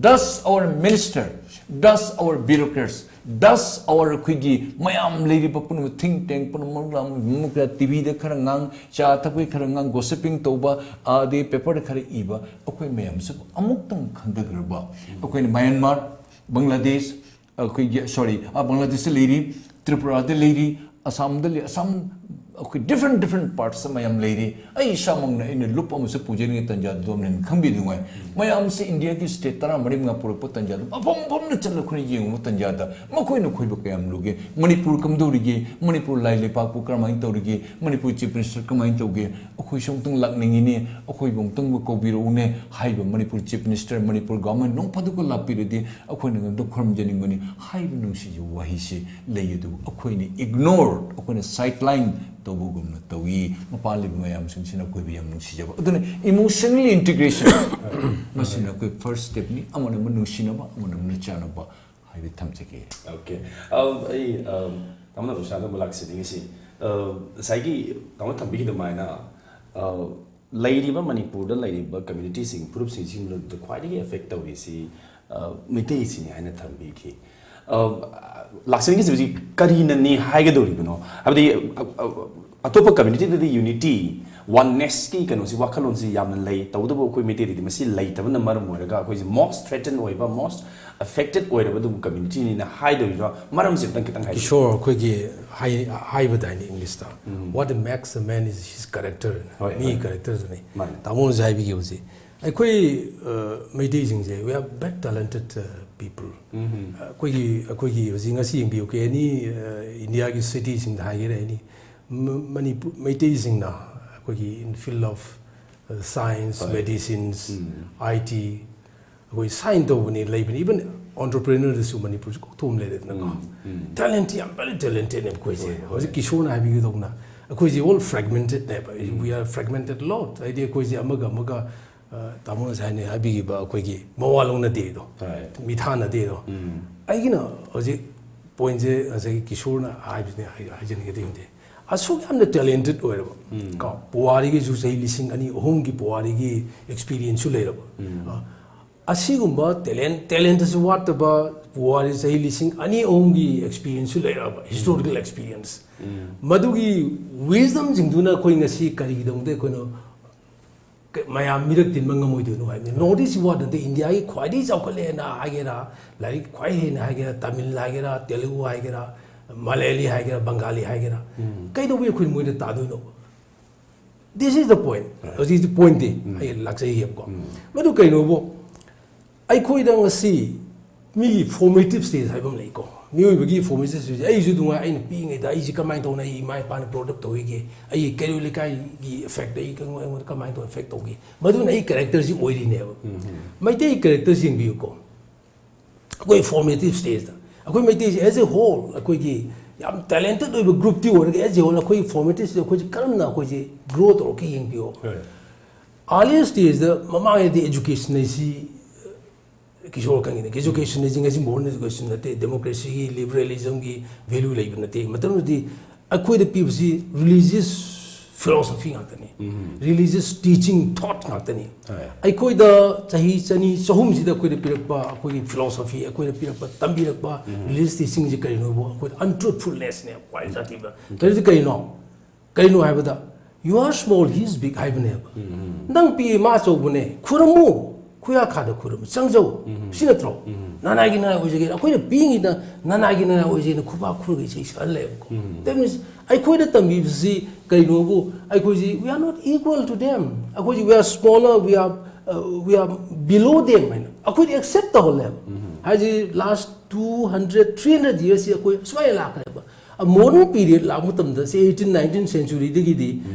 does our minister, does our bureaucrats, does our ꯑꯩꯈꯣꯏꯒꯤ ꯃꯌꯥꯝ ꯂꯩꯔꯤꯕ ꯄꯨꯝꯅꯃꯛ, think tank ꯄꯨꯝꯅꯃꯛ, ꯇꯤꯚꯤꯗ ꯈꯔ ꯉꯥꯡ, ꯆꯥ ꯊꯛꯄꯒꯤ ꯈꯔ ꯉꯥꯡ, ꯒꯣꯁꯤꯄꯤꯡ ꯇꯧꯕ, ꯑꯗꯩ ꯄꯦꯄꯔꯗ ꯈꯔ ꯏꯕ, ꯑꯩꯈꯣꯏ ꯃꯌꯥꯝꯁꯤꯕꯨ ꯑꯃꯨꯛꯇꯪ ꯈꯟꯊꯈ꯭ꯔꯕ? ꯑꯩꯈꯣꯏꯅ ꯃꯌꯥꯟꯃꯥꯔ, ꯕꯪꯒ꯭ꯂꯥꯗꯦꯁ, ꯑꯩꯈꯣꯏꯒꯤ, ꯁꯣꯔꯤ, ꯕꯪꯒ꯭ꯂꯥꯗꯦꯁꯇ ꯂꯩꯔꯤ, ꯇ꯭ꯔꯤꯄꯨꯔꯥꯗ ꯂꯩꯔꯤ, ꯑꯁꯥꯝꯗ ꯂꯩ, ꯑꯁꯥꯝ, ꯑꯩꯈꯣꯏ different different parts ꯃꯌꯥꯝ ꯂꯩꯔꯤ꯫ ꯑꯩ ꯏꯁꯥꯃꯛꯅ ꯑꯩꯅ ꯂꯨꯞ ꯑꯃꯁꯨ ꯄꯨꯖꯅꯤꯡꯉꯤ ꯇꯟꯖꯥꯗꯨꯗ ꯑꯃꯅ ꯈꯪꯕꯤꯗꯨꯉꯥꯏ꯫ ꯃꯌꯥꯝꯁꯤ ꯏꯟꯗꯤꯌꯥꯒꯤ state ꯇꯔꯥ ꯃꯔꯤ ꯃꯉꯥ ꯄꯨꯔꯛꯄ ꯇꯟꯖꯥꯗ, ꯃꯐꯝ ꯃꯐꯝꯗ ꯆꯠꯂꯒ ꯑꯩꯈꯣꯏꯅ ꯌꯦꯡꯉꯨꯕ ꯇꯟꯖꯥꯗ ꯃꯈꯣꯏꯅ ꯑꯩꯈꯣꯏꯕꯨ ꯀꯌꯥꯝ ꯂꯨꯒꯦ, ꯃꯅꯤꯄꯨꯔ ꯀꯝꯗꯧꯔꯤꯒꯦ, ꯃꯅꯤꯄꯨꯔ ꯂꯥꯏ ꯂꯩꯄꯥꯛꯄꯨ ꯀꯔꯝꯍꯥꯏꯅ ꯇꯧꯔꯤꯒꯦ, ꯃꯅꯤꯄꯨꯔ chief minister ꯀꯃꯥꯏꯅ ꯇꯧꯒꯦ, ꯑꯩꯈꯣꯏꯁꯨ ꯑꯃꯨꯛꯇꯪ ꯂꯥꯛꯅꯤꯡꯉꯤꯅꯦ, ꯑꯩꯈꯣꯏꯕꯨ ꯑꯃꯨꯛꯇꯪ ꯀꯧꯕꯤꯔꯛꯎꯅꯦ ꯍꯥꯏꯕ Manipur chief minister, Manipur government ꯅꯣꯡ ꯐꯥꯗꯣꯛꯀ ꯂꯥꯛꯄꯤꯔꯗꯤ ꯑꯩꯈꯣꯏꯅ ꯑꯝꯇ ꯈꯨꯔꯨꯝꯖꯅꯤꯡꯕꯅꯤ ꯍꯥꯏꯕ ꯅꯨꯡꯁꯤꯖꯕ ꯋꯥꯍꯩꯁꯤ ꯂꯩ, ꯑꯗꯨꯕꯨ ꯑꯩꯈꯣꯏꯅ ignore, ꯑꯩꯈꯣꯏꯅ sideline ꯇꯧꯕꯒꯨꯝꯅ ꯇꯧꯏ꯫ ꯃꯄꯥꯟ ꯂꯩꯕ ꯃꯌꯥꯝꯁꯤꯡꯁꯤꯅ ꯑꯩꯈꯣꯏꯕꯨ ꯌꯥꯝ ꯅꯨꯡꯁꯤꯖꯕ꯫ ꯑꯗꯨꯅ emotionally integration, ꯃꯁꯤꯅ ꯑꯩꯈꯣꯏ first stepꯅꯤ꯫ ꯑꯃꯅ ꯑꯃ ꯅꯨꯡꯁꯤꯅꯕ, ꯑꯃꯅ ꯑꯃꯅ ꯆꯥꯅꯕ ꯍꯥꯏꯕ ꯊꯝꯖꯒꯦ꯫ Okay. Um, ꯑꯩ um, ꯇꯥꯃꯣ ꯅꯥꯎꯕꯤꯁꯥꯗ ꯑꯃꯨꯛ ꯂꯥꯛꯆꯅꯤꯡꯉꯤꯁꯤ, uh, ꯉꯁꯥꯏꯒꯤ ꯇꯥꯃꯣ ꯊꯝꯕꯤꯈꯤꯕ ꯑꯗꯨꯃꯥꯏꯅ, uh, ꯂꯩꯔꯤꯕ ꯃꯅꯤꯄꯨꯔꯗ ꯂꯩꯔꯤꯕ communityꯁꯤꯡ, ꯐꯨꯔꯨꯞꯁꯤꯡꯁꯤꯡꯗ ꯈ꯭ꯋꯥꯏꯗꯒꯤ affect ꯇꯧꯔꯤꯁꯤ, uh, ꯃꯩꯇꯩꯁꯤꯅꯤ ꯍꯥꯏꯅ ꯊꯝꯕꯤꯈꯤ꯫ Uh, ꯂꯥꯛꯆꯅꯤꯡꯉꯤꯁꯤ ꯍꯧꯖꯤꯛ ꯀꯔꯤꯅꯅꯤ ꯍꯥꯏꯒꯗꯧꯔꯤꯕꯅꯣ? ꯍꯥꯏꯕꯗꯤ, uh, uh, ꯑꯇꯣꯞꯄ communityꯗꯗꯤ unity, onenessꯀꯤ ꯀꯩꯅꯣꯁꯤ, ꯋꯥꯈꯜꯂꯣꯟꯁꯤ ꯌꯥꯝꯅ ꯂꯩ, ꯇꯧꯕꯇꯕꯨ ꯑꯩꯈꯣꯏ ꯃꯩꯇꯩꯗꯗꯤ ꯃꯁꯤ ꯂꯩꯇꯕꯅ ꯃꯔꯝ ꯑꯣꯏꯔꯒ ꯑꯩꯈꯣꯏꯁꯤ most threatened ꯑꯣꯏꯕ, most affected ꯑꯣꯏꯔꯕ ꯑꯗꯨꯒꯨꯝꯕ communityꯅꯤꯅ ꯍꯥꯏꯗꯣꯏꯔꯣ? ꯃꯔꯝꯁꯤ ꯑꯝꯇꯪ ꯈꯤꯇꯪ ꯍꯥꯏꯕꯤꯌꯨ꯫ ꯀꯤꯁꯣꯔ, ꯑꯩꯈꯣꯏꯒꯤ ꯍꯥꯏ-, ꯍꯥꯏꯕꯗꯥꯏꯅꯦ Englishꯇ, "What makes a man is his character" ꯍꯥꯏꯅ꯫ ꯍꯣꯏ, ꯃꯤꯒꯤ ꯍꯣꯏ꯫ Characterꯗꯨꯅꯤ꯫ ꯃꯥꯅꯦ꯫ ꯇꯥꯃꯣꯅꯁꯨ ꯍꯥꯏꯕꯤꯈꯤꯕ ꯍꯧꯖꯤꯛ꯫ ꯑꯩꯈꯣꯏ, ꯑ, ꯃꯩꯇꯩꯁꯤꯡꯁꯦ, we are very talented, uh, people. ꯑꯩꯈꯣꯏꯒꯤ, ꯑꯩꯈꯣꯏꯒꯤ ꯍꯧꯖꯤꯛ ꯉꯁꯤ ꯌꯦꯡꯕꯤꯌꯨ, any, ꯑ, ꯏꯟꯗꯤꯌꯥꯒꯤ cityꯁꯤꯡꯗ ꯍꯥꯏꯒꯦꯔꯥ, any, ꯃ-, ꯃꯅꯤꯄꯨꯔ, ꯃꯩꯇꯩꯁꯤꯡꯅ ꯑꯩꯈꯣꯏꯒꯤ in field of, uh, science, ꯍꯣꯏ꯫ Medicines, I T, ꯑꯩꯈꯣꯏ sign ꯇꯧꯕꯅꯤ, ꯂꯩꯕꯅꯤ, even entrepreneurꯗꯁꯨ ꯃꯅꯤꯄꯨꯔꯁꯨ ꯀꯣꯛꯊꯣꯛꯑꯝ ꯂꯩꯔꯦꯗꯅꯀꯣ꯫ Talent ꯌꯥꯝ very talentedꯅꯦꯕ ꯑꯩꯈꯣꯏꯁꯦ꯫ ꯍꯣꯏ, ꯍꯣꯏ꯫ ꯍꯧꯖꯤꯛ ꯀꯤꯁꯣꯔꯅ ꯍꯥꯏꯕꯤꯒꯗꯧꯅ ꯑꯩꯈꯣꯏꯁꯦ all fragmentedꯅꯦꯕ꯫ We are fragmented lot. ꯍꯥꯏꯗꯤ ꯑꯩꯈꯣꯏꯁꯦ ꯑꯃꯒ ꯑꯃꯒ ꯇꯥꯃꯣ ꯉꯁꯥꯏꯅ ꯍꯥꯏꯕꯤꯈꯤꯕ ꯑꯩꯈꯣꯏꯒꯤ ꯃꯋꯥ ꯂꯧꯅꯗꯦꯗꯣ, ꯍꯣꯏ꯫ ꯃꯤꯊꯥꯅꯗꯦꯗꯣ꯫ ꯎꯝ꯫ ꯑꯩꯒꯤꯅ ꯍꯧꯖꯤꯛ ꯄꯣꯏꯟꯁꯦ ꯉꯁꯥꯏꯒꯤ ꯀꯤꯁꯣꯔꯅ ꯍꯥꯏꯕꯁꯤꯅꯦ, ꯑꯩ ꯍꯥꯏꯖꯅꯤꯡꯒꯗꯤ ꯍꯧꯖꯤꯛ ꯑꯁꯨꯛ ꯌꯥꯝꯅ ꯇꯦꯂꯦꯟꯇꯦꯠ ꯑꯣꯏꯔꯕ ꯀꯣ, ꯄꯨꯋꯥꯔꯤꯒꯤꯁꯨ ꯆꯍꯤ ꯂꯤꯁꯤꯡ ꯑꯅꯤ ꯑꯍꯨꯝꯒꯤ ꯄꯨꯋꯥꯔꯤꯒꯤ ꯑꯦꯛꯁꯄꯤꯔꯤꯌꯦꯟꯁꯁꯨ ꯂꯩꯔꯕ, ꯑ, ꯑꯁꯤꯒꯨꯝꯕ ꯇꯦꯂꯦꯟ ꯇꯦꯂꯦꯟꯇꯁꯨ ꯋꯥꯠꯇꯕ, ꯄꯨꯋꯥꯔꯤ ꯆꯍꯤ ꯂꯤꯁꯤꯡ ꯑꯅꯤ ꯑꯍꯨꯝꯒꯤ ꯑꯦꯛꯁꯄꯤꯔꯤꯌꯦꯟꯁꯁꯨ ꯂꯩꯔꯕ, ꯍꯤꯁꯇꯣꯔꯤꯀꯦꯜ ꯑꯦꯛꯁꯄꯤꯔꯤꯌꯦꯟꯁ, ꯃꯗꯨꯒꯤ ꯋꯤꯖꯗꯝꯁꯤꯡꯗꯨꯅ ꯑꯩꯈꯣꯏ ꯉꯁꯤ ꯀꯔꯤꯒꯤꯗꯃꯛꯇ ꯑꯩꯈꯣꯏꯅ ꯀ- ꯃꯌꯥꯝ ꯃꯤꯔꯛ ꯇꯤꯟꯕ ꯉꯝꯃꯣꯏꯗꯣꯏꯅꯣ ꯍꯥꯏꯕꯅꯤ? ꯅꯣꯔꯠ ꯏꯁ ꯋꯥꯔꯗ ꯅꯠꯇꯦ, ꯏꯟꯗꯤꯌꯥꯒꯤ ꯈ꯭ꯋꯥꯏꯗꯒꯤ ꯆꯥꯎꯈꯠꯂꯦꯅ ꯍꯥꯏꯒꯦꯔꯥ, ꯂꯥꯏꯔꯤꯛ ꯈ꯭ꯋꯥꯏ ꯍꯦꯟꯅ ꯍꯥꯏꯒꯦꯔꯥ, ꯇꯥꯃꯤꯜ ꯍꯥꯏꯒꯦꯔꯥ, ꯇꯦꯂꯨꯒꯨ ꯍꯥꯏꯒꯦꯔꯥ, ꯃꯂꯌꯥꯂꯤ ꯍꯥꯏꯒꯦꯔꯥ, ꯕꯪꯒꯥꯂꯤ ꯍꯥꯏꯒꯦꯔꯥ, ꯀꯩꯗꯧꯕꯩ ꯑꯩꯈꯣꯏ ꯃꯣꯏꯗ ꯇꯥꯗꯣꯏꯅꯣꯕ? This is the point. ꯍꯧꯖꯤꯛ ꯄꯣꯏꯟꯠꯇꯤ ꯑꯩ ꯂꯥꯛꯆꯩꯌꯦꯕꯀꯣ꯫ ꯃꯗꯨ ꯀꯩꯅꯣꯕꯨ, ꯑꯩꯈꯣꯏꯗ ꯉꯁꯤ ꯃꯤꯒꯤ ꯐꯣꯔꯃꯦꯇꯤꯞ ꯁ꯭ꯇꯦꯖ ꯍꯥꯏꯕ ꯑꯃ ꯂꯩꯀꯣ꯫ ꯃꯤꯑꯣꯏꯕꯒꯤ ꯐꯣꯔꯃꯦꯇꯤꯞ ꯁ꯭ꯇꯦꯖ, ꯑꯩꯁꯨ ꯑꯗꯨꯉꯥꯏ, ꯑꯩꯅ ꯄꯤꯛꯏꯉꯩꯗ ꯑꯩꯁꯦ ꯀꯃꯥꯏꯅ ꯇꯧꯅ ꯑꯩ ꯏꯃꯥ ꯏꯄꯥꯅ ꯕ꯭ꯔꯣꯠ ꯑꯞ ꯇꯧꯈꯤꯒꯦ, ꯑꯩꯒꯤ ꯀꯩꯔꯣꯏ ꯂꯩꯀꯥꯏꯒꯤ ꯏꯐꯦꯛꯇ ꯑꯩ ꯑꯩꯉꯣꯟꯗ ꯀꯃꯥꯏꯅ ꯇꯧꯅ ꯏꯐꯦꯛ ꯇꯧꯈꯤ, ꯃꯗꯨꯅ ꯑꯩ ꯀꯦꯔꯦꯛꯇꯔꯁꯤ ꯑꯣꯏꯔꯤꯅꯦꯕ꯫ ꯃꯩꯇꯩ ꯀꯦꯔꯦꯛꯇꯔꯁꯤ ꯌꯦꯡꯕꯤꯌꯨꯀꯣ, ꯑꯩꯈꯣꯏ ꯐꯣꯔꯃꯦꯇꯤꯞ ꯁ꯭ꯇꯦꯖꯇ ꯑꯩꯈꯣꯏ ꯃꯩꯇꯩꯁꯦ ꯑꯦꯖ ꯑꯦ ꯍꯣꯜ, ꯑꯩꯈꯣꯏꯒꯤ ꯌꯥꯝ ꯇꯦꯂꯦꯟꯇꯦꯠ ꯑꯣꯏꯕ ꯒ꯭ꯔꯨꯞꯇꯤ ꯑꯣꯏꯔꯒ, ꯑꯦꯖ ꯑꯦ ꯍꯣꯜ ꯑꯩꯈꯣꯏꯒꯤ ꯐꯣꯔꯃꯦꯇꯤꯞꯁꯤꯗ ꯑꯩꯈꯣꯏꯁꯦ ꯀꯔꯝꯅ ꯑꯩꯈꯣꯏꯁꯦ ꯒ꯭ꯔꯣ ꯇꯧꯔꯛꯀꯦ ꯌꯦꯡꯕꯤꯌꯣ꯫ ꯑꯥꯔꯂꯤ ꯁ꯭ꯇꯦꯖꯇ ꯃꯃꯥꯡꯉꯩꯗꯤ ꯑꯦꯖꯨꯀꯦꯁꯟ ꯍꯥꯏꯁꯤ ꯀꯤꯁꯣꯔ ꯈꯪꯉꯤꯅꯦ꯫ ꯑꯦꯖꯨꯀꯦꯁꯟ ꯍꯥꯏꯁꯤ ꯉꯁꯤ ꯃꯣꯗꯔꯟ ꯑꯦꯖꯨꯀꯦꯁꯟ ꯅꯠꯇꯦ, ꯗꯦꯃꯣꯀ꯭ꯔꯦꯁꯤꯒꯤ, ꯂꯤꯕꯔꯦꯂꯤꯖꯝꯒꯤ ꯚꯦꯂꯨ ꯂꯩꯕ ꯅꯠꯇꯦ꯫ ꯃꯇꯝꯗꯨꯗꯤ ꯑꯩꯈꯣꯏꯗ ꯄꯤꯕꯁꯤ ꯔꯤꯂꯤꯖꯤꯌꯁ ꯐꯤꯂꯣꯁꯣꯐꯤ ꯉꯥꯛꯇꯅꯤ, ꯔꯤꯂꯤꯖꯤꯌꯁ ꯇꯤꯆꯤꯡ ꯊꯣꯠ ꯉꯥꯛꯇꯅꯤ꯫ ꯑꯩꯈꯣꯏꯗ ꯆꯍꯤ ꯆꯅꯤ ꯆꯍꯨꯝꯁꯤꯗ ꯑꯩꯈꯣꯏꯗ ꯄꯤꯔꯛꯄ ꯑꯩꯈꯣꯏꯒꯤ ꯐꯤꯂꯣꯁꯣꯐꯤ, ꯑꯩꯈꯣꯏꯗ ꯄꯤꯔꯛꯄ, ꯇꯝꯕꯤꯔꯛꯄ ꯔꯤꯂꯤꯖꯤꯌꯁ ꯇꯤꯆꯤꯡꯁꯤ ꯀꯔꯤꯅꯣꯕꯨ, ꯑꯩꯈꯣꯏꯗ ꯑꯟꯇ꯭ꯔꯨꯠꯐꯨꯜꯅꯦꯁꯅꯦ ꯈ꯭ꯋꯥꯏ ꯁꯥꯊꯤꯕ꯫ ꯀꯔꯤꯗꯤ ꯀꯔꯤꯅꯣ? ꯀꯔꯤꯅꯣ ꯍꯥꯏꯕꯗ, "You are small, he is big" ꯍꯥꯏꯕꯅꯦꯕ꯫ ꯅꯪ ꯄꯤꯛꯏ, ꯃꯥ ꯑꯆꯧꯕꯅꯦ, ꯈꯨꯔꯨꯝꯃꯨ, ꯈꯨꯌꯥ ꯈꯥꯗ ꯈꯨꯔꯨꯝꯃꯨ, ꯆꯪꯖꯧ꯫ ꯁꯤ ꯅꯠꯇ꯭ꯔꯣ? "ꯅꯅꯥꯏꯒꯤ ꯅꯅꯥꯏ ꯑꯣꯏꯖꯒꯦ", ꯑꯩꯈꯣꯏꯅ ꯄꯤꯛꯏꯉꯩꯗ "ꯅꯅꯥꯏꯒꯤ ꯅꯅꯥꯏ ꯑꯣꯏꯖꯒꯦꯅ" ꯈꯨꯕꯥꯛ ꯈꯨꯔꯒ ꯏꯁꯩ ꯁꯛꯍꯜꯂꯦꯕꯀꯣ꯫ That means ꯑꯩꯈꯣꯏꯗ ꯇꯝꯕꯤꯕꯁꯤ ꯀꯔꯤꯅꯣꯕꯨ, ꯑꯩꯈꯣꯏꯁꯤ we are not equal to them꯫ ꯑꯩꯈꯣꯏꯁꯤ we are smaller, we are, uh, we are below them ꯍꯥꯏꯅ ꯑꯩꯈꯣꯏꯗꯤ ꯑꯦꯛꯁꯦꯞ ꯇꯧꯍꯜꯂꯦꯕ꯫ ꯍꯥꯏꯁꯤ last two hundred, three hundred yearsꯁꯤ ꯑꯩꯈꯣꯏ ꯁꯨꯃꯥꯏꯅ ꯂꯥꯛꯈ꯭ꯔꯦꯕ꯫ ꯃꯣꯗꯔꯟ ꯄꯤꯔꯤꯌꯗ ꯂꯥꯛꯄ ꯃꯇꯝꯗ, ꯁꯤ eighteen, nineteenth centuryꯗꯒꯤꯗꯤ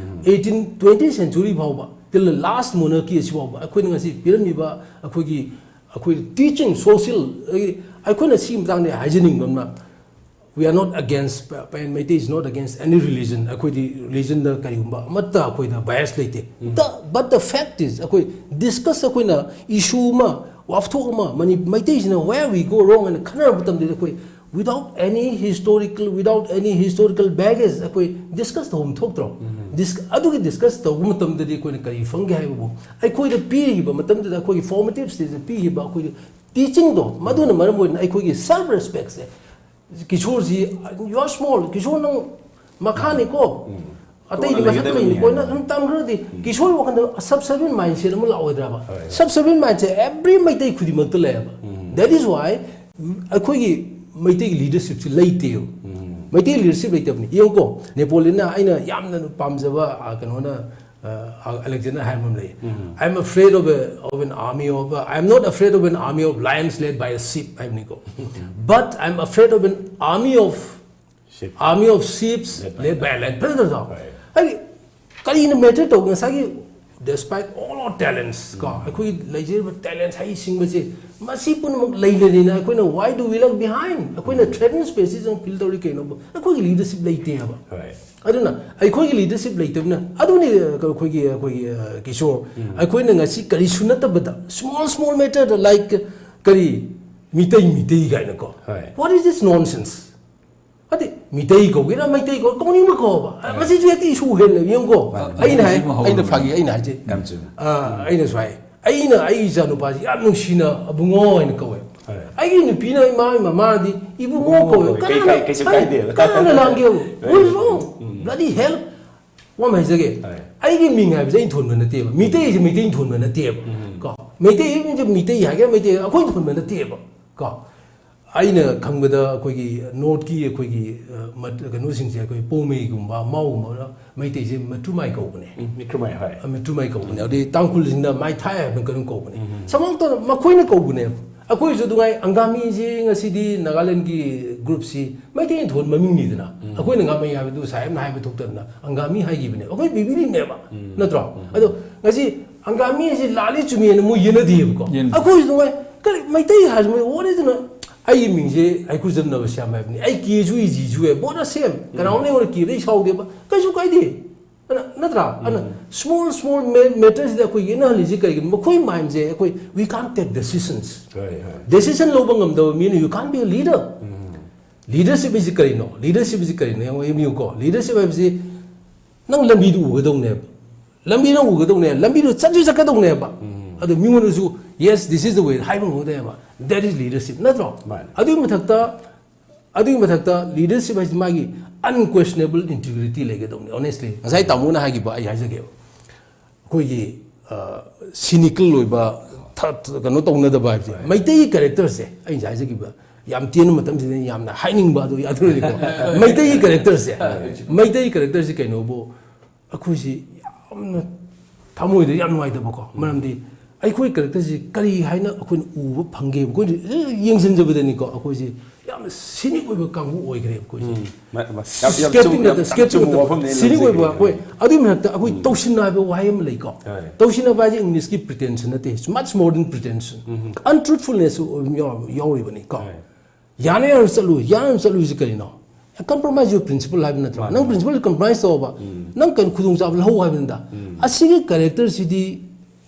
eighteen, twentieth century ꯐꯥꯎꯕ, till the last monarchy ꯑꯁꯤ ꯐꯥꯎꯕ ꯑꯩꯈꯣꯏꯅ ꯉꯁꯤ ꯄꯤꯔꯝꯃꯤꯕ ꯑꯩꯈꯣꯏꯒꯤ, ꯑꯩꯈꯣꯏ ꯇꯤꯆꯤꯡ, ꯁꯣꯁꯤꯌꯦꯜ, ꯑꯩꯈꯣꯏꯅ ꯁꯤ ꯃꯇꯥꯡꯗ ꯍꯥꯏꯖꯅꯤꯡꯕ ꯑꯃꯅ, We are not against, Payan Meitei is not against any religion. ꯑꯩꯈꯣꯏꯗꯤ religion ꯗ ꯀꯔꯤꯒꯨꯝꯕ ꯑꯃꯠꯇ ꯑꯩꯈꯣꯏꯗ bias ꯂꯩꯇꯦ. The, but the fact is, ꯑꯩꯈꯣꯏ discuss, ꯑꯩꯈꯣꯏꯅ issue ꯑꯃ, ꯋꯥꯊꯣꯛ ꯑꯃ, money-, ꯃꯩꯇꯩꯁꯤꯅ where we go wrong ꯍꯥꯏꯅ ꯈꯟꯅꯔꯛꯄ ꯃꯇꯝꯗ ꯑꯩꯈꯣꯏ without any historical, without any historical baggage ꯑꯩꯈꯣꯏ discuss ꯇꯧꯐꯝ ꯊꯣꯛꯇ꯭ꯔꯣ? Dis-, ꯑꯗꯨꯒꯤ discuss ꯇꯧꯕ ꯃꯇꯝꯗꯗꯤ ꯑꯩꯈꯣꯏꯅ ꯀꯔꯤ ꯐꯪꯒꯦ ꯍꯥꯏꯕꯕꯨ, ꯑꯩꯈꯣꯏꯗ ꯄꯤꯔꯤꯕ ꯃꯇꯝꯗꯨꯗ ꯑꯩꯈꯣꯏꯒꯤ formative stage ꯗ ꯄꯤꯔꯤꯕ ꯑꯩꯈꯣꯏꯒꯤ teaching ꯗꯣ, ꯃꯗꯨꯅ ꯃꯔꯝ ꯑꯣꯏꯗꯨꯅ ꯑꯩꯈꯣꯏꯒꯤ self respect say, ꯀꯤꯁꯣꯔꯁꯤ, "You are small, Kishore ꯅꯪ ꯃꯈꯥꯅꯤꯀꯣ, ꯑꯇꯩꯗꯤ ꯃꯊꯛꯇ ꯂꯩꯅꯤꯀꯣ" ꯅ ꯑꯗꯨꯝ ꯇꯝꯈ꯭ꯔꯗꯤ ꯀꯤꯁꯣꯔꯒꯤ ꯋꯥꯈꯜꯗ subservient mindset ꯑꯃ ꯂꯥꯛꯑꯣꯏꯗ꯭ꯔꯕ? Subservient mindset every ꯃꯩꯇꯩ ꯈꯨꯗꯤꯡꯃꯛꯇ ꯂꯩꯌꯦꯕ. That is why ꯑꯩꯈꯣꯏꯒꯤ ꯃꯩꯇꯩꯒꯤ leadership ꯁꯤ ꯂꯩꯇꯦꯕ. ꯃꯩꯇꯩ leadership ꯂꯩꯇꯕꯅꯤ. ꯌꯦꯡꯉꯨꯀꯣ, ꯅꯦꯄꯣꯂꯤꯌꯟꯅ, ꯑꯩꯅ ꯌꯥꯝꯅ ꯄꯥꯝꯖꯕ, ꯑ, ꯀꯩꯅꯣꯅ, ꯑ, Alexander Hamilton ꯂꯩ. "I am afraid of a, of an army of, uh, I am not afraid of an army of lions led by a sheep" ꯍꯥꯏꯕꯅꯤꯀꯣ. "But I am afraid of an army of, army of sheep led by a lion." ꯐꯖꯅ ꯇꯧ꯫ ꯍꯥꯏꯗꯤ, ꯀꯔꯤꯅ matter ꯇꯧ? ꯉꯁꯥꯏꯒꯤ, despite all our talents, ꯀꯣ, ꯑꯩꯈꯣꯏꯒꯤ ꯂꯩꯖꯔꯤꯕ talents, ꯍꯩꯁꯤꯡꯕꯁꯦ, ꯃꯁꯤ ꯄꯨꯝꯅꯃꯛ ꯂꯩꯅꯔꯤꯅ ꯑꯩꯈꯣꯏꯅ, why do we lag behind? ꯑꯩꯈꯣꯏꯅ threaten spaces ꯑꯃ feel ꯇꯧꯔꯤ ꯀꯩꯅꯣꯕꯨ? ꯑꯩꯈꯣꯏꯒꯤ leadership ꯂꯩꯇꯦ ꯍꯥꯏꯕ꯫ ꯑꯗꯨꯅ ꯑꯩꯈꯣꯏꯒꯤ leadership ꯂꯩꯇꯕꯅ, ꯑꯗꯨꯅꯤ ꯑꯩꯈꯣꯏꯒꯤ, ꯑꯩꯈꯣꯏꯒꯤ, ꯑ, ꯀꯤꯁꯣꯔ, ꯑꯩꯈꯣꯏꯅ ꯉꯁꯤ ꯀꯔꯤꯁꯨ ꯅꯠꯇꯕꯗ, small small matter ꯗ, like, ꯀꯔꯤ, "Meitei, Meitei" ꯀꯥꯏꯅꯀꯣ? What is this nonsense? ꯑꯗꯤ, ꯃꯤꯇꯩ ꯀꯧꯒꯦꯔꯥ, ꯃꯩꯇꯩ ꯀꯧ-, ꯀꯧꯅꯤꯡꯕ ꯀꯧꯕ꯫ ꯃꯁꯤꯁꯨ ꯍꯦꯛꯇ issue ꯑꯣꯏꯍꯜꯂꯦꯕ, ꯌꯦꯡꯉꯨꯀꯣ꯫ ꯑꯩꯅ ꯍꯥꯏ, ꯑꯩꯅ ꯐꯥꯒꯤ, ꯑꯩꯅ ꯍꯥꯏꯖꯩ꯫ ꯑ, ꯑꯩꯅꯁꯨ ꯍꯥꯏ, ꯑꯩꯅ ꯑꯩ ꯏꯆꯥꯅꯨꯄꯥꯁꯤ ꯌꯥꯝ ꯅꯨꯡꯁꯤꯅ "ꯑꯕꯨꯡꯉꯣ" ꯍꯥꯏꯅ ꯀꯧꯋꯦ꯫ ꯑꯩꯒꯤ ꯅꯨꯄꯤꯅ ꯏꯃꯥ, ꯃꯃꯥꯗꯤ "ꯏꯕꯨꯡꯉꯣ" ꯀꯧꯋꯦ꯫ ꯀꯩ-, ꯀꯅꯥꯅ, ꯀꯩ-, ꯀꯩꯁꯨ ꯀꯅꯥ-, ꯀꯥꯏꯗꯦ꯫ ꯀꯅꯥꯅ ꯂꯥꯟꯒꯦꯕ? What is wrong? Bloody hell! ꯋꯥ ꯑꯃ ꯍꯥꯏꯖꯒꯦ꯫ ꯑꯩꯒꯤ ꯃꯤꯡ ꯍꯥꯏꯕꯁꯦ ꯑꯩꯅ ꯊꯣꯟꯕ ꯅꯠꯇꯦꯕ꯫ ꯃꯤꯇꯩ ꯍꯥꯏꯁꯦ ꯃꯩꯇꯩꯅ ꯊꯣꯟꯕ ꯅꯠꯇꯦꯕ꯫ ꯀꯣ? ꯃꯩꯇꯩ ꯍꯥꯏꯕꯁꯦ ꯃꯤꯇꯩ ꯍꯥꯏꯒꯦꯔꯥ, ꯃꯩꯇꯩ, ꯑꯩꯈꯣꯏꯅ ꯊꯣꯟꯕ ꯅꯠꯇꯦꯕ꯫ ꯀꯣ? ꯑꯩꯅ ꯈꯪꯕꯗ ꯑꯩꯈꯣꯏꯒꯤ North ꯀꯤ ꯑꯩꯈꯣꯏꯒꯤ, ꯑ, ꯃꯠ-, ꯀꯩꯅꯣꯁꯤꯡꯁꯦ, ꯑꯩꯈꯣꯏ ꯄꯣꯃꯩꯒꯨꯝꯕ, ꯃꯥꯎꯒꯨꯝꯕ, ꯃꯩꯇꯩꯁꯦ ꯃꯇꯨꯃꯥꯏ ꯀꯧꯕꯅꯦ꯫ ꯃꯤꯈ꯭ꯔꯨꯃꯥꯏ, ꯍꯣꯏ꯫ ꯑ, ꯃꯤꯈ꯭ꯔꯨꯃꯥꯏ ꯀꯧꯕꯅꯦ꯫ ꯑꯗꯩ ꯇꯥꯡꯈꯨꯜꯁꯤꯡꯅ ꯃꯥꯏꯊꯥꯏ ꯍꯥꯏꯕ ꯀꯩꯅꯣꯝ ꯀꯧꯕꯅꯦ꯫ ꯁꯨꯃꯥꯏꯅ ꯇꯧꯗꯅ ꯃꯈꯣꯏꯅ ꯀꯧꯕꯅꯦꯕ꯫ ꯑꯩꯈꯣꯏꯁꯨ ꯑꯗꯨꯉꯥꯏ, ꯑꯪꯒꯥꯃꯤꯁꯤ ꯉꯁꯤꯗꯤ ꯅꯥꯒꯥꯂꯦꯟꯒꯤ group ꯁꯤ ꯃꯩꯇꯩꯅ ꯊꯣꯟꯕ ꯃꯤꯡꯅꯤꯗꯅ꯫ ꯑꯩꯈꯣꯏꯅ ꯉꯥꯃꯩ ꯍꯥꯏꯕꯗꯨ ꯁꯥꯍꯦꯕꯅ ꯍꯥꯏꯕ ꯊꯣꯛꯇꯗꯅ ꯑꯪꯒꯥꯃꯤ ꯍꯥꯏꯈꯤꯕꯅꯦ꯫ ꯑꯩꯈꯣꯏ ꯕꯤꯕꯤꯔꯤꯅꯦꯕ꯫ ꯅꯠꯇ꯭ꯔꯣ? ꯑꯗꯣ ꯉꯁꯤ ꯑꯪꯒꯥꯃꯤ ꯍꯥꯏꯁꯤ ꯂꯥꯜꯂꯤ ꯆꯨꯝꯃꯤ ꯍꯥꯏꯅ ꯃꯣꯏ ꯌꯦꯟꯅꯗꯦꯕꯀꯣ꯫ ꯌꯦꯟꯅꯗꯦ꯫ ꯑꯩꯈꯣꯏꯁꯨ ꯑꯗꯨꯉꯥꯏ, ꯀꯔꯤ ꯃꯩꯇꯩ ꯍꯥꯏꯔꯁꯨ ꯃꯣꯏ, what is the, ꯑꯩꯒꯤ ꯃꯤꯡꯁꯦ ꯍꯩꯀ꯭ꯔꯨꯖꯝ ꯅꯕꯁ꯭ꯌꯥꯝ ꯍꯥꯏꯕꯅꯤ, ꯑꯩ ꯀꯦꯁꯨ ꯏꯖꯤꯁꯨ ꯍꯥꯏ, ꯕꯣꯠ ꯑꯁꯦꯝ ꯀꯅꯥꯒꯨꯝꯕ ꯑꯩꯉꯣꯟꯗ ꯀꯦꯕꯗ ꯑꯩ ꯁꯥꯎꯗꯦꯕ, ꯀꯩꯁꯨ ꯀꯥꯏꯗꯦ꯫ ꯑꯗꯨꯅ ꯅꯠꯇ꯭ꯔꯥ? ꯑꯗꯨꯅ small small matter ꯁꯤꯗ ꯑꯩꯈꯣꯏ ꯌꯦꯠꯅꯍꯜꯂꯤꯁꯤ ꯀꯩꯒꯤꯅꯣ? ꯃꯈꯣꯏ ꯃꯥꯏꯟꯁꯦ ꯑꯩꯈꯣꯏ we can't take decisions꯫ ꯍꯣꯏ ꯍꯣꯏ ꯗꯦꯁꯤꯖꯟ ꯂꯧꯕ ꯉꯝꯗꯕ ꯃꯤꯅ you can't be a leader꯫ Leadership ꯍꯥꯏꯁꯤ ꯀꯔꯤꯅꯣ? ꯂꯤꯗꯔꯁꯤꯞ ꯍꯥꯏꯁꯤ ꯀꯔꯤꯅꯣ? ꯌꯦꯡꯉꯣ, ꯌꯦꯡꯕꯤꯌꯨꯀꯣ, ꯂꯤꯗꯔꯁꯤꯞ ꯍꯥꯏꯕꯁꯤ ꯅꯪ ꯂꯝꯕꯤꯗꯨ ꯎꯒꯗꯧꯅꯦꯕ, ꯂꯝꯕꯤ ꯅꯪ ꯎꯒꯗꯧꯅꯦ, ꯂꯝꯕꯤꯗꯨ ꯆꯠꯁꯨ ꯆꯠꯀꯗꯧꯅꯦꯕ꯫ ꯑꯗꯨ ꯃꯤꯉꯣꯟꯗꯁꯨ yes this is the way ꯍꯥꯏꯕ ꯉꯝꯒꯗꯧꯅꯦꯕ꯫ That is leadership ꯅꯠꯇ꯭ꯔꯣ? ꯃꯥꯅꯦ꯫ ꯑꯗꯨꯒꯤ ꯃꯊꯛꯇ ꯑꯗꯨꯒꯤ ꯃꯊꯛꯇ ꯂꯤꯗꯔꯁꯤꯞ ꯍꯥꯏꯁꯤ ꯃꯥꯒꯤ unquestionable integrity ꯂꯩꯒꯗꯧꯅꯤ꯫ Honestly, ꯉꯁꯥꯏ ꯇꯥꯃꯣꯅ ꯍꯥꯏꯈꯤꯕ ꯑꯩ ꯍꯥꯏꯖꯒꯦꯕ, ꯑꯩꯈꯣꯏꯒꯤ ꯁꯤꯅꯤꯀꯜ ꯑꯣꯏꯕ, ꯊ- ꯀꯩꯅꯣ ꯇꯧꯅꯗꯕ ꯍꯥꯏꯕꯁꯦ꯫ ꯃꯩꯇꯩꯒꯤ ꯀꯦꯔꯦꯛꯇꯔꯁꯦ ꯑꯩꯅ ꯉꯁꯥꯏ ꯍꯥꯏꯖꯈꯤꯕ, ꯌꯥꯝ ꯇꯦꯟꯕ ꯃꯇꯝꯁꯤꯗ ꯌꯥꯝꯅ ꯍꯥꯏꯅꯤꯡꯕ ꯑꯗꯨ ꯌꯥꯗꯣꯔꯤꯀꯣ꯫ ꯃꯩꯇꯩꯒꯤ ꯀꯦꯔꯦꯛꯇꯔꯁꯦ, ꯃꯩꯇꯩꯒꯤ ꯀꯦꯔꯦꯛꯇꯔꯁꯦ ꯀꯩꯅꯣꯕꯨ, ꯑꯩꯈꯣꯏꯁꯤ ꯌꯥꯝꯅ ꯊꯃꯣꯏꯗ ꯌꯥꯝ ꯅꯨꯡꯉꯥꯏꯇꯕꯀꯣ꯫ ꯃꯔꯝꯗꯤ ꯑꯩꯈꯣꯏ ꯀꯦꯔꯦꯛꯇꯔꯁꯤ ꯀꯔꯤ ꯍꯥꯏꯅ ꯑꯩꯈꯣꯏꯅ ꯎꯕ ꯐꯪꯒꯦ? ꯑꯩꯈꯣꯏꯅ ꯑꯦ ꯌꯦꯡꯁꯤꯟꯖꯕꯗꯅꯤꯀꯣ, ꯑꯩꯈꯣꯏꯁꯤ ꯌꯥꯝꯅ ꯁꯤꯅꯤꯛ ꯑꯣꯏꯕ ꯀꯥꯡꯕꯨ ꯑꯣꯏꯈ꯭ꯔꯦꯕ ꯑꯩꯈꯣꯏꯁꯤ꯫ ꯃ- ꯃ- ꯌꯥꯝ- ꯌꯥꯝ Skeptic ꯆꯨꯝ- ꯌꯥꯝ- ꯅꯠꯇ- ꯌꯥꯝ skeptic ꯆꯨꯝꯕ ꯅꯠꯇꯕ ꯋꯥꯐꯝꯅꯦ ꯁꯤꯅꯤꯛ ꯑꯣꯏꯕ ꯍꯧꯖꯤꯛ꯫ ꯑꯩꯈꯣꯏ꯫ ꯑꯗꯨꯒꯤ ꯃꯊꯛꯇ ꯑꯩꯈꯣꯏ ꯇꯧꯁꯤꯟꯅꯕ ꯋꯥꯍꯩ ꯑꯃ ꯂꯩꯀꯣ꯫ ꯍꯣꯏ꯫ ꯇꯧꯁꯤꯟꯅꯕ ꯍꯥꯏꯁꯦ ꯏꯪꯂꯤꯁꯀꯤ ꯄ꯭ꯔꯤꯇꯦꯟꯁꯟ ꯅꯠꯇꯦ, much more than pretension꯫ ꯑꯟꯇ꯭ꯔꯨꯊꯐꯨꯜꯅꯦꯁꯁꯨ ꯑꯗꯨꯝ ꯌꯥꯎ- ꯌꯥꯎꯔꯤꯕꯅꯤꯀꯣ꯫ ꯌꯥꯅ ꯌꯥꯅ ꯆꯠꯂꯨ, ꯌꯥꯅ ꯆꯠꯂꯨꯁꯤ ꯀꯔꯤꯅꯣ? ꯀꯝꯄ꯭ꯔꯣꯃꯥꯏꯁ ꯌꯣꯔ ꯄ꯭ꯔꯤꯟꯁꯤꯄꯜ ꯍꯥꯏꯕ ꯅꯠꯇ꯭ꯔꯣ? ꯅꯪ ꯄ꯭ꯔꯤꯟꯁꯤꯄꯜ ꯀꯝꯄ꯭ꯔꯣꯃꯥꯏꯁ ꯇꯧꯕ, ꯅꯪ ꯀꯩꯅꯣ ꯈꯨꯗꯣꯡꯆꯥꯕ ꯂꯧꯍꯧ ꯍꯥꯏꯕꯅꯤꯗ꯫ ꯑꯁꯤꯒꯤ ꯀꯦꯔꯦꯛꯇꯔꯁꯤꯗꯤ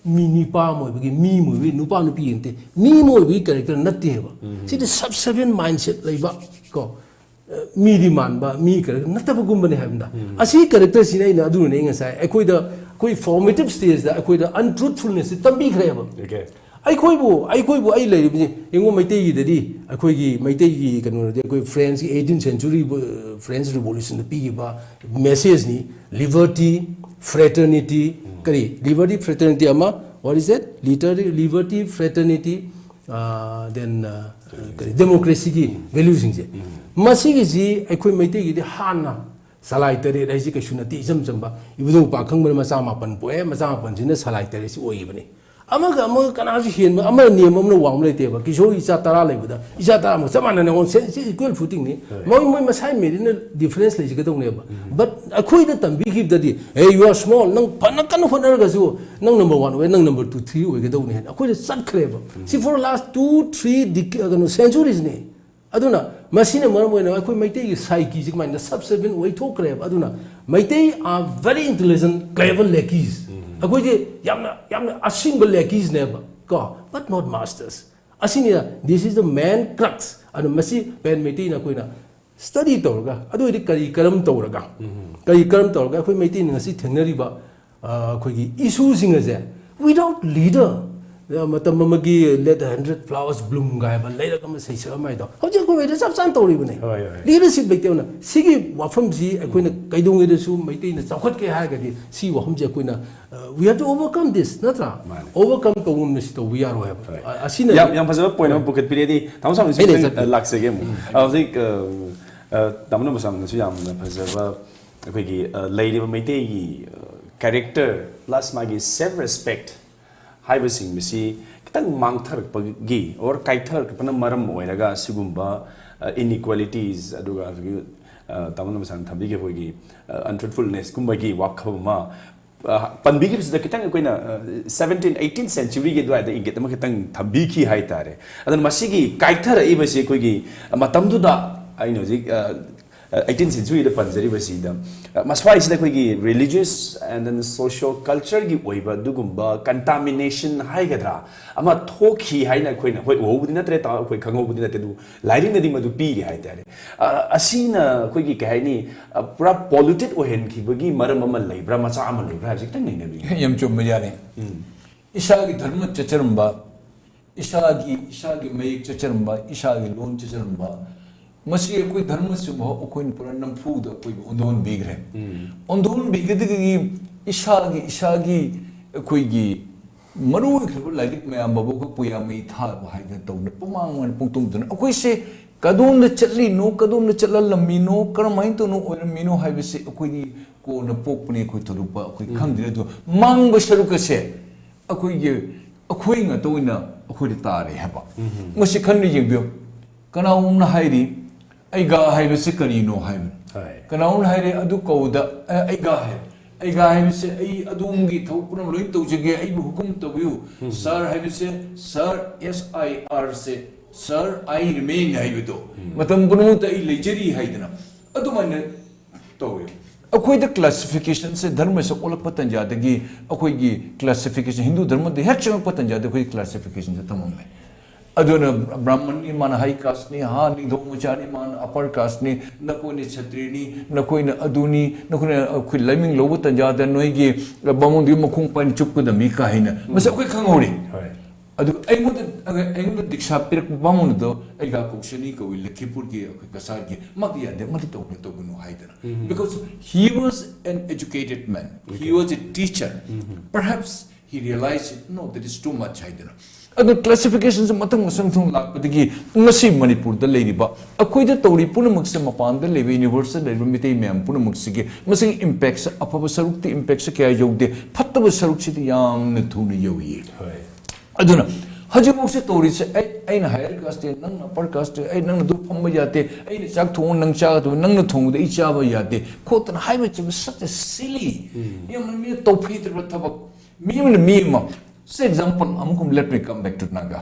ꯃꯤ ꯅꯨꯄꯥ ꯑꯃ ꯑꯣꯏꯕꯒꯤ, ꯃꯤ ꯑꯃ ꯑꯣꯏꯕꯒꯤ, ꯅꯨꯄꯥ ꯅꯨꯄꯤ ꯅꯠꯇꯦ, ꯃꯤ ꯑꯃ ꯑꯣꯏꯕꯒꯤ ꯀꯦꯔꯦꯛꯇꯔ ꯅꯠꯇꯦꯕ꯫ ꯁꯤꯗꯤ subservient mindset ꯂꯩꯕ ꯀꯣ, ꯃꯤꯗꯤ ꯃꯥꯟꯕ, ꯃꯤ ꯀꯦꯔꯦꯛꯇꯔ ꯅꯠꯇꯕꯒꯨꯝꯕꯅꯦ ꯍꯥꯏꯕꯅꯤꯗ꯫ ꯑꯁꯤꯒꯤ ꯀꯦꯔꯦꯛꯇꯔꯁꯤꯅ ꯑꯩꯅ ꯑꯗꯨꯅꯅꯦ ꯑꯩ ꯉꯁꯥꯏ ꯑꯩꯈꯣꯏꯗ, ꯑꯩꯈꯣꯏ formative stageꯇ ꯑꯩꯈꯣꯏꯗ unTruthfulnessꯁꯤ ꯇꯝꯕꯤꯈ꯭ꯔꯦꯕ꯫ Okay꯫ ꯑꯩꯈꯣꯏꯕꯨ ꯑꯩꯈꯣꯏꯕꯨ ꯑꯩ ꯂꯩꯔꯤꯕꯁꯤ ꯌꯦꯡꯉꯨ, ꯃꯩꯇꯩꯒꯤꯗꯗꯤ, ꯑꯩꯈꯣꯏꯒꯤ ꯃꯩꯇꯩꯒꯤ ꯀꯩꯅꯣꯗꯗꯤ, ꯑꯩꯈꯣꯏ Frenchꯀꯤ eighteenth century French Revolutionꯗ ꯄꯤꯈꯤꯕ messageꯅꯤ, liberty, fraternity, ꯀꯔꯤ, liberty, fraternity ꯑꯃ, what is that? Liberty, liberty, fraternity, then ꯀꯔꯤ, democracyꯒꯤ valueꯁꯤꯡꯁꯦ꯫ ꯃꯁꯤꯒꯤꯁꯤ ꯑꯩꯈꯣꯏ ꯃꯩꯇꯩꯒꯤꯗꯤ ꯍꯥꯟꯅ ꯁꯂꯥꯏ ꯇꯔꯦꯠ ꯍꯥꯏꯁꯤ ꯀꯩꯁꯨ ꯅꯠꯇꯦ, ꯏꯆꯝ ꯆꯝꯕ ꯏꯕꯨꯙꯧ ꯄꯥꯈꯪꯕꯅ ꯃꯆꯥ ꯃꯥꯄꯟ ꯄꯣꯛꯑꯦ, ꯃꯆꯥ ꯃꯥꯄꯟꯁꯤꯅ ꯁꯂꯥꯏ ꯇꯔꯦꯠꯁꯤ ꯑꯣꯏꯈꯤꯕꯅꯤ꯫ ꯑꯃꯒ ꯑꯃꯒ ꯀꯅꯥꯁꯨ ꯍꯦꯟꯕ, ꯑꯃꯅ ꯅꯦꯝꯕ ꯑꯃꯅ ꯋꯥꯡꯕ ꯂꯩꯇꯦꯕ꯫ ꯀꯤꯁꯣꯔꯒꯤ ꯏꯆꯥ ꯇꯔꯥ ꯂꯩꯕꯗ ꯏꯆꯥ ꯇꯔꯥꯃꯛ ꯆꯞ ꯃꯥꯟꯅꯅ ꯑꯩꯉꯣꯟꯗ ꯁꯦꯟ ꯁꯤ ꯏꯀ꯭ꯋꯦꯜ ꯐꯨꯇꯤꯡꯅꯤ꯫ ꯃꯣꯏ ꯃꯣꯏ ꯃꯁꯥꯏ ꯃꯦꯔꯤꯠꯅ ꯗꯤꯐꯔꯦꯟꯁ ꯂꯩꯖꯒꯗꯧꯅꯦꯕ꯫ ꯕꯠ ꯑꯩꯈꯣꯏꯗ ꯇꯝꯕꯤꯈꯤꯕꯗꯗꯤ, "Hey, you are small, ꯅꯪ ꯐꯅ ꯀꯟꯅ ꯍꯣꯠꯅꯔꯒꯁꯨ ꯅꯪ ꯅꯝꯕꯔ ꯋꯥꯟ ꯑꯣꯏ, ꯅꯪ ꯅꯝꯕꯔ ꯇꯨ, ꯊ꯭ꯔꯤ ꯑꯣꯏꯒꯗꯧꯅꯤ" ꯍꯥꯏꯅ ꯑꯩꯈꯣꯏꯗ ꯆꯠꯈ꯭ꯔꯦꯕ꯫ ꯁꯤ ꯐꯣꯔ ꯂꯥꯁ ꯇꯨ ꯊ꯭ꯔꯤ ꯀꯩꯅꯣ ꯁꯦꯟꯆꯨꯔꯤꯁꯅꯤ꯫ ꯑꯗꯨꯅ ꯃꯁꯤꯅ ꯃꯔꯝ ꯑꯣꯏꯅ ꯑꯩꯈꯣꯏ ꯃꯩꯇꯩꯒꯤ ꯁꯥꯏꯀꯤꯁꯦ ꯀꯃꯥꯏꯅ ꯁꯕ ꯁꯦꯚꯦꯟ ꯑꯣꯏꯊꯣꯛꯈ꯭ꯔꯦꯕ꯫ ꯑꯗꯨꯅ Meitei are very intelligent, clever lackeys꯫ ꯑꯩꯈꯣꯏꯁꯦ ꯌꯥꯝꯅ ꯌꯥꯝꯅ ꯑꯁꯤꯡꯕ ꯂꯦꯀꯤꯁꯅꯦꯕ ꯀꯣ, but not masters꯫ ꯑꯁꯤꯅꯤꯅ, this is the main crux꯫ ꯑꯗꯨ ꯃꯁꯤ ꯄꯦꯟ ꯃꯩꯇꯩꯅ ꯑꯩꯈꯣꯏꯅ ꯁ꯭ꯇꯗꯤ ꯇꯧꯔꯒ, ꯑꯗꯨ ꯑꯣꯏꯔꯗꯤ ꯀꯔꯤ ꯀꯔꯝ ꯇꯧꯔꯒ, ꯀꯔꯤ ꯀꯔꯝ ꯇꯧꯔꯒ ꯑꯩꯈꯣꯏ ꯃꯩꯇꯩꯅ ꯉꯁꯤ ꯊꯦꯡꯅꯔꯤꯕ, ꯑ, ꯑꯩꯈꯣꯏꯒꯤ ꯏꯁꯨꯁꯤꯡ ꯑꯁꯦ, without leader, ꯑ, ꯃꯇꯝ ꯑꯃꯒꯤ "Let the hundred flowers bloom" ꯀꯥꯏꯕ ꯂꯩꯔꯛ ꯑꯃ ꯁꯩꯁꯛ ꯑꯃ ꯍꯥꯏꯗꯣ ꯍꯧꯖꯤꯛ ꯑꯩꯈꯣꯏ ꯃꯩꯇꯩ ꯆꯞ ꯆꯥꯅ ꯇꯧꯔꯤꯕꯅꯦ꯫ ꯍꯣꯏ, ꯍꯣꯏ꯫ ꯂꯤꯗꯔꯁꯤꯞ ꯂꯩꯇꯕꯅ꯫ ꯁꯤꯒꯤ ꯋꯥꯐꯝꯁꯤ ꯑꯩꯈꯣꯏꯅ ꯀꯩꯗꯧꯉꯩꯗꯁꯨ ꯃꯩꯇꯩꯅ ꯆꯥꯎꯈꯠꯀꯦ ꯍꯥꯏꯔꯒꯗꯤ ꯁꯤ ꯋꯥꯐꯝꯁꯤ ꯑꯩꯈꯣꯏꯅ, ꯑ, we have to overcome this, ꯅꯠꯇ꯭ꯔꯥ? ꯃꯥꯅꯦ꯫ ꯑꯣꯚꯔꯀꯝ ꯇꯧꯕ ꯉꯝꯅ ꯁꯤ ꯇꯧꯕ ꯌꯥꯔꯣꯏ ꯍꯥꯏꯕ꯫ ꯍꯣꯏ꯫ ꯑ-, ꯑꯁꯤꯅ ꯌꯥꯝ, ꯌꯥꯝ ꯐꯖꯕ ꯄꯣꯏꯟ ꯑꯃ ꯄꯨꯈꯠꯄꯤꯔꯦ꯫ ꯑꯗꯤ ꯇꯥꯃꯣ ꯁꯥꯃꯤꯁꯨ ꯑꯩꯅ ꯈꯤꯇꯪ, ꯆꯠꯄꯤ- ꯑ, ꯂꯥꯛꯆꯒꯦ ꯑꯃꯨꯛ꯫ ꯑ, ꯍꯧꯖꯤꯛ, ꯑ, ꯑ, ꯇꯥꯃꯣ ꯅꯝꯕꯁꯥꯝꯅꯁꯨ ꯌꯥꯝꯅ ꯐꯖꯕ ꯑꯩꯈꯣꯏꯒꯤ, ꯑ, ꯂꯩꯔꯤꯕ ꯃꯩꯇꯩꯒꯤ, ꯑ, ꯀꯦꯔꯦꯛꯇꯔ ꯄ꯭ꯂꯁ ꯃꯥꯒꯤ ꯁꯦꯜꯐ ꯔꯦꯁꯄꯦꯛ ꯍꯥꯏꯕꯁꯤꯡ ꯑꯁꯤ ꯈꯤꯇꯪ ꯃꯥꯡꯊꯔꯛꯄꯒꯤ ꯑꯣꯔ ꯀꯥꯏꯊꯔꯛꯄꯅ ꯃꯔꯝ ꯑꯣꯏꯔꯒ ꯁꯤꯒꯨꯝꯕ, ꯑ, ꯏꯟꯏꯀ꯭ꯋꯦꯂꯤꯇꯤꯁ, ꯑꯗꯨꯒ ꯍꯧꯖꯤꯛꯀꯤ, ꯑ, ꯇꯥꯃꯣ ꯅꯝꯕꯁꯥꯝꯅ ꯊꯝꯕꯤꯈꯤꯕ ꯑꯩꯈꯣꯏꯒꯤ, ꯑ, ꯑꯟꯇ꯭ꯔꯨꯠꯐꯨꯜꯅꯦꯁꯀꯨꯝꯕꯒꯤ ꯋꯥꯐꯝ ꯑꯃ, ꯑ, ꯄꯟꯕꯤꯈꯤꯕꯁꯤꯗ ꯈꯤꯇꯪ ꯑꯩꯈꯣꯏꯅ, ꯑ, ꯁꯕꯦꯟꯇꯤꯟ, ꯑꯩꯇꯤꯟ ꯁꯦꯟꯆꯨꯔꯤꯒꯤ ꯑꯗꯨꯋꯥꯏꯗ ꯏꯪꯒꯤꯠ ꯑꯃꯈꯛꯇꯪ ꯊꯝꯕꯤꯈꯤ ꯍꯥꯏꯇꯥꯔꯦ꯫ ꯑꯗꯨꯅ ꯃꯁꯤꯒꯤ ꯀꯥꯏꯊꯔꯛꯏꯕꯁꯤ ꯑꯩꯈꯣꯏꯒꯤ ꯃꯇꯝꯗꯨꯗ ꯑꯩꯅ ꯍꯧꯖꯤꯛ, ꯑ, ꯑ, ꯑꯩꯇꯤꯟ ꯁꯦꯟꯆꯨꯔꯤꯗ ꯄꯟꯖꯔꯤꯕꯁꯤꯗ, ꯑ, ꯃꯁ꯭ꯋꯥꯏꯁꯤꯗ ꯑꯩꯈꯣꯏꯒꯤ religious and then socio cultureꯒꯤ ꯑꯣꯏꯕ ꯑꯗꯨꯒꯨꯝꯕ contamination ꯍꯥꯏꯒꯗ꯭ꯔꯥ ꯑꯃ ꯊꯣꯛꯈꯤ ꯍꯥꯏꯅ ꯑꯩꯈꯣꯏꯅ, ꯍꯣꯏ, ꯎꯍꯧꯕꯗꯤ ꯅꯠꯇ꯭ꯔꯦ, ꯇꯥ-, ꯑꯩꯈꯣꯏ ꯈꯪꯍꯧꯕꯗꯤ ꯅꯠꯇꯦ, ꯑꯗꯨꯕꯨ ꯂꯥꯏꯔꯤꯛꯅꯗꯤ ꯃꯗꯨ ꯄꯤꯔꯤ ꯍꯥꯏꯇꯥꯔꯦ꯫ ꯑ, ꯑꯁꯤꯅ ꯑꯩꯈꯣꯏꯒꯤ ꯀꯩ ꯍꯥꯏꯅꯤ, ꯑ, ꯄꯨꯔꯥ polluted ꯑꯣꯏꯍꯟꯈꯤꯕꯒꯤ ꯃꯔꯝ ꯑꯃ ꯂꯩꯕ꯭ꯔꯥ, ꯃꯆꯥꯛ ꯑꯃ ꯂꯩꯕ꯭ꯔꯥ ꯍꯥꯏꯕꯁꯤ ꯈꯤꯇꯪ ꯅꯩꯅꯕꯤꯌꯨ꯫ ꯌꯥꯝ ꯆꯨꯝꯕ ꯌꯥꯅꯤ꯫ ꯎꯝ꯫ ꯏꯁꯥꯒꯤ ꯙꯔꯃ ꯆꯠꯆꯔꯝꯕ, ꯏꯁꯥꯒꯤ, ꯏꯁꯥꯒꯤ ꯃꯌꯦꯛ ꯆꯠꯆꯔꯝꯕ, ꯏꯁꯥꯒꯤ ꯂꯣꯟ ꯆꯠꯆꯔꯝꯕ, ꯃꯁꯤ ꯑꯩꯈꯣꯏ ꯙꯔꯃꯁꯤꯕꯨ ꯑꯩꯈꯣꯏꯅ ꯄꯨꯔꯥ ꯅꯝꯐꯨꯗ ꯑꯩꯈꯣꯏꯕꯨ ꯑꯣꯟꯊꯣꯛꯍꯟꯕꯤꯈ꯭ꯔꯦ꯫ ꯎꯝ꯫ ꯑꯣꯟꯊꯣꯛꯍꯟꯕꯤꯒꯗꯒꯤ ꯏꯁꯥꯒꯤ, ꯏꯁꯥꯒꯤ ꯑꯩꯈꯣꯏꯒꯤ ꯃꯔꯨ ꯑꯣꯏꯈ꯭ꯔꯕ ꯂꯥꯏꯔꯤꯛ ꯃꯌꯥꯝ ꯐꯥꯎꯕ ꯑꯩꯈꯣꯏ ꯄꯨꯌꯥ ꯃꯩ ꯊꯥꯕ ꯍꯥꯏꯗꯅ ꯇꯧꯗꯅ ꯄꯨꯃꯥꯡ ꯑꯣꯏꯅ ꯄꯨꯡꯇꯨꯝꯗꯨꯅ ꯑꯩꯈꯣꯏꯁꯦ ꯀꯗꯣꯝꯗ ꯆꯠꯂꯤꯅꯣ, ꯀꯗꯣꯝꯗ ꯆꯠꯍꯜꯂꯝꯃꯤꯅꯣ, ꯀꯔꯝꯍꯥꯏꯅ ꯇꯧꯅ ꯑꯣꯏꯔꯝꯃꯤꯅꯣ ꯍꯥꯏꯕꯁꯤ ꯑꯩꯈꯣꯏꯗꯤ ꯀꯣꯟꯅ ꯄꯣꯛꯄꯅꯤ, ꯑꯩꯈꯣꯏ ꯊꯣꯏꯗꯣꯛꯄ ꯑꯩꯈꯣꯏ ꯎꯝ꯫ ꯈꯪꯗ꯭ꯔꯦ꯫ ꯑꯗꯣ ꯃꯥꯡꯕ ꯁꯔꯨꯛ ꯑꯁꯦ ꯑꯩꯈꯣꯏꯒꯤ ꯑꯩꯈꯣꯏ ꯉꯥꯛꯇ ꯑꯣꯏꯅ ꯑꯩꯈꯣꯏꯗ ꯇꯥꯔꯦ ꯍꯥꯏꯕ꯫ ꯉꯁꯤ ꯈꯟꯅ ꯌꯦꯡꯕꯤꯌꯨ, ꯀꯅꯥꯒꯨꯝꯅ ꯍꯥꯏꯔꯤ ꯑꯩꯒ ꯍꯥꯏꯕꯁꯤ ꯀꯔꯤꯅꯣ ꯍꯥꯏꯕꯅꯤ꯫ ꯍꯣꯏ꯫ ꯀꯅꯥꯒꯨꯝꯅ ꯍꯥꯏꯔꯤ ꯑꯗꯨ ꯀꯧꯕꯗ "ꯑꯦ, ꯑꯩꯒ ꯍꯥꯏ, ꯑꯩꯒ ꯍꯥꯏꯕꯁꯦ ꯑꯩ ꯑꯗꯣꯝꯒꯤ ꯊꯕꯛ ꯄꯨꯝꯅꯃꯛ ꯂꯣꯏ ꯇꯧꯖꯒꯦ, ꯑꯩꯕꯨ ꯍꯨꯀꯨꯝ ꯇꯧꯕꯤꯌꯨ꯫ ꯁꯥꯔ ꯍꯥꯏꯕꯁꯦ ꯁꯥꯔ, ꯑꯦꯁ ꯑꯥꯏ ꯑꯥꯔ ꯁꯦ ꯁꯥꯔ, ꯑꯥꯏ ꯔꯤꯃꯦꯟ ꯍꯥꯏꯕꯗꯣ, ꯃꯇꯝ ꯄꯨꯝꯅꯃꯛꯇ ꯑꯩ ꯂꯩꯖꯔꯤ" ꯍꯥꯏꯗꯅ ꯑꯗꯨꯃꯥꯏꯅ ꯇꯧꯋꯦ꯫ ꯑꯩꯈꯣꯏꯗ ꯀ꯭ꯂꯥꯁꯤꯐꯤꯀꯦꯁꯟꯁꯦ ꯙꯔꯃꯁꯦ ꯑꯣꯜꯂꯛꯄ ꯇꯥꯟꯖꯥꯗꯒꯤ ꯑꯩꯈꯣꯏꯒꯤ ꯀ꯭ꯂꯥꯁꯤꯐꯤꯀꯦꯁꯟ ꯍꯤꯟꯗꯨ ꯙꯔꯃꯗ ꯍꯦꯛ ꯆꯪꯉꯛꯄ ꯇꯥꯟꯖꯥꯗ ꯑꯩꯈꯣꯏ ꯀ꯭ꯂꯥꯁꯤꯐꯤꯀꯦꯁꯟꯁꯦ ꯊꯝꯃꯝꯃꯦ꯫ ꯑꯗꯨꯅ ꯕ꯭ꯔꯥꯍꯃꯟꯅꯤ, ꯃꯥꯅ ꯍꯥꯏ ꯀꯥꯁꯅꯤ, ꯍꯥ, ꯅꯤꯡꯊꯧ ꯃꯆꯥꯅꯤ, ꯃꯥꯅ ꯑꯄꯔ ꯀꯥꯁꯅꯤ, ꯅꯈꯣꯏꯅ ꯁꯇ꯭ꯔꯤꯅꯤ, ꯅꯈꯣꯏꯅ ꯑꯗꯨꯅꯤ, ꯅꯈꯣꯏꯅ ꯑꯩꯈꯣꯏ ꯂꯥꯏꯃꯤꯡ ꯂꯧꯕ ꯇꯥꯟꯖꯥꯗ ꯅꯣꯏꯒꯤ ꯕꯥꯃꯣꯟꯗꯨꯒꯤ ꯃꯈꯣꯡ ꯄꯥꯏꯅ ꯆꯨꯞꯀꯗꯕꯅꯤ ꯀꯥ ꯍꯥꯏꯅ ꯃꯁꯤ ꯑꯩꯈꯣꯏ ꯈꯪꯍꯧꯔꯤ꯫ ꯍꯣꯏ꯫ ꯑꯗꯨ ꯑꯩꯉꯣꯟꯗ ꯑꯩꯉꯣꯟꯗ ꯗꯤꯛꯁꯥ ꯄꯤꯔꯛꯄ ꯕꯥꯃꯣꯟꯗꯣ ꯑꯩꯒ ꯀꯧꯁꯅꯤ ꯀꯧꯏ, ꯂꯈꯤꯄꯨꯔꯒꯤ ꯑꯩꯈꯣꯏ ꯀꯁꯥꯔꯒꯤ, ꯃꯥꯗꯤ ꯌꯥꯗꯦ, ꯃꯥꯗꯤ ꯇꯧꯕꯅ ꯇꯧꯒꯅꯨ ꯍꯥꯏꯗꯅ꯫ Because he was an educated man, he was a teacher, perhaps he realized, "No, that is too much" ꯍꯥꯏꯗꯅ꯫ ꯑꯗꯨ ꯀ꯭ꯂꯥꯁꯤꯐꯤꯀꯦꯁꯟꯁꯦ ꯃꯊꯪ ꯃꯊꯪ ꯃꯊꯪ ꯂꯥꯛꯄꯗꯒꯤ ꯉꯁꯤ ꯃꯅꯤꯄꯨꯔꯗ ꯂꯩꯔꯤꯕ, ꯑꯩꯈꯣꯏꯗ ꯇꯧꯔꯤ ꯄꯨꯝꯅꯃꯛꯁꯦ, ꯃꯄꯥꯟꯗ ꯂꯩꯕ, ꯌꯨꯅꯤꯚꯔꯁꯇ ꯂꯩꯔꯤꯕ ꯃꯤꯇꯩ ꯃꯌꯥꯝ ꯄꯨꯝꯅꯃꯛꯁꯤꯒꯤ ꯃꯁꯤꯒꯤ ꯏꯝꯄꯦꯛꯁꯦ, ꯑꯐꯕ ꯁꯔꯨꯛꯇꯤ ꯏꯝꯄꯦꯛꯁꯦ ꯀꯌꯥ ꯌꯧꯗꯦ, ꯐꯠꯇꯕ ꯁꯔꯨꯛꯁꯤꯗꯤ ꯌꯥꯝꯅ ꯊꯨꯅ ꯌꯧꯏ꯫ ꯍꯣꯏ꯫ ꯑꯗꯨꯅ ꯍꯧꯖꯤꯛꯐꯥꯎꯁꯦ ꯇꯧꯔꯤꯁꯦ, ꯑꯩ, ꯑꯩꯅ ꯍꯥꯏꯌꯔ ꯀꯥꯁꯇꯤ, ꯅꯪꯅ ꯑꯄꯔ ꯀꯥꯁꯇꯤ, ꯑꯩ, ꯅꯪꯅ ꯑꯗꯨ ꯐꯝꯕ ꯌꯥꯗꯦ, ꯑꯩꯅ ꯆꯥꯛ ꯊꯣꯡꯉ ꯅꯪ ꯆꯥꯒꯗꯕ, ꯅꯪꯅ ꯊꯣꯡꯕꯗ ꯑꯩ ꯆꯥꯕ ꯌꯥꯗꯦ ꯈꯣꯠꯇꯅ ꯍꯥꯏꯕ ꯆꯤꯡꯕ such a silly, ꯌꯥꯝꯅ ꯃꯤꯅ ꯇꯧꯐꯤꯗ꯭ꯔꯕ ꯊꯕꯛ꯫ ꯃꯤ ꯑꯃꯅ ꯃꯤ ꯑꯃ, ꯁꯦ, example ꯑꯃꯒꯨꯝ, let me come back to Naga.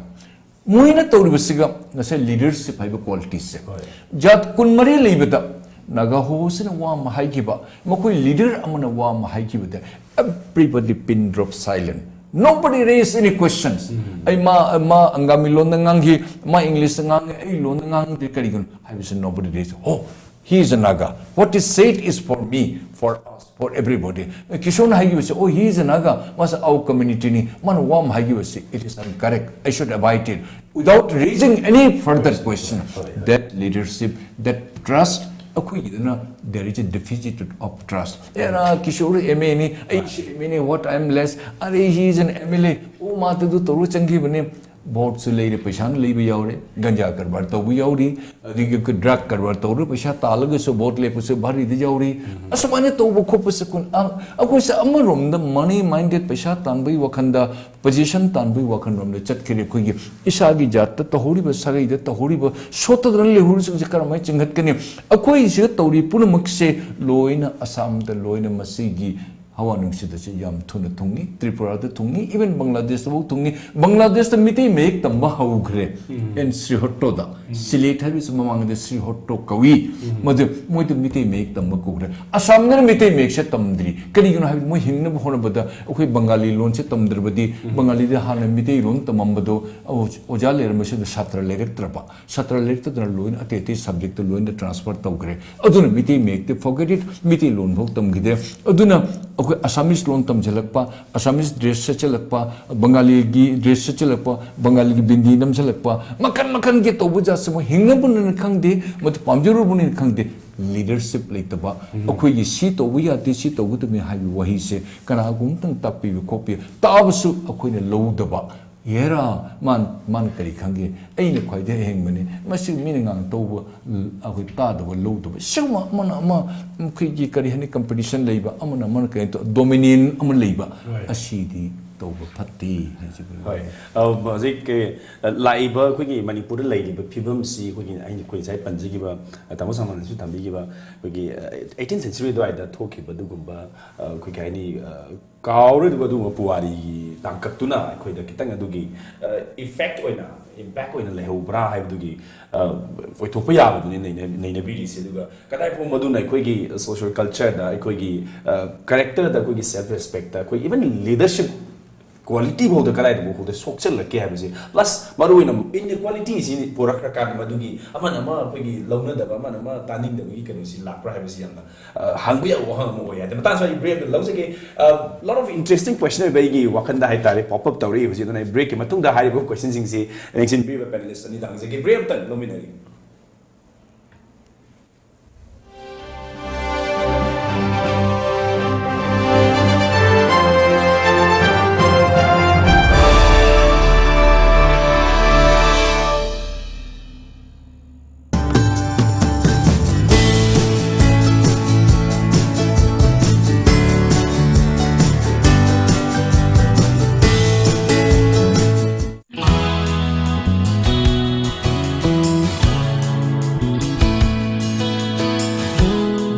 ꯃꯣꯏꯅ ꯇꯧꯔꯤꯕꯁꯤꯒ ꯉꯁꯥꯏ ꯂꯤꯗꯔꯁꯤꯞ ꯍꯥꯏꯕ ꯀ꯭ꯋꯥꯂꯤꯇꯤꯁꯦ, ꯍꯣꯏ꯫ ꯖꯥꯠ ꯀꯨꯟꯃꯔꯤ ꯂꯩꯕꯗ ꯅꯥꯒꯥ ꯍꯣꯁꯤꯅ ꯋꯥ ꯑꯃ ꯍꯥꯏꯈꯤꯕ, ꯃꯈꯣꯏ ꯂꯤꯗꯔ ꯑꯃꯅ ꯋꯥ ꯑꯃ ꯍꯥꯏꯈꯤꯕꯗ, everybody pin drop silent, nobody raise any questions. ꯑꯩ, ꯃꯥ, ꯃꯥ ꯑꯪꯒꯥꯃꯤ ꯂꯣꯟꯗ ꯉꯥꯡꯈꯤ, ꯃꯥ ꯏꯪꯂꯤꯁꯇ ꯉꯥꯡꯉꯤ, ꯑꯩ ꯂꯣꯟꯗ ꯉꯥꯡꯗꯦ ꯀꯔꯤꯒꯤꯅꯣ ꯍꯥꯏꯕꯁꯤ nobody raise. Oh, he is a Naga, what is said is for me, for us, for everybody. ꯀꯤꯁꯣꯔꯅ ꯍꯥꯏꯈꯤꯕꯁꯦ, "Oh, he is a Naga, ꯃꯥꯁꯦ our community ꯅꯤ, ꯃꯥꯅ ꯋꯥ ꯑꯃ ꯍꯥꯏꯈꯤꯕꯁꯦ, it is incorrect, I should abide it." Without raising any further question, that leadership, that trust, ꯑꯩꯈꯣꯏꯒꯤꯗꯅ there is a deficit of trust. ꯑꯦꯔꯥ, Kishor M A ꯅꯤ, ꯑꯩꯁꯨ M A ꯅꯤ, what I am less, ꯑꯔꯦ, he is an M L A, ꯑꯣ, ꯃꯥ ꯑꯗꯨ ꯇꯧꯔ ꯆꯪꯈꯤꯕꯅꯤ, ꯚꯣꯠꯁꯨ ꯂꯩꯔꯦ, ꯄꯩꯁꯥꯅ ꯂꯩꯕ ꯌꯥꯎꯔꯦ, ꯒꯟꯖꯥ ꯀꯔꯕꯥꯔ ꯇꯧꯕ ꯌꯥꯎꯔꯤ, ꯑꯗꯒꯤ ꯗ꯭ꯔꯒ ꯀꯔꯕꯥꯔ ꯇꯧꯔꯒ ꯄꯩꯁꯥ ꯇꯥꯜꯂꯒꯁꯨ ꯚꯣꯠ ꯂꯦꯞꯄꯁꯨ ꯚꯥꯔꯤꯗ ꯌꯥꯎꯔꯤ꯫ ꯑꯁꯨꯃꯥꯏꯅ ꯇꯧꯕ ꯈꯣꯠꯄꯁꯦ ꯀꯨꯟ-, ꯑ-, ꯑꯩꯈꯣꯏꯁꯦ ꯑꯃꯔꯣꯝꯗ ꯃꯅꯤ ꯃꯥꯏꯟꯗꯦꯗ, ꯄꯩꯁꯥ ꯇꯥꯟꯕꯒꯤ ꯋꯥꯈꯜꯗ, ꯄꯣꯖꯤꯁꯟ ꯇꯥꯟꯕꯒꯤ ꯋꯥꯈꯜꯔꯣꯝꯗ ꯆꯠꯈ꯭ꯔꯦ꯫ ꯑꯩꯈꯣꯏꯒꯤ ꯏꯁꯥꯒꯤ ꯖꯥꯠꯇ ꯇꯧꯍꯧꯔꯤꯕ, ꯁꯥꯒꯩꯗ ꯇꯧꯍꯧꯔꯤꯕ, ꯁꯣꯠꯇꯗꯅ ꯂꯩꯍꯧꯔꯤꯁꯤꯡꯁꯦ ꯀꯔꯝꯍꯥꯏꯅ ꯆꯤꯡꯈꯠꯀꯅꯤ? ꯑꯩꯈꯣꯏꯁꯤꯗ ꯇꯧꯔꯤ ꯄꯨꯝꯅꯃꯛꯁꯦ ꯂꯣꯏꯅ ꯑꯁꯥꯝꯗ ꯂꯣꯏꯅ ꯃꯁꯤꯒꯤ ꯍꯋꯥ ꯅꯨꯡꯁꯤꯠ ꯑꯁꯤ ꯌꯥꯝ ꯊꯨꯅ ꯊꯨꯡꯉꯤ, ꯇ꯭ꯔꯤꯄꯨꯔꯥꯗ ꯊꯨꯡꯉꯤ, even ꯕꯪꯒ꯭ꯂꯥꯗꯦꯁꯇꯐꯥꯎ ꯊꯨꯡꯉꯤ꯫ ꯕꯪꯒ꯭ꯂꯥꯗꯦꯁꯇ ꯃꯤꯇꯩ ꯃꯌꯦꯛ ꯇꯝꯕ ꯍꯧꯈ꯭ꯔꯦ꯫ ꯑꯦꯟ ꯁ꯭ꯔꯤꯍꯠꯇꯣꯗ, ꯁꯤꯂꯦꯠ ꯍꯥꯏꯕꯁꯤ ꯃꯃꯥꯡꯗ ꯁ꯭ꯔꯤꯍꯠꯇꯣ ꯀꯧꯏ꯫ ꯃꯗꯨ ꯃꯣꯏꯗ ꯃꯤꯇꯩ ꯃꯌꯦꯛ ꯇꯝꯕ ꯀꯧꯈ꯭ꯔꯦ꯫ ꯑꯁꯥꯝꯗꯅ ꯃꯤꯇꯩ ꯃꯌꯦꯛꯁꯦ ꯇꯝꯗ꯭ꯔꯤ꯫ ꯀꯔꯤꯒꯤꯅꯣ ꯍꯥꯏꯕꯗꯤ ꯃꯣꯏ ꯍꯤꯡꯅꯕ ꯍꯣꯠꯅꯕꯗ ꯑꯩꯈꯣꯏ ꯕꯪꯒꯥꯂꯤ ꯂꯣꯟꯁꯦ ꯇꯝꯗ꯭ꯔꯕꯗꯤ, ꯕꯪꯒꯥꯂꯤꯗ ꯍꯥꯟꯅ ꯃꯤꯇꯩ ꯂꯣꯟ ꯇꯝꯃꯝꯕꯗꯣ ꯑꯣ-, ꯑꯣꯖꯥ ꯂꯩꯔꯝꯕꯁꯤꯗ ꯁꯥꯇ꯭ꯔ ꯂꯩꯔꯛꯇ꯭ꯔꯕ꯫ ꯁꯥꯇ꯭ꯔ ꯂꯩꯔꯛꯇꯗꯅ ꯂꯣꯏꯅ ꯑꯇꯩ ꯑꯇꯩ ꯁꯕꯖꯦꯛꯇ ꯂꯣꯏꯅ ꯇ꯭ꯔꯥꯟꯁꯐꯔ ꯇꯧꯈ꯭ꯔꯦ꯫ ꯑꯗꯨꯅ ꯃꯤꯇꯩ ꯃꯌꯦꯛꯇꯤ forget it, ꯃꯤꯇꯩ ꯂꯣꯟ ꯐꯥꯎ ꯇꯝꯈꯤꯗꯦ꯫ ꯑꯗꯨꯅ ꯑꯩꯈꯣꯏ ꯑꯁꯥꯃꯤꯁ ꯂꯣꯟ ꯇꯝꯁꯤꯜꯂꯛꯄ, ꯑꯁꯥꯃꯤꯁ ꯗ꯭ꯔꯦꯁ ꯁꯦꯠꯆꯜꯂꯛꯄ, ꯕꯪꯒꯥꯂꯤꯒꯤ ꯗ꯭ꯔꯦꯁ ꯁꯦꯠꯆꯜꯂꯛꯄ, ꯕꯪꯒꯥꯂꯤꯒꯤ ꯕꯤꯟꯗꯤ ꯅꯝꯁꯤꯜꯂꯛꯄ, ꯃꯈꯟ ꯃꯈꯟꯒꯤ ꯇꯧꯕ ꯖꯥꯠꯁꯦ ꯃꯣꯏ ꯍꯤꯡꯅꯕꯅꯤꯅ ꯈꯪꯗꯦ, ꯃꯗꯨ ꯄꯥꯝꯖꯔꯨꯕꯅꯤꯅ ꯈꯪꯗꯦ, ꯂꯤꯗꯔꯁꯤꯞ ꯂꯩꯇꯕ, ꯑꯩꯈꯣꯏꯒꯤ ꯁꯤ ꯇꯧꯕ ꯌꯥꯗꯦ, ꯁꯤ ꯇꯧꯒꯗꯕꯅꯤ ꯍꯥꯏꯕ ꯋꯥꯍꯩꯁꯦ ꯀꯅꯥꯒꯨꯝꯕ ꯑꯃꯇꯪ ꯇꯥꯛꯄꯤꯕ ꯈꯣꯠꯄꯤꯕ, ꯇꯥꯕꯁꯨ ꯑꯩꯈꯣꯏꯅ ꯂꯧꯗꯕ꯫ ꯍꯦꯔꯥ, ꯃꯥꯅ, ꯃꯥꯅ ꯀꯔꯤ ꯈꯪꯒꯦ? ꯑꯩꯅ ꯈ꯭ꯋꯥꯏꯗꯒꯤ ꯑꯍꯦꯟꯕꯅꯤ꯫ ꯃꯁꯤ ꯃꯤꯅ ꯉꯥꯡꯇꯧꯕ, ꯎꯝ, ꯑꯩꯈꯣꯏ ꯇꯥꯗꯕ, ꯂꯧꯗꯕ꯫ ꯁꯤꯒꯨꯝꯕ ꯑꯃꯅ ꯑꯃ, ꯑꯩꯈꯣꯏꯒꯤ ꯀꯔꯤ ꯍꯥꯏꯅꯤ, ꯀꯝꯄꯤꯇꯤꯁꯟ ꯂꯩꯕ, ꯑꯃꯅ ꯑꯃꯅ ꯀꯩꯅꯣ ꯇꯧ-, ꯗꯣꯃꯤꯅꯤꯌꯟ ꯑꯃ ꯂꯩꯕ꯫ ꯍꯣꯏ꯫ ꯑꯁꯤꯗꯤ ꯇꯧꯕ ꯐꯠꯇꯦ ꯍꯥꯏꯖꯕꯅꯤ꯫ ꯍꯣꯏ꯫ ꯑ, ꯍꯧꯖꯤꯛ ꯀꯩ, ꯑ, ꯂꯥꯛꯏꯕ ꯑꯩꯈꯣꯏꯒꯤ ꯃꯅꯤꯄꯨꯔꯗ ꯂꯩꯔꯤꯕ ꯐꯤꯕꯝꯁꯤ ꯑꯩꯈꯣꯏꯒꯤ, ꯑꯩꯅ, ꯑꯩꯈꯣꯏ ꯉꯁꯥꯏ ꯄꯟꯖꯈꯤꯕ, ꯑ, ꯇꯥꯃꯣ ꯁꯥꯃꯅꯁꯨ ꯊꯝꯕꯤꯈꯤꯕ ꯑꯩꯈꯣꯏꯒꯤ, ꯑ, ꯑꯩꯠꯇꯤꯟ ꯁꯦꯟꯆꯨꯔꯤ ꯑꯗꯨꯋꯥꯏꯗ ꯊꯣꯛꯈꯤꯕ ꯑꯗꯨꯒꯨꯝꯕ, ꯑ, ꯑꯩꯈꯣꯏ ꯀꯩ ꯍꯥꯏꯅꯤ, ꯑ, ꯀꯥꯎꯔꯣꯏꯗꯕ ꯑꯗꯨꯒꯨꯝꯕ ꯄꯨꯋꯥꯔꯤꯒꯤ ꯇꯥꯡꯀꯛꯇꯨꯅ ꯑꯩꯈꯣꯏꯗ ꯈꯤꯇꯪ ꯑꯗꯨꯒꯤ, ꯑ, ꯏꯐꯦꯛ ꯑꯣꯏꯅ, ꯏꯝꯄꯦꯛ ꯑꯣꯏꯅ ꯂꯩꯍꯧꯕ꯭ꯔꯥ ꯍꯥꯏꯕꯗꯨꯒꯤ, ꯑ, ꯑꯣꯏꯊꯣꯛꯄ ꯌꯥꯕꯗꯨꯅꯤ ꯅꯩꯅ-, ꯅꯩꯅꯕꯤꯔꯤꯁꯦ꯫ ꯑꯗꯨꯒ ꯀꯗꯥꯏ ꯐꯥꯎ ꯃꯗꯨꯅ ꯑꯩꯈꯣꯏꯒꯤ ꯁꯣꯁꯤꯌꯦꯜ ꯀꯜꯆꯔꯗ, ꯑꯩꯈꯣꯏꯒꯤ, ꯑ, ꯀꯦꯔꯦꯛꯇꯔꯗ, ꯑꯩꯈꯣꯏꯒꯤ ꯁꯦꯜꯐ ꯔꯦꯁꯄꯦꯛꯇ, ꯑꯩꯈꯣꯏ ꯏꯚꯟ ꯂꯤꯗꯔꯁꯤꯞ ꯀ꯭ꯋꯥꯂꯤꯇꯤ ꯐꯥꯎꯗ ꯀꯗꯥꯏꯗ ꯐꯥꯎꯗ ꯁꯣꯛꯆꯜꯂꯛꯀꯦ ꯍꯥꯏꯕꯁꯦ, ꯄ꯭ꯂꯁ ꯃꯔꯨꯑꯣꯏꯅ ꯏꯟꯏꯀ꯭ꯋꯥꯂꯤꯇꯤꯁꯤ ꯄꯨꯔꯛꯈ꯭ꯔꯀꯥꯟꯗ ꯃꯗꯨꯒꯤ ꯑꯃꯅ ꯑꯃ ꯑꯩꯈꯣꯏꯒꯤ ꯂꯧꯅꯗꯕ, ꯑꯃꯅ ꯑꯃ ꯇꯥꯅꯤꯡꯗꯕꯒꯤ ꯀꯩꯅꯣꯁꯤ ꯂꯥꯛꯄ꯭ꯔꯥ ꯍꯥꯏꯕꯁꯤ ꯌꯥꯝꯅ, ꯑ, ꯍꯪꯕ ꯌꯥꯕ ꯋꯥꯍꯪ ꯑꯃ ꯑꯣꯏ꯫ ꯑꯗ ꯃꯇꯥꯡꯁꯤꯗ ꯑꯩ ꯕ꯭ꯔꯦꯛ ꯑꯃ ꯂꯧꯖꯒꯦ꯫ ꯑ, lot of interesting question ꯑꯣꯏꯕ ꯑꯩꯒꯤ ꯋꯥꯈꯜꯗ ꯍꯥꯏꯇꯥꯔꯦ, ꯄꯣꯞ ꯑꯞ ꯇꯧꯔꯛꯏ ꯍꯧꯖꯤꯛ꯫ ꯑꯗꯨꯅ ꯑꯩ ꯕ꯭ꯔꯦꯛꯀꯤ ꯃꯇꯨꯡꯗ ꯍꯥꯏꯔꯤꯕ ꯀꯣꯏꯁꯟꯁꯤꯡꯁꯤ ꯌꯦꯡꯁꯤꯟꯕꯤꯔꯤꯕ ꯄꯦꯅꯦꯂꯤꯁ ꯑꯅꯤꯗ ꯍꯪꯖꯒꯦ꯫ ꯕ꯭ꯔꯦꯛ ꯑꯃꯇꯪ ꯂꯧꯃꯤꯟꯅꯔꯤ꯫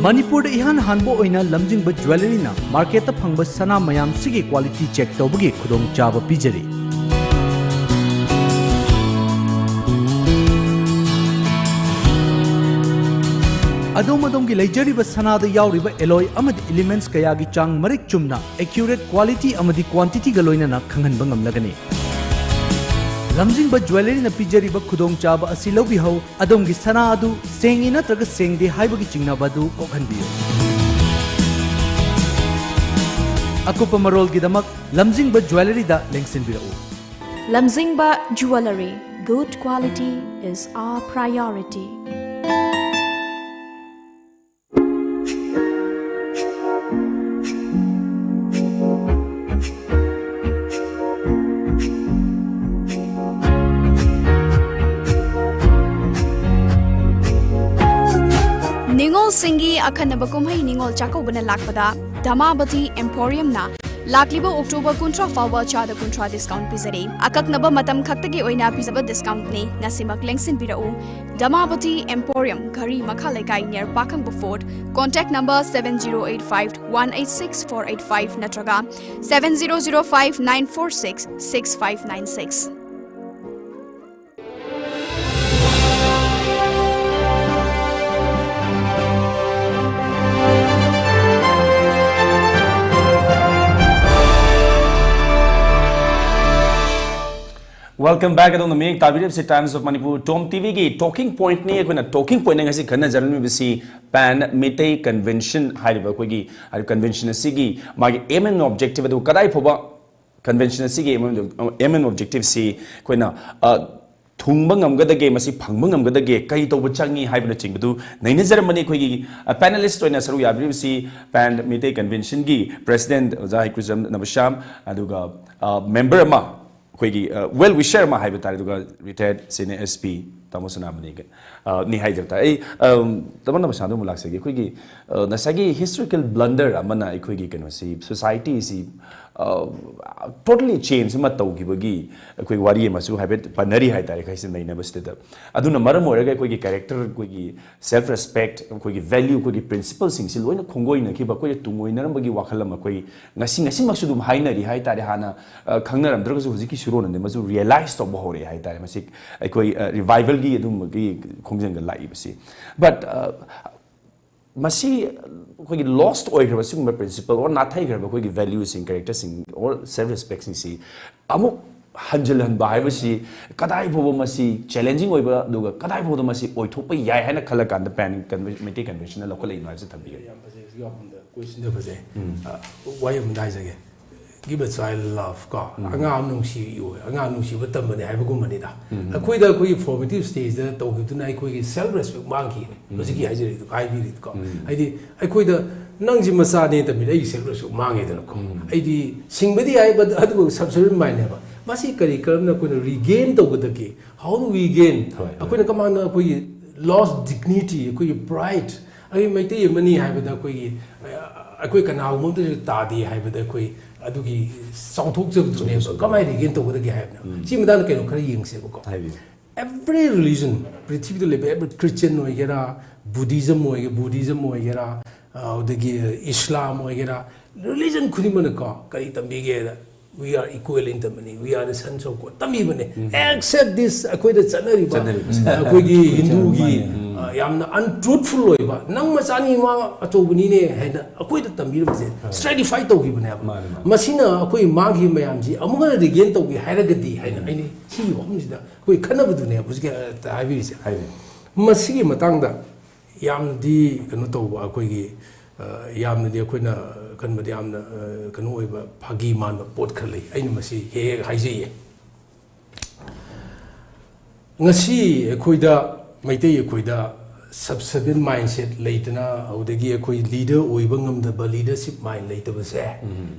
ꯃꯅꯤꯄꯨꯔꯗ ꯏꯍꯥꯟ ꯍꯥꯟꯕ ꯑꯣꯏꯅ ꯂꯝꯖꯤꯡꯕ ꯖ꯭ꯋꯦꯂꯔꯤꯅ ꯃꯥꯔꯀꯦꯠꯇ ꯐꯪꯕ ꯁꯅꯥ ꯃꯌꯥꯝꯁꯤꯒꯤ ꯀ꯭ꯋꯥꯂꯤꯇꯤ ꯆꯦꯛ ꯇꯧꯕꯒꯤ ꯈꯨꯗꯣꯡꯆꯥꯕ ꯄꯤꯖꯔꯤ꯫ ꯑꯗꯣꯝ ꯑꯗꯣꯝꯒꯤ ꯂꯩꯖꯔꯤꯕ ꯁꯅꯥꯗ ꯌꯥꯎꯔꯤꯕ ꯑꯦꯂꯣꯏ ꯑꯃꯗꯤ ꯏꯂꯤꯃꯦꯟꯠꯁ ꯀꯌꯥꯒꯤ ꯆꯥꯡ ꯃꯔꯤꯛ ꯆꯨꯝꯅ, ꯑꯦꯀ꯭ꯌꯨꯔꯦꯠ ꯀ꯭ꯋꯥꯂꯤꯇꯤ ꯑꯃꯗꯤ ꯀ꯭ꯋꯥꯟꯇꯤꯇꯤꯒ ꯂꯣꯏꯅꯅ ꯈꯪꯍꯟꯕ ꯉꯝꯂꯒꯅꯤ꯫ ꯂꯝꯖꯤꯡꯕ ꯖ꯭ꯋꯦꯂꯔꯤꯅ ꯄꯤꯖꯔꯤꯕ ꯈꯨꯗꯣꯡꯆꯥꯕ ꯑꯁꯤ ꯂꯧꯕꯤꯍꯧ꯫ ꯑꯗꯣꯝꯒꯤ ꯁꯅꯥ ꯑꯗꯨ ꯁꯦꯡꯉꯤ ꯅꯠꯇ꯭ꯔꯒ ꯁꯦꯡꯗꯦ ꯍꯥꯏꯕꯒꯤ ꯆꯤꯡꯅꯕ ꯑꯗꯨ ꯀꯣꯛꯍꯟꯕꯤꯌꯨ꯫ ꯑꯀꯨꯞꯄ ꯃꯔꯣꯜꯒꯤꯗꯃꯛ ꯂꯝꯖꯤꯡꯕ ꯖ꯭ꯋꯦꯂꯔꯤꯗ ꯂꯦꯡꯁꯤꯟꯕꯤꯔꯛꯎ꯫ Lamjingba Jewellery, good quality is our priority. ꯅꯤꯉꯣꯜꯁꯤꯡꯒꯤ ꯑꯈꯟꯅꯕ ꯀꯨꯝꯍꯩ ꯅꯤꯉꯣꯜ ꯆꯥꯛꯀꯧꯕꯅ ꯂꯥꯛꯄꯗ ꯙꯃꯥꯕꯇꯤ ꯑꯦꯝꯄꯣꯔꯤꯌꯝꯅ ꯂꯥꯛꯂꯤꯕ ꯑꯣꯛꯇꯣꯕꯔ ꯀꯨꯟꯊ꯭ꯔꯥ ꯐꯥꯎꯕ ꯆꯥꯗ ꯀꯨꯟꯊ꯭ꯔꯥ ꯗꯤꯁꯀꯥꯎꯟꯠ ꯄꯤꯖꯔꯤ꯫ ꯑꯀꯛꯅꯕ ꯃꯇꯝ ꯈꯛꯇꯒꯤ ꯑꯣꯏꯅ ꯄꯤꯖꯕ ꯗꯤꯁꯀꯥꯎꯟꯠꯅꯤ꯫ ꯉꯁꯤꯃꯛ ꯂꯦꯡꯁꯤꯟꯕꯤꯔꯛꯎ꯫ ꯙꯃꯥꯕꯇꯤ ꯑꯦꯝꯄꯣꯔꯤꯌꯝ, ꯘꯔꯤ ꯃꯈꯥ ꯂꯩꯀꯥꯏ, near ꯄꯥꯈꯪꯕ fort. Contact number seven zero eight five one eight six four eight five ꯅꯠꯇ꯭ꯔꯒ seven zero zero five nine four six six five nine six. Welcome back. ꯑꯗꯣꯝꯅ ꯃꯤꯠꯌꯦꯡ ꯇꯥꯕꯤꯔꯤꯕꯁꯤ Times of Manipur, Tom TVꯒꯤ Talking Pointꯅꯤ꯫ ꯑꯩꯈꯣꯏꯅ Talking Pointꯅ ꯉꯁꯤ ꯈꯟꯅꯖꯔꯝꯂꯤꯕꯁꯤ Pan Meitei Convention ꯍꯥꯏꯔꯤꯕ ꯑꯩꯈꯣꯏꯒꯤ ꯍꯥꯏꯔꯤꯕ convention ꯑꯁꯤꯒꯤ ꯃꯥꯒꯤ aim and objective ꯑꯗꯨ ꯀꯗꯥꯏ ꯐꯥꯎꯕ convention ꯑꯁꯤꯒꯤ aim and, aim and objectiveꯁꯤ ꯑꯩꯈꯣꯏꯅ, ꯑ, ꯊꯨꯡꯕ ꯉꯝꯒꯗꯒꯦ, ꯃꯁꯤ ꯐꯪꯕ ꯉꯝꯒꯗꯒꯦ, ꯀꯔꯤ ꯇꯧꯕ ꯆꯪꯉꯤ ꯍꯥꯏꯕꯅꯆꯤꯡꯕꯗꯨ ꯅꯩꯅꯖꯔꯝꯕꯅꯤ꯫ ꯑꯩꯈꯣꯏꯒꯤ, ꯑ, panelist ꯑꯣꯏꯅ ꯁꯔꯨꯛ ꯌꯥꯕꯤꯔꯤꯕꯁꯤ Pan Meitei Conventionꯒꯤ president ꯑꯣꯖꯥ ꯍꯩꯀ꯭ꯔꯨꯖꯝ ꯅꯕꯁ꯭ꯌꯥꯝ, ꯑꯗꯨꯒ, ꯑ, member ꯑꯃ, ꯑꯩꯈꯣꯏꯒꯤ, ꯑ, well wisher ꯑꯃ ꯍꯥꯏꯕ ꯇꯥꯔꯦ, ꯑꯗꯨꯒ retired senior SP ꯇꯥꯃꯣ ꯁꯅꯥꯃꯅꯤꯒ, ꯑ, ꯅꯤ ꯍꯥꯏꯖꯕ ꯇꯥꯔꯦ꯫ ꯑꯩ, ꯑ, ꯇꯥꯃꯣ ꯅꯕꯁ꯭ꯌꯥꯝꯗ ꯑꯃꯨꯛ ꯂꯥꯛꯆꯒꯦ꯫ ꯑꯩꯈꯣꯏꯒꯤ, ꯑ, ꯉꯁꯥꯏꯒꯤ historical blunder ꯑꯃꯅ ꯑꯩꯈꯣꯏꯒꯤ ꯀꯩꯅꯣꯁꯤ, societyꯁꯤ ꯇꯣꯇꯂꯤ ꯆꯦꯟꯖ ꯑꯃ ꯇꯧꯈꯤꯕꯒꯤ ꯑꯩꯈꯣꯏ ꯋꯥꯔꯤ ꯑꯃꯁꯨ ꯍꯥꯏꯐꯦꯠ ꯄꯟꯅꯔꯤ ꯍꯥꯏꯇꯥꯔꯦ ꯑꯩꯈꯣꯏꯁꯦ ꯅꯩꯅꯕꯁꯤꯗ꯫ ꯑꯗꯨꯅ ꯃꯔꯝ ꯑꯣꯏꯔꯒ ꯑꯩꯈꯣꯏꯒꯤ ꯀꯦꯔꯦꯛꯇꯔ, ꯑꯩꯈꯣꯏꯒꯤ ꯁꯦꯜꯐ ꯔꯦꯁꯄꯦꯛ, ꯑꯩꯈꯣꯏꯒꯤ ꯚꯦꯂ꯭ꯌꯨ, ꯑꯩꯈꯣꯏꯒꯤ ꯄ꯭ꯔꯤꯟꯁꯤꯄꯜꯁꯤꯡꯁꯤ ꯂꯣꯏꯅ ꯈꯣꯡꯒꯣꯏꯅꯈꯤꯕ, ꯑꯩꯈꯣꯏꯒꯤ ꯇꯨꯡꯑꯣꯏꯅꯔꯝꯕꯒꯤ ꯋꯥꯈꯜ ꯑꯃ ꯑꯩꯈꯣꯏ ꯉꯁꯤ, ꯉꯁꯤꯃꯛꯁꯨ ꯑꯗꯨꯝ ꯍꯥꯏꯅꯔꯤ ꯍꯥꯏꯇꯥꯔꯦ꯫ ꯍꯥꯟꯅ ꯑ, ꯈꯪꯅꯔꯝꯗ꯭ꯔꯒꯁꯨ ꯍꯧꯖꯤꯛꯀꯤ ꯁꯨꯔꯣꯟ ꯑꯗꯤ ꯃꯁꯨ ꯔꯤꯌꯦꯂꯥꯏꯁ ꯇꯧꯕ ꯍꯧꯔꯛꯑꯦ ꯍꯥꯏꯇꯥꯔꯦ꯫ ꯃꯁꯤ ꯑꯩꯈꯣꯏ ꯔꯤꯚꯥꯏꯚꯦꯜꯒꯤ ꯑꯗꯨꯝꯕꯒꯤ ꯈꯣꯡꯖꯪꯗ ꯂꯥꯛꯏꯕꯁꯤ꯫ ꯕꯠ ꯃꯁꯤ ꯑꯩꯈꯣꯏꯒꯤ ꯂꯣꯁ ꯑꯣꯏꯈ꯭ꯔꯕ ꯁꯤꯒꯨꯝꯕ ꯄ꯭ꯔꯤꯟꯁꯤꯄꯜ ꯑꯣꯔ ꯅꯥꯊꯩꯈ꯭ꯔꯕ ꯑꯩꯈꯣꯏꯒꯤ ꯚꯦꯂ꯭ꯌꯨꯁꯤꯡ, ꯀꯦꯔꯦꯛꯇꯔꯁꯤꯡ ꯑꯣꯔ ꯁꯦꯜꯐ ꯔꯦꯁꯄꯦꯛꯁꯤꯡꯁꯤ ꯑꯃꯨꯛ ꯍꯟꯖꯤꯜꯍꯟꯕ ꯍꯥꯏꯕꯁꯤ ꯀꯗꯥꯏ ꯐꯥꯎꯕ ꯃꯁꯤ ꯆꯦꯂꯦꯟꯖꯤꯡ ꯑꯣꯏꯕ, ꯑꯗꯨꯒ ꯀꯗꯥꯏ ꯐꯥꯎꯕꯗ ꯃꯁꯤ ꯑꯣꯏꯊꯣꯛꯄ ꯌꯥꯏ ꯍꯥꯏꯅ ꯈꯜꯂꯀꯥꯟꯗ ꯄꯦꯟ ꯀꯟꯚꯦ-, ꯃꯩꯇꯩ ꯀꯟꯚꯦꯟꯁꯟꯅ ꯂꯧꯈꯠꯂꯛꯏꯅꯣ ꯍꯥꯏꯕꯁꯤ ꯊꯝꯕꯤꯒꯦ꯫ ꯌꯥꯝ ꯐꯖꯩ꯫ ꯍꯧꯖꯤꯛꯀꯤ ꯋꯥꯐꯝꯗ ꯀꯣꯏꯁꯟꯗ ꯐꯖꯩ꯫ ꯑ, ꯋꯥꯍꯩ ꯑꯃꯗ ꯍꯥꯏꯖꯒꯦ꯫ Give a child love ꯀꯣ, ꯑꯉꯥꯡ ꯑꯃ ꯅꯨꯡꯁꯤꯌꯨ, ꯑꯉꯥꯡ ꯅꯨꯡꯁꯤꯕ ꯇꯝꯕꯅꯤ ꯍꯥꯏꯕꯒꯨꯝꯕꯅꯤꯗ꯫ ꯑꯩꯈꯣꯏꯗ ꯑꯩꯈꯣꯏꯒꯤ ꯐꯣꯔꯃꯦꯇꯤꯚ ꯁ꯭ꯇꯦꯖꯇ ꯇꯧꯈꯤꯕꯗꯨꯅ ꯑꯩꯈꯣꯏꯒꯤ ꯁꯦꯜꯐ ꯔꯦꯁꯄꯦꯛ ꯃꯥꯡꯈꯤꯅꯦ꯫ ꯍꯧꯖꯤꯛꯀꯤ ꯍꯥꯏꯖꯔꯤꯗꯣ, ꯍꯥꯏꯕꯤꯔꯤꯗꯣꯀꯣ꯫ ꯍꯥꯏꯗꯤ ꯑꯩꯈꯣꯏꯗ ꯅꯪꯁꯤ ꯃꯆꯥꯅꯦ ꯇꯝꯕꯤꯔꯦ, ꯑꯩꯒꯤ ꯁꯦꯜꯐ ꯔꯦꯁꯄꯦꯛ ꯃꯥꯡꯉꯦꯗꯅꯀꯣ꯫ ꯑꯩꯗꯤ ꯁꯤꯡꯕꯗꯤ ꯌꯥꯏ, but ꯑꯗꯨꯕꯨ ꯁꯕꯁꯔꯚꯦꯟ ꯃꯥꯏꯟꯅꯦꯕ꯫ ꯃꯁꯤ ꯀꯔꯤ ꯀꯔꯝꯅ ꯑꯩꯈꯣꯏꯅ ꯔꯤꯒꯦꯟ ꯇꯧꯒꯗꯒꯦ? How do we gain? ꯍꯣꯏ, ꯍꯣꯏ꯫ ꯑꯩꯈꯣꯏꯅ ꯀꯃꯥꯏꯅ ꯑꯩꯈꯣꯏꯒꯤ ꯂꯣꯁ ꯗꯤꯒꯅꯤꯇꯤ, ꯑꯩꯈꯣꯏꯒꯤ ꯄ꯭ꯔꯥꯏꯗ, ꯑꯩ ꯃꯩꯇꯩ ꯑꯃꯅꯤ ꯍꯥꯏꯕꯗ ꯑꯩꯈꯣꯏꯒꯤ, ꯑ, ꯑꯩꯈꯣꯏ ꯀꯅꯥꯒꯨꯝꯕ ꯑꯃꯇꯁꯨ ꯇꯥꯗꯦ ꯍꯥꯏꯕꯗ ꯑꯩꯈꯣꯏ ꯑꯗꯨꯒꯤ ꯆꯥꯎꯊꯣꯛꯆꯕꯗꯨꯅꯦꯕ꯫ ꯆꯥꯎꯊꯣꯛꯆꯕꯗꯣ꯫ ꯀꯃꯥꯏꯅ ꯔꯤꯒꯦꯟ ꯇꯧꯒꯗꯒꯦ ꯍꯥꯏꯕꯅ? ꯁꯤ ꯃꯇꯥꯡꯗ ꯀꯩꯅꯣ ꯈꯔ ꯌꯦꯡꯁꯦꯕꯀꯣ꯫ ꯍꯥꯏꯕꯤꯌꯨ꯫ Every religion, ꯄ꯭ꯔꯤꯊꯤꯕꯤꯗ ꯂꯩꯕ every Christian ꯑꯣꯏꯒꯦꯔꯥ, Buddhism ꯑꯣꯏꯒꯦ-, Buddhism ꯑꯣꯏꯒꯦꯔꯥ, ꯑ, ꯑꯗꯒꯤ ꯏꯁꯂꯥꯝ ꯑꯣꯏꯒꯦꯔꯥ, ꯔꯤꯂꯤꯖꯟ ꯈꯨꯗꯤꯡꯃꯛꯅꯀꯣ ꯀꯔꯤ ꯇꯝꯕꯤꯒꯦꯗ? We are equal in ꯇꯝꯕꯅꯤ, we are the sons of God ꯇꯝꯕꯤꯕꯅꯦ꯫ Except this, ꯑꯩꯈꯣꯏꯗ ꯆꯠꯅꯔꯤꯕ, ꯆꯠꯅꯔꯤꯕ꯫ ꯑꯩꯈꯣꯏꯒꯤ ꯍꯤꯟꯗꯨꯒꯤ, ꯃꯥꯅꯦ꯫ ꯑ, ꯌꯥꯝꯅ ꯑꯟꯇ꯭ꯔꯨꯊꯐꯨꯜ ꯑꯣꯏꯕ, "ꯅꯪ ꯃꯆꯥꯅꯤ, ꯃꯥ ꯑꯆꯧꯕꯅꯤꯅꯦ" ꯍꯥꯏꯅ ꯑꯩꯈꯣꯏꯗ ꯇꯝꯕꯤꯔꯝꯕꯁꯦ ꯁ꯭ꯇ꯭ꯔꯦꯇꯤꯐꯥꯏ ꯇꯧꯈꯤꯕꯅꯦꯕ꯫ ꯃꯥꯅꯦ, ꯃꯥꯅꯦ꯫ ꯃꯁꯤꯅ ꯑꯩꯈꯣꯏ ꯃꯥꯡꯈꯤꯕ ꯃꯌꯥꯝꯁꯤ ꯑꯃꯨꯛ ꯍꯟꯅ ꯔꯤꯒꯦꯟ ꯇꯧꯒꯦ ꯍꯥꯏꯔꯒꯗꯤ ꯍꯥꯏꯅ ꯑꯩꯅ ꯁꯤꯒꯤ ꯋꯥꯐꯝꯁꯤꯗ ꯑꯩꯈꯣꯏ ꯈꯟꯅꯕꯗꯨꯅꯦꯕ ꯍꯧꯖꯤꯛꯀꯤ, ꯑ, ꯍꯥꯏꯕꯤꯔꯤꯁꯦ꯫ ꯍꯥꯏꯕꯤꯌꯨ꯫ ꯃꯁꯤꯒꯤ ꯃꯇꯥꯡꯗ ꯌꯥꯝꯅꯗꯤ ꯀꯩꯅꯣ ꯇꯧꯕ, ꯑꯩꯈꯣꯏꯒꯤ, ꯑ, ꯌꯥꯝꯅꯗꯤ ꯑꯩꯈꯣꯏꯅ ꯈꯟꯕꯗ ꯌꯥꯝꯅ, ꯑ, ꯀꯩꯅꯣ ꯑꯣꯏꯕ, ꯐꯥꯒꯤ ꯃꯥꯟꯕ ꯄꯣꯠ ꯈꯔ ꯂꯩ꯫ ꯑꯩꯅ ꯃꯁꯤ ꯍꯦꯛ ꯍꯦꯛ ꯍꯥꯏꯖꯩꯌꯦ꯫ ꯉꯁꯤ ꯑꯩꯈꯣꯏꯗ, ꯃꯩꯇꯩ ꯑꯩꯈꯣꯏꯗ ꯁꯕꯁꯔꯚꯤꯌꯟ ꯃꯥꯏꯟꯁꯦꯠ ꯂꯩꯇꯅ, ꯑꯗꯨꯗꯒꯤ ꯑꯩꯈꯣꯏ ꯂꯤꯗꯔ ꯑꯣꯏꯕ ꯉꯝꯗꯕ, ꯂꯤꯗꯔꯁꯤꯞ ꯃꯥꯏꯟ ꯂꯩꯇꯕꯁꯦ,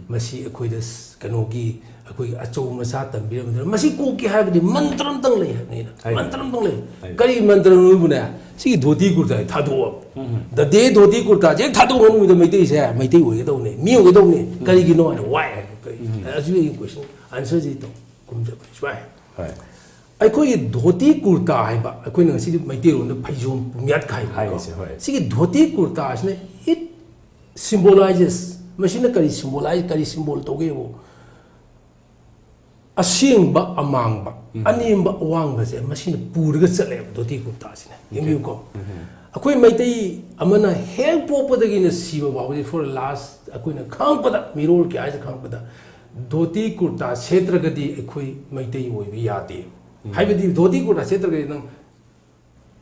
ꯃꯁꯤ ꯑꯩꯈꯣꯏꯗ ꯀꯩꯅꯣꯒꯤ, ꯑꯩꯈꯣꯏꯒꯤ ꯑꯆꯧ ꯃꯆꯥ ꯇꯝꯕꯤꯔꯝꯗꯅ, ꯃꯁꯤ ꯀꯣꯛꯀꯦ ꯍꯥꯏꯔꯒꯗꯤ ꯃꯟꯇ꯭ꯔ ꯑꯝꯇꯪ ꯂꯩ ꯍꯥꯏꯕꯅꯤꯅ꯫ ꯍꯥꯏ꯫ ꯃꯟꯇ꯭ꯔ ꯑꯝꯇꯪ ꯂꯩ꯫ ꯍꯥꯏ꯫ ꯀꯔꯤ ꯃꯟꯇ꯭ꯔꯅꯣꯕꯨꯅꯦ? ꯁꯤꯒꯤ ꯙꯣꯇꯤ ꯀꯨꯔꯇꯥ ꯊꯥꯗꯣꯛꯑꯣ꯫ ꯎꯝ꯫ ꯗꯗꯦ ꯙꯣꯇꯤ ꯀꯨꯔꯇꯥꯁꯦ ꯍꯦꯛ ꯊꯥꯗꯣꯛꯑꯣ, ꯅꯨꯃꯤꯠꯇ ꯃꯩꯇꯩꯁꯦ ꯃꯩꯇꯩ ꯑꯣꯏꯒꯗꯧꯅꯦ, ꯃꯤ ꯑꯣꯏꯒꯗꯧꯅꯦ꯫ ꯎꯝ꯫ ꯀꯔꯤꯒꯤꯅꯣ ꯍꯥꯏꯅ ꯋꯥꯏ ꯍꯥꯏꯕ꯫ ꯑꯗꯨꯒꯤ ꯀꯣꯏꯁꯟ ꯑꯟꯁꯔꯁꯤ ꯈꯨꯝꯖꯕꯅꯤ ꯁꯨꯃꯥꯏ꯫ ꯍꯣꯏ꯫ ꯑꯩꯈꯣꯏꯒꯤ ꯙꯣꯇꯤ ꯀꯨꯔꯇꯥ ꯍꯥꯏꯕ, ꯑꯩꯈꯣꯏꯅ ꯉꯁꯤꯗꯤ ꯃꯩꯇꯩꯂꯣꯟꯗ ꯐꯩꯖꯣꯝ ꯄꯨꯝꯌꯥꯠ ꯍꯥꯏꯕꯀꯣ꯫ ꯍꯥꯏꯔꯤꯁꯦ, ꯍꯣꯏ꯫ ꯁꯤꯒꯤ ꯙꯣꯇꯤ ꯀꯨꯔꯇꯥꯁꯤꯅ, it symbolizes, ꯃꯁꯤꯅ ꯀꯔꯤ symbolize, ꯀꯔꯤ symbol ꯇꯧꯒꯦꯕꯨ, ꯑꯁꯦꯡꯕ ꯑꯃꯥꯡꯕ, ꯑꯅꯦꯝꯕ ꯑꯋꯥꯡꯕꯁꯦ ꯃꯁꯤꯅ ꯄꯨꯔꯒ ꯆꯠꯂꯦꯕ ꯙꯣꯇꯤ ꯀꯨꯔꯇꯥꯁꯤꯅ꯫ ꯌꯦꯡꯕꯤꯌꯨꯀꯣ꯫ ꯑꯩꯈꯣꯏ ꯃꯩꯇꯩ ꯑꯃꯅ ꯍꯦꯛ ꯄꯣꯛꯄꯗꯒꯤꯅ ꯁꯤꯕ ꯐꯥꯎꯕꯗꯤ, for last, ꯑꯩꯈꯣꯏꯅ ꯈꯪꯉꯛꯄꯗ, ꯃꯤꯔꯣꯜ ꯀꯌꯥꯁꯤꯗ ꯈꯪꯉꯛꯄꯗ, ꯙꯣꯇꯤ ꯀꯨꯔꯇꯥ ꯁꯦꯠꯇ꯭ꯔꯒꯗꯤ ꯑꯩꯈꯣꯏ ꯃꯩꯇꯩ ꯑꯣꯏꯕ ꯌꯥꯗꯦ꯫ ꯍꯥꯏꯕꯗꯤ ꯙꯣꯇꯤ ꯀꯨꯔꯇꯥ ꯁꯦꯠꯇ꯭ꯔꯒꯗꯤ ꯅꯪ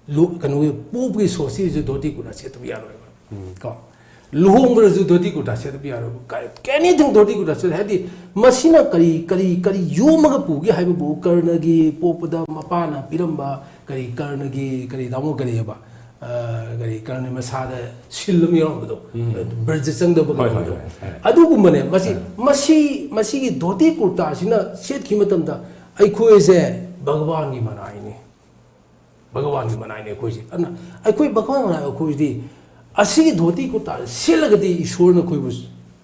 ꯂꯨ-, ꯀꯩꯅꯣꯒꯤ ꯄꯣꯛꯄꯒꯤ ꯁꯣꯁꯇꯤꯁꯨ ꯙꯣꯇꯤ ꯀꯨꯔꯇꯥ ꯁꯦꯠꯇꯕ ꯌꯥꯔꯣꯏꯕ꯫ ꯀꯣ? ꯂꯨꯍꯣꯡꯕꯗꯁꯨ ꯙꯣꯇꯤ ꯀꯨꯔꯇꯥ ꯁꯦꯠꯇꯕ ꯌꯥꯔꯣꯏꯕ꯫ ꯀ-, anything ꯙꯣꯇꯤ ꯀꯨꯔꯇꯥ ꯁꯦꯠ-, ꯍꯥꯏꯗꯤ ꯃꯁꯤꯅ ꯀꯔꯤ, ꯀꯔꯤ, ꯀꯔꯤ ꯌꯣꯝꯃꯒ ꯄꯨꯒꯦ ꯍꯥꯏꯕꯕꯨ, ꯀꯔꯅꯒꯤ ꯄꯣꯛꯄꯗ ꯃꯄꯥꯅ ꯄꯤꯔꯝꯕ ꯀꯔꯤ, ꯀꯔꯅꯒꯤ ꯀꯔꯤ, ꯇꯥꯃꯣ, ꯀꯔꯤ ꯍꯥꯏꯕ? ꯑ, ꯀꯔꯤ, ꯀꯔꯅ ꯃꯁꯥꯗ ꯁꯤꯜ ꯑꯃ ꯌꯥꯎꯔꯝꯕꯗꯣ, ꯕ꯭ꯔꯖ ꯆꯪꯗꯕ ꯍꯣꯏ, ꯍꯣꯏ, ꯀꯩꯅꯣꯗꯣ꯫ ꯍꯣꯏ, ꯍꯣꯏ꯫ ꯑꯗꯨꯒꯨꯝꯕꯅꯦ꯫ ꯃꯁꯤ, ꯃꯁꯤ, ꯃꯁꯤꯒꯤ ꯙꯣꯇꯤ ꯀꯨꯔꯇꯥꯁꯤꯅ ꯁꯦꯠꯈꯤꯕ ꯃꯇꯝꯗ ꯑꯩꯈꯣꯏꯁꯦ ꯚꯒꯋꯥꯟꯒꯤ ꯃꯅꯥꯏꯅꯤ꯫ ꯚꯒꯋꯥꯟꯒꯤ ꯃꯅꯥꯏꯅꯤ ꯑꯩꯈꯣꯏꯁꯦ꯫ ꯑꯗꯨꯅ ꯑꯩꯈꯣꯏ ꯚꯒꯋꯥꯟ ꯃꯅꯥꯏ ꯑꯩꯈꯣꯏꯁꯤꯗꯤ ꯑꯁꯤꯒꯤ ꯙꯣꯇꯤ ꯀꯨꯔꯇꯥ ꯁꯦꯠꯂꯒꯗꯤ ꯏꯁꯣꯔꯅ ꯑꯩꯈꯣꯏꯕꯨ,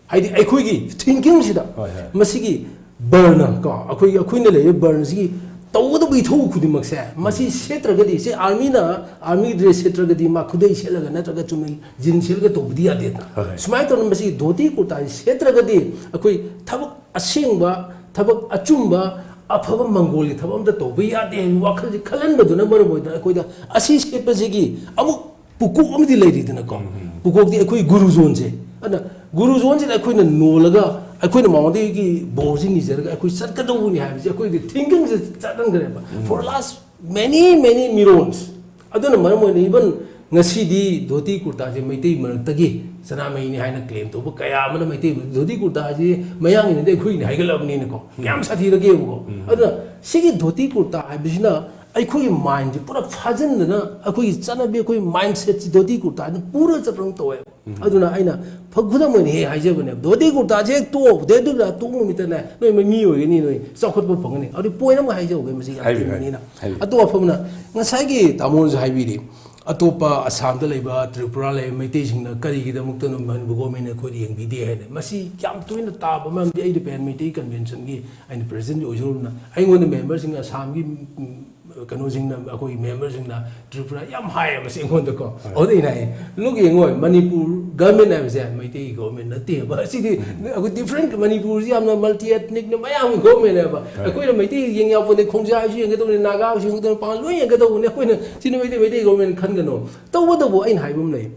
ꯍꯥꯏꯗꯤ ꯑꯩꯈꯣꯏꯒꯤ ꯊꯤꯡꯀꯤꯡꯁꯤꯗ ꯍꯣꯏ, ꯍꯣꯏ꯫ ꯃꯁꯤꯒꯤ ꯕꯔꯅ ꯀꯣ, ꯑꯩꯈꯣꯏꯒꯤ, ꯑꯩꯈꯣꯏꯅ ꯂꯩꯔꯤꯕ ꯕꯔꯅꯁꯤꯒꯤ ꯇꯧꯒꯗꯕ ꯏꯊꯧ ꯈꯨꯗꯤꯡꯃꯛꯁꯦ ꯃꯁꯤ ꯁꯦꯠꯇ꯭ꯔꯒꯗꯤ, ꯁꯤ ꯑꯥꯔꯃꯤꯅ ꯑꯥꯔꯃꯤ ꯗ꯭ꯔꯦꯁ ꯁꯦꯠꯇ꯭ꯔꯒꯗꯤ ꯃꯥ ꯈꯨꯗꯩ ꯁꯦꯠꯂꯒ ꯅꯠꯇ꯭ꯔꯒ ꯆꯨꯝꯅ ꯖꯤꯟ ꯁꯦꯠꯂꯒ ꯇꯧꯕꯗꯤ ꯌꯥꯗꯦꯗꯅ꯫ ꯍꯣꯏ, ꯍꯣꯏ꯫ ꯁꯨꯃꯥꯏꯅ ꯇꯧꯗꯅ ꯃꯁꯤ ꯙꯣꯇꯤ ꯀꯨꯔꯇꯥꯁꯤ ꯁꯦꯠꯇ꯭ꯔꯒꯗꯤ ꯑꯩꯈꯣꯏ ꯊꯕꯛ ꯑꯁꯦꯡꯕ, ꯊꯕꯛ ꯑꯆꯨꯝꯕ, ꯑꯐꯕ ꯃꯪꯒꯣꯜꯒꯤ ꯊꯕꯛ ꯑꯝꯇ ꯇꯧꯕ ꯌꯥꯗꯦ ꯍꯥꯏꯕ ꯋꯥꯈꯜꯁꯤ ꯈꯜꯍꯟꯕꯗꯨꯅ ꯃꯔꯝ ꯑꯣꯏꯗꯅ ꯑꯩꯈꯣꯏꯗ ꯑꯁꯤ ꯁꯦꯠꯄꯁꯤꯒꯤ ꯑꯃꯨꯛ ꯄꯨꯀꯣꯛ ꯑꯃꯗꯤ ꯂꯩꯔꯤꯗꯅꯀꯣ꯫ ꯄꯨꯀꯣꯛꯇꯤ ꯑꯩꯈꯣꯏ ꯒꯨꯔꯨꯖꯣꯟꯁꯦ꯫ ꯑꯗꯨꯅ ꯒꯨꯔꯨꯖꯣꯟꯁꯤꯗ ꯑꯩꯈꯣꯏꯅ ꯅꯣꯜꯂꯒ ꯑꯩꯈꯣꯏꯅ ꯃꯉꯣꯟꯗꯒꯤ ꯕꯣꯔꯁꯤ ꯅꯤꯖꯔꯒ ꯑꯩꯈꯣꯏ ꯆꯠꯀꯗꯧꯕꯅꯤ ꯍꯥꯏꯕꯁꯤ ꯑꯩꯈꯣꯏꯒꯤ ꯊꯤꯡꯀꯤꯡꯁꯦ ꯆꯠꯍꯟꯈ꯭ꯔꯦꯕ꯫ For last many, many ꯃꯤꯔꯣꯟꯁ꯫ ꯑꯗꯨꯅ ꯃꯔꯝ ꯑꯣꯏꯅ even ꯉꯁꯤꯗꯤ ꯙꯣꯇꯤ ꯀꯨꯔꯇꯥꯁꯦ ꯃꯩꯇꯩ ꯃꯔꯛꯇꯒꯤ ꯁꯅꯥꯃꯍꯤꯅꯤ ꯍꯥꯏꯅ ꯀ꯭ꯂꯦꯝ ꯇꯧꯕ ꯀꯌꯥ ꯑꯃꯅ ꯃꯩꯇꯩ ꯙꯣꯇꯤ ꯀꯨꯔꯇꯥꯁꯤ ꯃꯌꯥꯡꯒꯤꯅꯗꯤ ꯑꯩꯈꯣꯏꯒꯤꯅꯤ ꯍꯥꯏꯒꯠꯂꯕꯅꯤꯅꯀꯣ꯫ ꯀꯌꯥꯝ ꯁꯥꯊꯤꯔꯒꯦꯕꯀꯣ꯫ ꯑꯗꯨꯅ ꯁꯤꯒꯤ ꯙꯣꯇꯤ ꯀꯨꯔꯇꯥ ꯍꯥꯏꯕꯁꯤꯅ ꯑꯩꯈꯣꯏꯒꯤ ꯃꯥꯏꯟꯁꯦ ꯄꯨꯔꯥ ꯐꯥꯖꯤꯟꯗꯅ ꯑꯩꯈꯣꯏꯒꯤ ꯆꯠꯅꯕꯤ, ꯑꯩꯈꯣꯏꯒꯤ ꯃꯥꯏꯟ ꯁꯦꯠꯁꯤ ꯙꯣꯇꯤ ꯀꯨꯔꯇꯥꯅ ꯄꯨꯔ ꯆꯠꯄ ꯑꯃ ꯇꯧꯋꯦꯕ꯫ ꯑꯗꯨꯅ ꯑꯩꯅ ꯐ-, ꯈꯨꯗꯝ ꯑꯣꯏꯅ ꯍꯦꯛ ꯍꯥꯏꯖꯕꯅꯦꯕ, ꯙꯣꯇꯤ ꯀꯨꯔꯇꯥꯁꯦ ꯍꯦꯛ ꯇꯣꯛꯑꯣ, ꯙꯣꯇꯤ ꯀꯨꯔꯇꯥ ꯇꯣꯛꯄ ꯅꯨꯃꯤꯠꯇꯅꯦ ꯅꯣꯏ ꯃꯤ ꯑꯣꯏꯒꯅꯤ, ꯅꯣꯏ ꯆꯥꯎꯈꯠꯄ ꯐꯪꯒꯅꯤ꯫ ꯑꯗꯨ ꯄꯣꯏꯟ ꯑꯃ ꯍꯥꯏꯖꯍꯧꯒꯦ, ꯃꯁꯤ ꯌꯥꯝ ꯍꯥꯏꯕꯤꯌꯨ, ꯊꯤꯕꯅꯤꯅ꯫ ꯍꯥꯏꯕꯤꯌꯨ꯫ ꯑꯇꯣꯞꯄ ꯑꯃꯅ ꯉꯁꯥꯏꯒꯤ ꯇꯥꯃꯣꯅꯁꯨ ꯍꯥꯏꯕꯤꯔꯤ, ꯑꯇꯣꯞꯄ ꯑꯁꯥꯝꯗ ꯂꯩꯕ, ꯇ꯭ꯔꯤꯄꯨꯔꯥ ꯂꯩꯕ ꯃꯩꯇꯩꯁꯤꯡꯅ ꯀꯔꯤꯒꯤꯗꯃꯛꯇꯅꯣ ꯃꯅꯤꯄꯨꯔ ꯒꯣꯔꯃꯦꯟꯅ ꯑꯩꯈꯣꯏꯗ ꯌꯦꯡꯕꯤꯗꯦ ꯍꯥꯏꯅ? ꯃꯁꯤ ꯌꯥꯝ ꯇꯣꯏꯅ ꯇꯥꯕ ꯃꯔꯝꯗꯤ ꯑꯩꯅ ꯄꯦꯟ ꯃꯩꯇꯩ ꯀꯟꯚꯦꯟꯁꯟꯒꯤ ꯑꯩꯅ ꯄ꯭ꯔꯦꯁꯤꯗꯦꯟ ꯑꯣꯏꯖꯔꯨꯕꯅ ꯑꯩꯉꯣꯟꯗ ꯃꯦꯝꯕꯔꯁꯤꯡ ꯑꯁꯥꯝꯒꯤ ꯎꯝ, ꯀꯩꯅꯣꯁꯤꯡꯅ, ꯑꯩꯈꯣꯏꯒꯤ ꯃꯦꯝꯕꯔꯁꯤꯡꯅ ꯇ꯭ꯔꯤꯄꯨꯔꯥ ꯌꯥꯝ ꯍꯥꯏꯌꯦ ꯃꯁꯤ ꯑꯩꯉꯣꯟꯗꯀꯣ꯫ ꯑꯗꯨꯗ ꯑꯩꯅ ꯍꯥꯏꯌꯦ, "ꯂꯨꯛ ꯌꯦꯡꯉꯣ, ꯃꯅꯤꯄꯨꯔ ꯒꯚꯔꯟꯃꯦꯟ ꯍꯥꯏꯕꯁꯦ ꯃꯩꯇꯩꯒꯤ ꯒꯚꯔꯟꯃꯦꯟ ꯅꯠꯇꯦꯕ꯫ ꯑꯁꯤꯗꯤ ꯑꯩꯈꯣꯏ ꯗꯤꯐ꯭ꯔꯦꯟ, ꯃꯅꯤꯄꯨꯔꯁꯤ ꯌꯥꯝꯅ ꯃꯜꯇꯤ ꯑꯦꯊꯅꯤꯛꯅ ꯃꯌꯥꯝꯒꯤ ꯒꯚꯔꯟꯃꯦꯟꯅꯦꯕ꯫ ꯑꯩꯈꯣꯏꯅ ꯃꯩꯇꯩ ꯌꯦꯡ ꯌꯥꯄꯣꯠꯇꯦ, ꯈꯣꯡꯖꯥꯏꯁꯨ ꯌꯦꯡꯒꯗꯧꯕꯅꯤ, ꯅꯥꯒꯥꯁꯨ ꯌꯦꯡꯒꯗꯧꯕꯅꯤ, ꯄꯥꯡꯒꯜ ꯂꯣꯏ ꯌꯦꯡꯒꯗꯧꯕꯅꯤ꯫ ꯑꯩꯈꯣꯏꯅ ꯁꯤꯅ ꯃꯩꯇꯩ, ꯃꯩꯇꯩ ꯒꯚꯔꯟꯃꯦꯟ ꯈꯟꯒꯅꯣ꯫ ꯇꯧꯕꯇꯕꯨ ꯑꯩꯅ ꯍꯥꯏꯕ ꯑꯃ ꯂꯩ꯫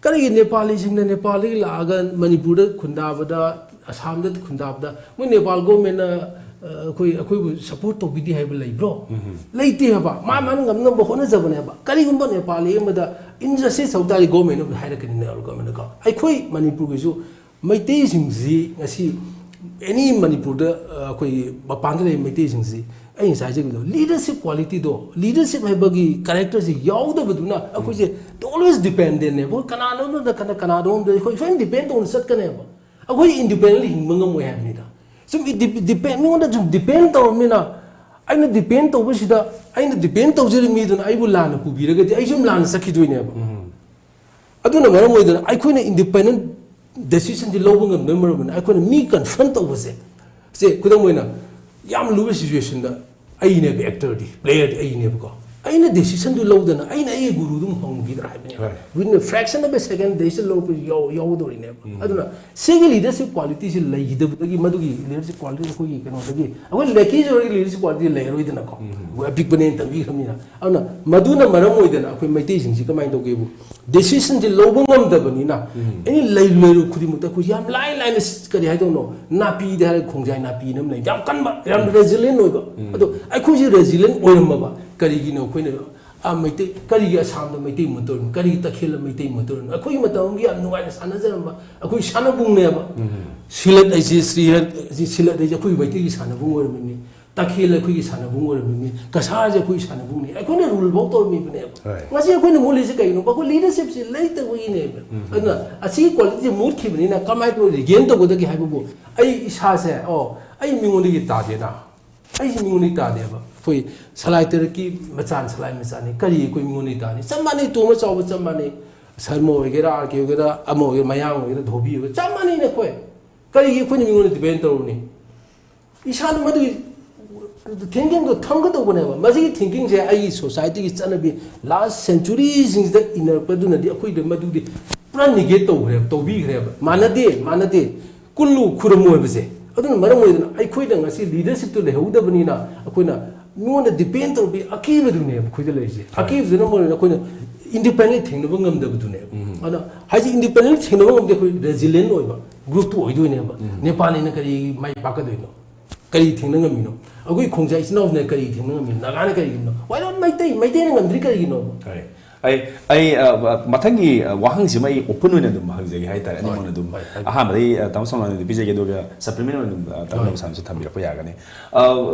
ꯀꯔꯤꯒꯤ ꯅꯦꯄꯥꯂꯤꯁꯤꯡꯅ ꯅꯦꯄꯥꯜꯗꯒꯤ ꯂꯥꯛꯑꯒ ꯃꯅꯤꯄꯨꯔꯗ ꯈꯨꯟꯗꯥꯕꯗ, ꯑꯁꯥꯝꯗ ꯈꯨꯟꯗꯥꯕꯗ ꯃꯣꯏ ꯅꯦꯄꯥꯜ ꯒꯣꯔꯃꯦꯟꯅ, ꯑ, ꯑꯩꯈꯣꯏ, ꯑꯩꯈꯣꯏꯕꯨ ꯁꯄꯣꯔꯠ ꯇꯧꯕꯤꯗꯦ ꯍꯥꯏꯕ ꯂꯩꯕ꯭ꯔꯣ? ꯂꯩꯇꯦ ꯍꯥꯏꯕ꯫ ꯃꯥ ꯃꯥꯅ ꯉꯝ ꯉꯝꯕ ꯍꯣꯠꯅꯖꯕꯅꯦꯕ꯫ ꯀꯔꯤꯒꯨꯝꯕ ꯅꯦꯄꯥꯂꯤ ꯑꯃꯗ ꯏꯟꯖꯁꯇꯤꯁ ꯇꯧ ꯇꯥꯔꯗꯤ ꯒꯣꯔꯃꯦꯟꯅ ꯍꯥꯏꯔꯛꯀꯅꯤ, ꯅꯦꯄꯥꯜ ꯒꯣꯔꯃꯦꯟꯅꯀꯣ꯫ ꯑꯩꯈꯣꯏ ꯃꯅꯤꯄꯨꯔꯒꯤꯁꯨ ꯃꯩꯇꯩꯁꯤꯡꯁꯤ ꯉꯁꯤ ꯑꯦꯅꯤ ꯃꯅꯤꯄꯨꯔꯗ, ꯑ, ꯑꯩꯈꯣꯏꯒꯤ ꯃꯄꯥꯟꯗ ꯂꯩꯕ ꯃꯩꯇꯩꯁꯤꯡꯁꯤ ꯑꯩ ꯉꯁꯥꯏ ꯍꯥꯏꯖꯈꯤꯕꯗꯣ, ꯂꯤꯗꯔꯁꯤꯞ ꯀ꯭ꯋꯥꯂꯤꯇꯤꯗꯣ, ꯂꯤꯗꯔꯁꯤꯞ ꯍꯥꯏꯕꯒꯤ ꯀꯦꯔꯦꯛꯇꯔꯁꯤ ꯌꯥꯎꯗꯕꯗꯨꯅ ꯑꯩꯈꯣꯏꯁꯦ always dependent ꯅꯦꯕ꯫ ꯑꯩꯈꯣꯏ ꯀꯅꯥꯅꯣꯝꯗ, ꯀꯅꯥ-, ꯀꯅꯥꯅꯣꯝꯗ ꯑꯩꯈꯣꯏ ꯁꯣꯏꯅ ꯗꯤꯄꯦꯟ ꯇꯧꯅ ꯆꯠꯀꯅꯦꯕ꯫ ꯑꯩꯈꯣꯏ ꯏꯟꯗꯤꯄꯦꯟꯗꯦꯟꯂꯤ ꯍꯤꯡꯕ ꯉꯝꯃꯣꯏ ꯍꯥꯏꯕꯅꯤꯗ꯫ ꯁꯨꯝ ꯏꯟꯗꯤ-, ꯗꯤꯄꯦꯟ, ꯃꯤꯉꯣꯟꯗ ꯁꯨꯝ ꯗꯤꯄꯦꯟ ꯇꯧꯔꯕꯅꯤꯅ, ꯑꯩꯅ ꯗꯤꯄꯦꯟ ꯇꯧꯕꯁꯤꯗ, ꯑꯩꯅ ꯗꯤꯄꯦꯟ ꯇꯧꯖꯔꯤꯕ ꯃꯤꯗꯨꯅ ꯑꯩꯕꯨ ꯂꯥꯟꯅ ꯄꯨꯕꯤꯔꯒꯗꯤ ꯑꯩꯁꯨ ꯑꯗꯨꯝ ꯂꯥꯟꯅ ꯆꯠꯈꯤꯗꯣꯏꯅꯦꯕ꯫ ꯑꯗꯨꯅ ꯃꯔꯝ ꯑꯣꯏꯗꯅ ꯑꯩꯈꯣꯏꯅ ꯏꯟꯗꯤꯄꯦꯟꯗꯦꯟ ꯗꯦꯁꯤꯖꯟꯁꯤ ꯂꯧꯕ ꯉꯝꯗꯕꯅ ꯃꯔꯝ ꯑꯣꯏꯗꯅ ꯑꯩꯈꯣꯏꯅ ꯃꯤ ꯀꯟꯐ꯭ꯔꯟ ꯇꯧꯕꯁꯦ, ꯁꯦ, ꯈꯨꯗꯝ ꯑꯣꯏꯅ, ꯌꯥꯝ ꯂꯨꯕ ꯁꯤꯆꯨꯋꯦꯁꯟꯗ ꯑꯩꯅꯦꯕ ꯑꯦꯛꯇꯔꯗꯤ, ꯄ꯭ꯂꯦꯌꯔꯗꯤ ꯑꯩꯅꯦꯕꯀꯣ꯫ ꯑꯩꯅ ꯗꯦꯁꯤꯖꯟꯗꯨ ꯂꯧꯗꯅ ꯑꯩꯅ ꯑꯩꯒꯤ ꯒꯨꯔꯨꯗꯨ ꯑꯃꯨꯛ ꯍꯪꯈꯤꯗ꯭ꯔꯥ ꯍꯥꯏꯕꯅꯦꯕ꯫ Within a fraction of a second decision ꯂꯧꯔꯛꯄꯁꯨ ꯌꯥꯎ-, ꯌꯥꯎꯒꯗꯧꯔꯤꯅꯦꯕ꯫ ꯑꯗꯨꯅ ꯁꯤꯒꯤ ꯂꯤꯗꯔꯁꯤꯞ ꯀ꯭ꯋꯥꯂꯤꯇꯤꯁꯤ ꯂꯩꯈꯤꯗꯕꯗꯒꯤ, ꯃꯗꯨꯒꯤ ꯂꯤꯗꯔꯁꯤꯞ ꯀ꯭ꯋꯥꯂꯤꯇꯤ ꯑꯩꯈꯣꯏꯒꯤ ꯀꯩꯅꯣꯗꯒꯤ, ꯑꯩꯈꯣꯏ ꯂꯦꯀꯤꯁ ꯑꯣꯏꯔꯒ ꯂꯤꯗꯔꯁꯤꯞ ꯀ꯭ꯋꯥꯂꯤꯇꯤ ꯂꯩꯔꯣꯏꯗꯅꯀꯣ꯫ ꯑꯩꯈꯣꯏ ꯑꯄꯤꯛꯄꯅꯦꯅ ꯇꯝꯕꯤꯈ꯭ꯔꯕꯅꯤꯅ꯫ ꯑꯗꯨꯅ ꯃꯗꯨꯅ ꯃꯔꯝ ꯑꯣꯏꯗꯅ ꯑꯩꯈꯣꯏ ꯃꯩꯇꯩꯁꯤꯡꯁꯤ ꯀꯃꯥꯏꯅ ꯇꯧꯒꯦꯕꯨ, ꯗꯦꯁꯤꯖꯟꯁꯤ ꯂꯧꯕ ꯉꯝꯗꯕꯅꯤꯅ, ꯑꯦꯅꯤ ꯂꯩꯔꯨ ꯂꯩꯔꯨ ꯈꯨꯗꯤꯡꯃꯛꯇ ꯑꯩꯈꯣꯏ ꯌꯥꯝ ꯂꯥꯏ ꯂꯥꯏꯅ ꯁ-, ꯀꯔꯤ ꯍꯥꯏꯗꯧꯅꯣ, ꯅꯥꯄꯤꯗ ꯍꯥꯏꯔꯒ ꯈꯣꯡꯖꯥꯏ ꯅꯥꯄꯤꯅ ꯑꯃ ꯂꯩ, ꯌꯥꯝ ꯀꯟꯕ, ꯌꯥꯝ ꯔꯦꯖꯤꯂꯤꯌꯦꯟ ꯑꯣꯏꯕ꯫ ꯑꯗꯣ ꯑꯩꯈꯣꯏꯁꯦ ꯔꯦꯖꯤꯂꯤꯌꯦꯟ ꯑꯣꯏꯔꯝꯃꯕ ꯀꯔꯤꯒꯤꯅꯣ ꯑꯩꯈꯣꯏꯅ, ꯑꯥ, ꯃꯩꯇꯩ, ꯀꯔꯤꯒꯤ ꯑꯁꯥꯝꯗ ꯃꯩꯇꯩ ꯃꯨꯠꯇꯧꯔꯤꯅꯣ? ꯀꯔꯤꯒꯤ ꯇꯈꯦꯜꯗ ꯃꯩꯇꯩ ꯃꯨꯠꯇꯧꯔꯤꯅꯣ? ꯑꯩꯈꯣꯏꯒꯤ ꯃꯇꯝ ꯑꯃꯒꯤ ꯌꯥꯝ ꯅꯨꯡꯉꯥꯏꯅ ꯁꯥꯟꯅꯖꯔꯝꯕ ꯑꯩꯈꯣꯏ ꯁꯥꯟꯅꯕꯨꯡꯅꯦꯕ꯫ ꯁꯤꯂꯠ ꯍꯥꯏꯁꯤ, ꯁ꯭ꯔꯤꯍꯠ ꯍꯥꯏꯁꯤ, ꯁꯤꯂꯠ ꯍꯥꯏꯁꯤ ꯑꯩꯈꯣꯏ ꯃꯩꯇꯩꯒꯤ ꯁꯥꯟꯅꯕꯨꯡ ꯑꯣꯏꯔꯝꯃꯤꯅꯤ꯫ ꯇꯈꯦꯜ ꯑꯩꯈꯣꯏꯒꯤ ꯁꯥꯟꯅꯕꯨꯡ ꯑꯣꯏꯔꯝꯃꯤꯅꯤ꯫ ꯀꯁꯥꯔꯁꯦ ꯑꯩꯈꯣꯏꯒꯤ ꯁꯥꯟꯅꯕꯨꯡꯅꯤ꯫ ꯑꯩꯈꯣꯏꯅ ꯔꯨꯜ ꯐꯥꯎ ꯇꯧꯔꯝꯃꯤꯕꯅꯦꯕ꯫ ꯍꯣꯏ꯫ ꯉꯁꯤ ꯑꯩꯈꯣꯏꯅ ꯃꯨꯠꯂꯤꯁꯦ ꯀꯩꯒꯤꯅꯣ? ꯑꯩꯈꯣꯏ ꯂꯤꯗꯔꯁꯤꯞꯁꯤ ꯂꯩꯇꯕꯒꯤꯅꯦꯕ꯫ ꯑꯗꯨꯅ ꯑꯁꯤꯒꯤ ꯀ꯭ꯋꯥꯂꯤꯇꯤꯁꯦ ꯃꯨꯠꯈꯤꯕꯅꯤꯅ ꯀꯃꯥꯏꯅ ꯇꯧꯔ ꯔꯤꯒꯦꯟ ꯇꯧꯒꯗꯒꯦ ꯍꯥꯏꯕꯕꯨ, ꯑꯩ ꯏꯁꯥꯁꯦ, ꯑꯣ, ꯑꯩ ꯃꯤꯉꯣꯟꯗꯒꯤ ꯇꯥꯗꯦꯅ, ꯑꯩꯁꯦ ꯃꯤꯉꯣꯟꯗꯒꯤ ꯇꯥꯗꯦꯕ꯫ ꯑꯩꯈꯣꯏ ꯁꯂꯥꯏ ꯇꯔꯛꯀꯤ ꯃꯆꯥꯅꯤ, ꯁꯂꯥꯏ ꯃꯆꯥꯅꯤ꯫ ꯀꯔꯤ ꯑꯩꯈꯣꯏ ꯃꯤꯉꯣꯟꯗꯒꯤ ꯇꯥꯅꯤ? ꯆꯞ ꯃꯥꯟꯅꯩ, ꯇꯣꯡꯕ ꯆꯥꯎꯕ ꯆꯞ ꯃꯥꯟꯅꯩ꯫ ꯁꯔꯃ ꯑꯣꯏꯒꯦꯔꯥ, ꯑꯥꯔ ꯀꯦ ꯑꯣꯏꯒꯦꯔꯥ, ꯑꯃ ꯑꯣꯏꯒꯦꯔꯥ, ꯃꯌꯥꯡ ꯑꯣꯏꯒꯦꯔꯥ, ꯙꯣꯕꯤ ꯑꯣꯏꯒꯦꯔꯥ, ꯆꯞ ꯃꯥꯟꯅꯩꯅ ꯑꯩꯈꯣꯏ꯫ ꯀꯔꯤꯒꯤ ꯑꯩꯈꯣꯏꯅ ꯃꯤꯉꯣꯟꯗ ꯗꯤꯄꯦꯟ ꯇꯧꯔꯨꯅꯤ? ꯏꯁꯥꯅ ꯃꯗꯨꯒꯤ ꯊꯤꯡꯀꯤꯡꯗꯣ ꯊꯝꯒꯗꯧꯕꯅꯦꯕ꯫ ꯃꯁꯤꯒꯤ ꯊꯤꯡꯀꯤꯡꯁꯦ ꯑꯩꯒꯤ ꯁꯣꯁꯥꯏꯇꯤꯒꯤ ꯆꯠꯅꯕꯤ ꯂꯥꯁ ꯁꯦꯟꯆꯨꯔꯤꯁꯤꯡꯁꯤꯗ ꯏꯟꯅꯔꯛꯄꯗꯨꯅꯗꯤ ꯑꯩꯈꯣꯏꯗ ꯃꯗꯨꯗꯤ ꯄꯨꯔꯥ ꯅꯤꯒꯦꯠ ꯇꯧꯈ꯭ꯔꯦꯕ, ꯇꯧꯕꯤꯈ꯭ꯔꯦꯕ꯫ ꯃꯥꯟꯅꯗꯦ, ꯃꯥꯟꯅꯗꯦ꯫ ꯀꯨꯜꯂꯨ ꯈꯨꯔꯨꯝꯃꯨ ꯍꯥꯏꯕꯁꯦ꯫ ꯑꯗꯨꯅ ꯃꯔꯝ ꯑꯣꯏꯗꯅ ꯑꯩꯈꯣꯏꯗ ꯉꯁꯤ ꯂꯤꯗꯔꯁꯤꯞꯇꯨ ꯂꯩꯍꯧꯗꯕꯅꯤꯅ ꯑꯩꯈꯣꯏꯅ ꯃꯤꯉꯣꯟꯗ ꯗꯤꯄꯦꯟ ꯇꯧꯕꯒꯤ ꯑꯀꯤꯕꯗꯨꯅꯦꯕ ꯑꯩꯈꯣꯏꯗ ꯂꯩꯔꯤꯁꯦ꯫ ꯑꯀꯤꯕꯗꯨꯅ ꯃꯔꯝ ꯑꯣꯏꯗꯅ ꯑꯩꯈꯣꯏꯅ ꯏꯟꯗꯤꯄꯦꯟꯗꯦꯟ ꯊꯦꯡꯅꯕ ꯉꯝꯗꯕꯗꯨꯅꯦꯕ꯫ ꯑꯗꯨꯅ ꯍꯥꯏꯁꯦ ꯏꯟꯗꯤꯄꯦꯟꯗꯦꯟ ꯊꯦꯡꯅꯕ ꯉꯝꯗꯦ, ꯑꯩꯈꯣꯏ ꯔꯦꯖꯤꯂꯦꯟ ꯑꯣꯏꯕ ꯒ꯭ꯔꯨꯞꯇꯨ ꯑꯣꯏꯗꯣꯏꯅꯦꯕ꯫ ꯅꯦꯄꯥꯂꯤꯅ ꯀꯔꯤ ꯃꯥꯏ ꯄꯥꯛꯀꯗꯣꯏꯅꯣ? ꯀꯔꯤ ꯊꯦꯡꯅ ꯉꯝꯃꯤꯅꯣ? ꯑꯩꯈꯣꯏ ꯈꯣꯡꯖꯥꯏ ꯏꯆꯤꯟ ꯏꯅꯥꯎꯁꯤꯅ ꯀꯔꯤ ꯊꯦꯡꯅ ꯉꯝꯃꯤꯅꯣ? ꯅꯥꯒꯥꯅ ꯀꯔꯤꯒꯤꯅꯣ? Why not Meitei? ꯃꯩꯇꯩꯅ ꯉꯝꯗ꯭ꯔꯤ ꯀꯔꯤꯒꯤꯅꯣꯕ? ꯍꯣꯏ꯫ ꯑꯩ ꯑꯩ ꯑ, ꯃꯊꯪꯒꯤ ꯑ, ꯋꯥꯍꯪꯁꯤꯃ ꯑꯩ ꯑꯣꯄꯟ ꯑꯣꯏꯅ ꯑꯗꯨꯝ ꯍꯪꯖꯒꯦ ꯍꯥꯏꯇꯥꯔꯦ, ꯑꯅꯤꯃꯛꯅ ꯑꯗꯨꯝ꯫ ꯍꯣꯏ, ꯍꯣꯏ꯫ ꯑꯍꯥꯟꯕꯗ ꯑꯩ ꯑ, ꯇꯥꯃꯣ ꯁꯣꯃꯥꯅꯟꯗꯗꯤ ꯄꯤꯖꯒꯦ, ꯑꯗꯨꯒ ꯁꯄ꯭ꯂꯤꯃꯦꯟ ꯑꯣꯏꯅ ꯑꯗꯨꯝ ꯑ, ꯇꯥꯃꯣ ꯁꯥꯝꯁꯨ ꯊꯝꯕꯤꯔꯛꯄ ꯌꯥꯒꯅꯤ꯫ ꯑ,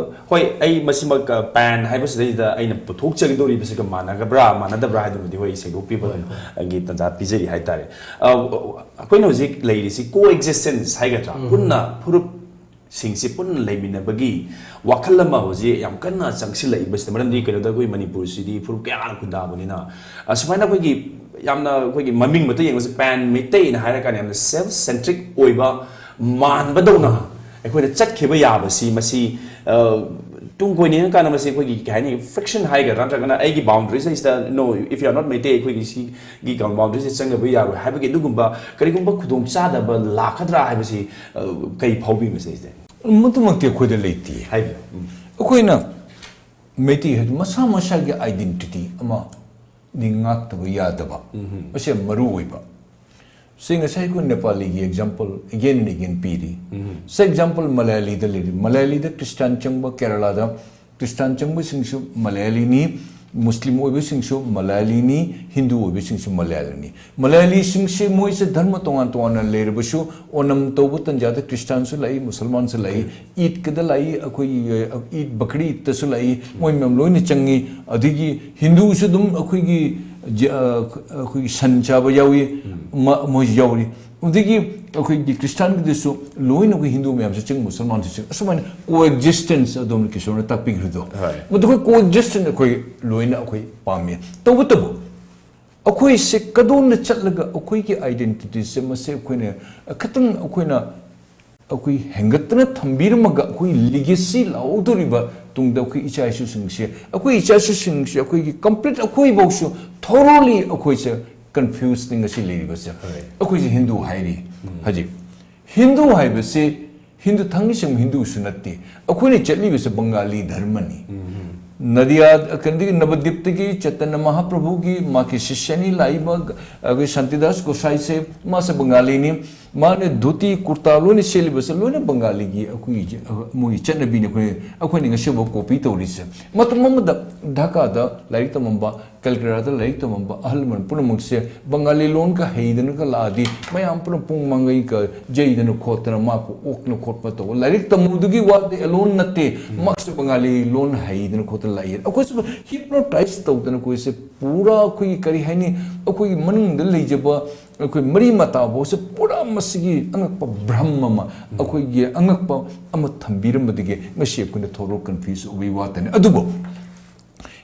ꯍꯣꯏ, ꯑꯩ ꯃꯁꯤꯃꯛ ꯄꯦꯟ ꯍꯥꯏꯕꯁꯤꯗꯩꯗ ꯑꯩꯅ ꯄꯨꯊꯣꯛꯆꯒꯗꯧꯔꯤꯕꯁꯤꯒ ꯃꯥꯟꯅꯒꯕ꯭ꯔꯥ ꯃꯥꯟꯅꯗꯕ꯭ꯔꯥ ꯍꯥꯏꯗꯨꯃꯗꯤ ꯍꯣꯏ ꯁꯦꯡꯗꯣꯛꯄꯤꯕ ꯑꯗꯨꯝ ꯑꯩꯒꯤ ꯇꯥꯟꯖꯥ ꯄꯤꯖꯔꯤ ꯍꯥꯏꯇꯥꯔꯦ꯫ ꯑ, ꯑꯩꯈꯣꯏꯅ ꯍꯧꯖꯤꯛ ꯂꯩꯔꯤꯁꯤ ꯀꯣ ꯑꯦꯛꯖꯤꯁꯇꯦꯟꯁ ꯍꯥꯏꯒꯗ꯭ꯔꯥ, ꯄꯨꯟꯅ ꯐꯨꯔꯨꯞꯁꯤꯡꯁꯤ ꯄꯨꯟꯅ ꯂꯩꯃꯤꯟꯅꯕꯒꯤ ꯋꯥꯈꯜ ꯑꯃ ꯍꯧꯖꯤꯛ ꯌꯥꯝ ꯀꯟꯅ ꯆꯪꯁꯤꯜꯂꯛꯏꯕꯁꯤꯗ, ꯃꯔꯝꯗꯤ ꯀꯩꯅꯣꯗ ꯑꯩꯈꯣꯏ ꯃꯅꯤꯄꯨꯔꯁꯤꯗꯤ ꯐꯨꯔꯨꯞ ꯀꯌꯥꯅ ꯈꯨꯟꯗꯥꯕꯅꯤꯅ, ꯑꯁꯨꯃꯥꯏꯅ ꯑꯩꯈꯣꯏꯒꯤ ꯌꯥꯝꯅ ꯑꯩꯈꯣꯏꯒꯤ ꯃꯃꯤꯡ ꯃꯇ ꯌꯦꯡꯕꯁꯦ ꯄꯦꯟ ꯃꯩꯇꯩꯅ ꯍꯥꯏꯔꯀꯥꯟꯗ ꯌꯥꯝꯅ ꯁꯦꯜꯐ ꯁꯦꯟꯇ꯭ꯔꯤꯛ ꯑꯣꯏꯕ ꯃꯥꯟꯕꯗꯧꯅ ꯑꯩꯈꯣꯏꯅ ꯆꯠꯈꯤꯕ ꯌꯥꯕꯁꯤ, ꯃꯁꯤ ꯑ, ꯇꯨꯡ ꯀꯣꯏꯅ ꯌꯦꯡꯉꯀꯥꯟꯗ ꯃꯁꯤ ꯑꯩꯈꯣꯏꯒꯤ ꯀꯩ ꯍꯥꯏꯅꯤ, ꯐ꯭ꯔꯤꯛꯁꯟ ꯍꯥꯏꯒꯗ꯭ꯔꯥ, ꯅꯠꯇ꯭ꯔꯒꯅ ꯑꯩꯒꯤ ꯕꯥꯎꯟꯗꯔꯤꯁꯤꯗꯩꯁꯤꯗ, "No, if you are not Meitei, ꯑꯩꯈꯣꯏꯒꯤ ꯁꯤꯒꯤ ꯕꯥꯎꯟꯗꯔꯤꯁꯤꯗ ꯆꯪꯗꯕ ꯌꯥꯔꯣꯏ" ꯍꯥꯏꯕꯒꯤ ꯑꯗꯨꯒꯨꯝꯕ ꯀꯔꯤꯒꯨꯝꯕ ꯈꯨꯗꯣꯡꯆꯥꯗꯕ ꯂꯥꯛꯀꯗ꯭ꯔꯥ ꯍꯥꯏꯕꯁꯤ, ꯑ, ꯀꯩ ꯐꯥꯎꯕꯤ ꯃꯁꯤꯗꯩꯁꯤꯗ? ꯃꯗꯨꯃꯛꯇꯤ ꯑꯩꯈꯣꯏꯗ ꯂꯩꯇꯦ꯫ ꯍꯥꯏꯕꯤꯌꯨ꯫ ꯎꯝ꯫ ꯑꯩꯈꯣꯏꯅ ꯃꯩꯇꯩ ꯍꯥꯏꯗꯤ ꯃꯁꯥ ꯃꯁꯥꯒꯤ ꯑꯥꯏꯗꯦꯟꯇꯤꯇꯤ ꯑꯃ ꯗꯤ ꯉꯥꯛꯇꯕ ꯌꯥꯗꯕ꯫ ꯃꯁꯤ ꯌꯥꯝ ꯃꯔꯨ ꯑꯣꯏꯕ꯫ ꯁꯤ ꯉꯁꯥꯏ ꯑꯩꯈꯣꯏ ꯅꯦꯄꯥꯂꯤꯒꯤ ꯑꯦꯛꯖꯥꯝꯄꯜ ꯑꯦꯒꯦꯟ ꯑꯦꯟ ꯑꯦꯒꯦꯟ ꯄꯤꯔꯤ꯫ ꯁꯦ ꯑꯦꯛꯖꯥꯝꯄꯜ ꯃꯂꯌꯥꯂꯤꯗ ꯂꯩꯔꯤ꯫ ꯃꯂꯌꯥꯂꯤꯗ ꯈ꯭ꯔꯤꯁꯇꯥꯟ ꯆꯪꯕ, ꯀꯦꯔꯂꯥꯗ ꯈ꯭ꯔꯤꯁꯇꯥꯟ ꯆꯪꯕꯁꯤꯡꯁꯨ ꯃꯂꯌꯥꯂꯤꯅꯤ, ꯃꯨꯁꯂꯤꯝ ꯑꯣꯏꯕꯁꯤꯡꯁꯨ ꯃꯂꯌꯥꯂꯤꯅꯤ, ꯍꯤꯟꯗꯨ ꯑꯣꯏꯕꯁꯤꯡꯁꯨ ꯃꯂꯌꯥꯂꯤꯅꯤ꯫ ꯃꯂꯌꯥꯂꯤꯁꯤꯡꯁꯦ ꯃꯣꯏꯁꯦ ꯙꯔꯃ ꯇꯣꯉꯥꯟ ꯇꯣꯉꯥꯟꯅ ꯂꯩꯔꯕꯁꯨ ꯑꯣꯅꯝ ꯇꯧꯕ ꯇꯟꯖꯥꯗ ꯈ꯭ꯔꯤꯁꯇꯥꯟꯁꯨ ꯂꯥꯛꯏ, ꯃꯨꯁꯜꯃꯥꯟꯁꯨ ꯂꯥꯛꯏ, ꯏꯗꯀꯗ ꯂꯥꯛꯏ, ꯑꯩꯈꯣꯏꯒꯤ, ꯑ, ꯏꯗ ꯕꯀ꯭ꯔꯤ ꯏꯗꯇꯁꯨ ꯂꯥꯛꯏ, ꯃꯣꯏ ꯃꯌꯥꯝ ꯂꯣꯏꯅ ꯆꯪꯉꯤ꯫ ꯑꯗꯒꯤ ꯍꯤꯟꯗꯨꯁꯨ ꯑꯗꯨꯝ ꯑꯩꯈꯣꯏꯒꯤ ꯖ- ꯑ, ꯑꯩꯈꯣꯏꯒꯤ ꯁꯟ ꯆꯥꯕ ꯌꯥꯎꯏ, ꯃ- ꯃꯣꯏꯁꯨ ꯌꯥꯎꯔꯤ꯫ ꯑꯗꯒꯤ ꯑꯩꯈꯣꯏꯒꯤ ꯈ꯭ꯔꯤꯁꯇꯥꯟꯒꯤꯗꯁꯨ ꯂꯣꯏꯅ ꯑꯩꯈꯣꯏ ꯍꯤꯟꯗꯨ ꯃꯌꯥꯝꯁꯨ ꯆꯤꯡ, ꯃꯨꯁꯜꯃꯥꯟꯁꯨ ꯆꯤꯡ, ꯑꯁꯨꯃꯥꯏꯅ ꯀꯣꯑꯦꯛꯖꯤꯁꯇꯦꯟꯁ ꯑꯗꯣꯝꯅ ꯀꯤꯁꯣꯔꯅ ꯇꯥꯛꯄꯤꯈ꯭ꯔꯤꯗꯣ꯫ ꯍꯣꯏ꯫ ꯃꯗꯨ ꯑꯩꯈꯣꯏ ꯀꯣꯑꯦꯛꯖꯤꯁꯇꯦꯟꯁ ꯑꯩꯈꯣꯏ ꯂꯣꯏꯅ ꯑꯩꯈꯣꯏ ꯄꯥꯝꯃꯤ꯫ ꯇꯧꯕꯇꯕꯨ ꯑꯩꯈꯣꯏꯁꯦ ꯀꯗꯣꯝꯗ ꯆꯠꯂꯒ ꯑꯩꯈꯣꯏꯒꯤ ꯑꯥꯏꯗꯦꯟꯇꯤꯇꯤꯁꯦ ꯃꯁꯦ ꯑꯩꯈꯣꯏꯅ ꯈꯤꯇꯪ ꯑꯩꯈꯣꯏꯅ ꯑꯩꯈꯣꯏ ꯍꯦꯟꯒꯠꯇꯅ ꯊꯝꯕꯤꯔꯝꯃꯒ ꯑꯩꯈꯣꯏ ꯂꯤꯒꯦꯁꯤ ꯂꯥꯛꯍꯧꯗꯣꯔꯤꯕ ꯇꯨꯡꯗ ꯑꯩꯈꯣꯏ ꯏꯆꯥ ꯏꯁꯨꯁꯤꯡꯁꯦ, ꯑꯩꯈꯣꯏ ꯏꯆꯥ ꯏꯁꯨꯁꯤꯡꯁꯦ ꯑꯩꯈꯣꯏꯒꯤ ꯀꯝꯄ꯭ꯂꯤꯠ ꯑꯩꯈꯣꯏꯐꯧꯁꯨ ꯊꯣꯔꯣꯂꯤ ꯑꯩꯈꯣꯏꯁꯦ ꯀꯟꯐ꯭ꯌꯨꯁꯅꯤ ꯉꯁꯤ ꯂꯩꯔꯤꯕꯁꯦ꯫ ꯍꯣꯏ꯫ ꯑꯩꯈꯣꯏꯁꯦ ꯍꯤꯟꯗꯨ ꯍꯥꯏꯔꯤ ꯍꯧꯖꯤꯛ꯫ ꯍꯤꯟꯗꯨ ꯍꯥꯏꯕꯁꯤ ꯍꯤꯟꯗꯨ ꯊꯥꯡꯃꯩꯁꯦꯡ ꯍꯤꯟꯗꯨꯁꯨ ꯅꯠꯇꯦ꯫ ꯑꯩꯈꯣꯏꯅ ꯆꯠꯂꯤꯕꯁꯦ ꯕꯪꯒꯥꯂꯤ ꯙꯔꯃꯅꯤ꯫ ꯅꯗꯤꯌꯥ ꯀꯩꯅꯣꯗꯒꯤ ꯅꯕꯗꯤꯞꯇꯒꯤ ꯆꯩꯇꯟꯌ ꯃꯍꯥꯄ꯭ꯔꯚꯨꯒꯤ ꯃꯥꯒꯤ ꯁꯤꯁ꯭ꯌꯅꯤ ꯂꯥꯛꯏꯕ ꯑꯩꯈꯣꯏ ꯁꯥꯟꯇꯤꯗꯥꯁ ꯒꯣꯁꯥꯏꯁꯦ, ꯃꯥꯁꯦ ꯕꯪꯒꯥꯂꯤꯅꯤ꯫ ꯃꯥꯅ ꯙꯣꯇꯤ ꯀꯨꯔꯇꯥ ꯂꯣꯏꯅ ꯁꯦꯠꯂꯤꯕꯁꯦ ꯂꯣꯏꯅ ꯕꯪꯒꯥꯂꯤꯒꯤ ꯑꯩꯈꯣꯏꯒꯤ ꯃꯣꯏꯒꯤ ꯆꯠꯅꯕꯤꯅꯤ꯫ ꯑꯩꯈꯣꯏ ꯑꯩꯈꯣꯏꯅ ꯉꯁꯤꯐꯥꯎ ꯀꯣꯄꯤ ꯇꯧꯔꯤꯁꯦ꯫ ꯃꯇꯝ ꯑꯃꯗ ꯙꯥꯀꯥꯗ ꯂꯥꯏꯔꯤꯛ ꯇꯝꯃꯝꯕ, ꯀꯜꯀꯇꯥꯗ ꯂꯥꯏꯔꯤꯛ ꯇꯝꯃꯝꯕ ꯑꯍꯜ ꯂꯃꯟ ꯄꯨꯝꯅꯃꯛꯁꯦ ꯕꯪꯒꯥꯂꯤ ꯂꯣꯟꯒ ꯍꯩꯗꯅꯒ ꯂꯥꯛꯑꯗꯤ ꯃꯌꯥꯝ ꯄꯨꯝꯅꯃꯛ ꯄꯨꯡ ꯃꯥꯡꯒꯩꯒ ꯌꯩꯗꯅ ꯈꯣꯠꯇꯅ ꯃꯥꯕꯨ ꯑꯣꯛꯅ ꯈꯣꯠꯄ ꯇꯧꯕ꯫ ꯂꯥꯏꯔꯤꯛ ꯇꯝꯃꯨꯕꯗꯨꯒꯤ ꯋꯥꯗꯤ ꯑꯦꯂꯣꯟ ꯅꯠꯇꯦ, ꯃꯥꯁꯨ ꯕꯪꯒꯥꯂꯤ ꯂꯣꯟ ꯍꯩꯗꯅ ꯈꯣꯠꯇꯅ ꯂꯥꯛꯏ꯫ ꯑꯩꯈꯣꯏꯁꯨ ꯍꯤꯞꯅꯣꯇꯥꯏꯁ ꯇꯧꯗꯅ ꯑꯩꯈꯣꯏꯁꯦ ꯄꯨꯔꯥ ꯑꯩꯈꯣꯏꯒꯤ ꯀꯔꯤ ꯍꯥꯏꯅꯤ, ꯑꯩꯈꯣꯏꯒꯤ ꯃꯅꯨꯡꯗ ꯂꯩꯖꯕ ꯑꯩꯈꯣꯏ ꯃꯔꯤ ꯃꯇꯥ ꯐꯥꯎꯁꯦ ꯄꯨꯔꯥ ꯃꯁꯤꯒꯤ ꯑꯉꯛꯄ ꯚ꯭ꯔꯝ ꯑꯃ, ꯑꯩꯈꯣꯏꯒꯤ ꯑꯉꯛꯄ ꯑꯃ ꯊꯝꯕꯤꯔꯝꯕꯗꯒꯤ ꯉꯁꯤ ꯑꯩꯈꯣꯏꯅ ꯊꯣꯔꯣ ꯀꯟꯐ꯭ꯌꯨꯁ ꯑꯣꯏꯕꯒꯤ ꯋꯥꯇꯅꯤ꯫ ꯑꯗꯨꯕꯨ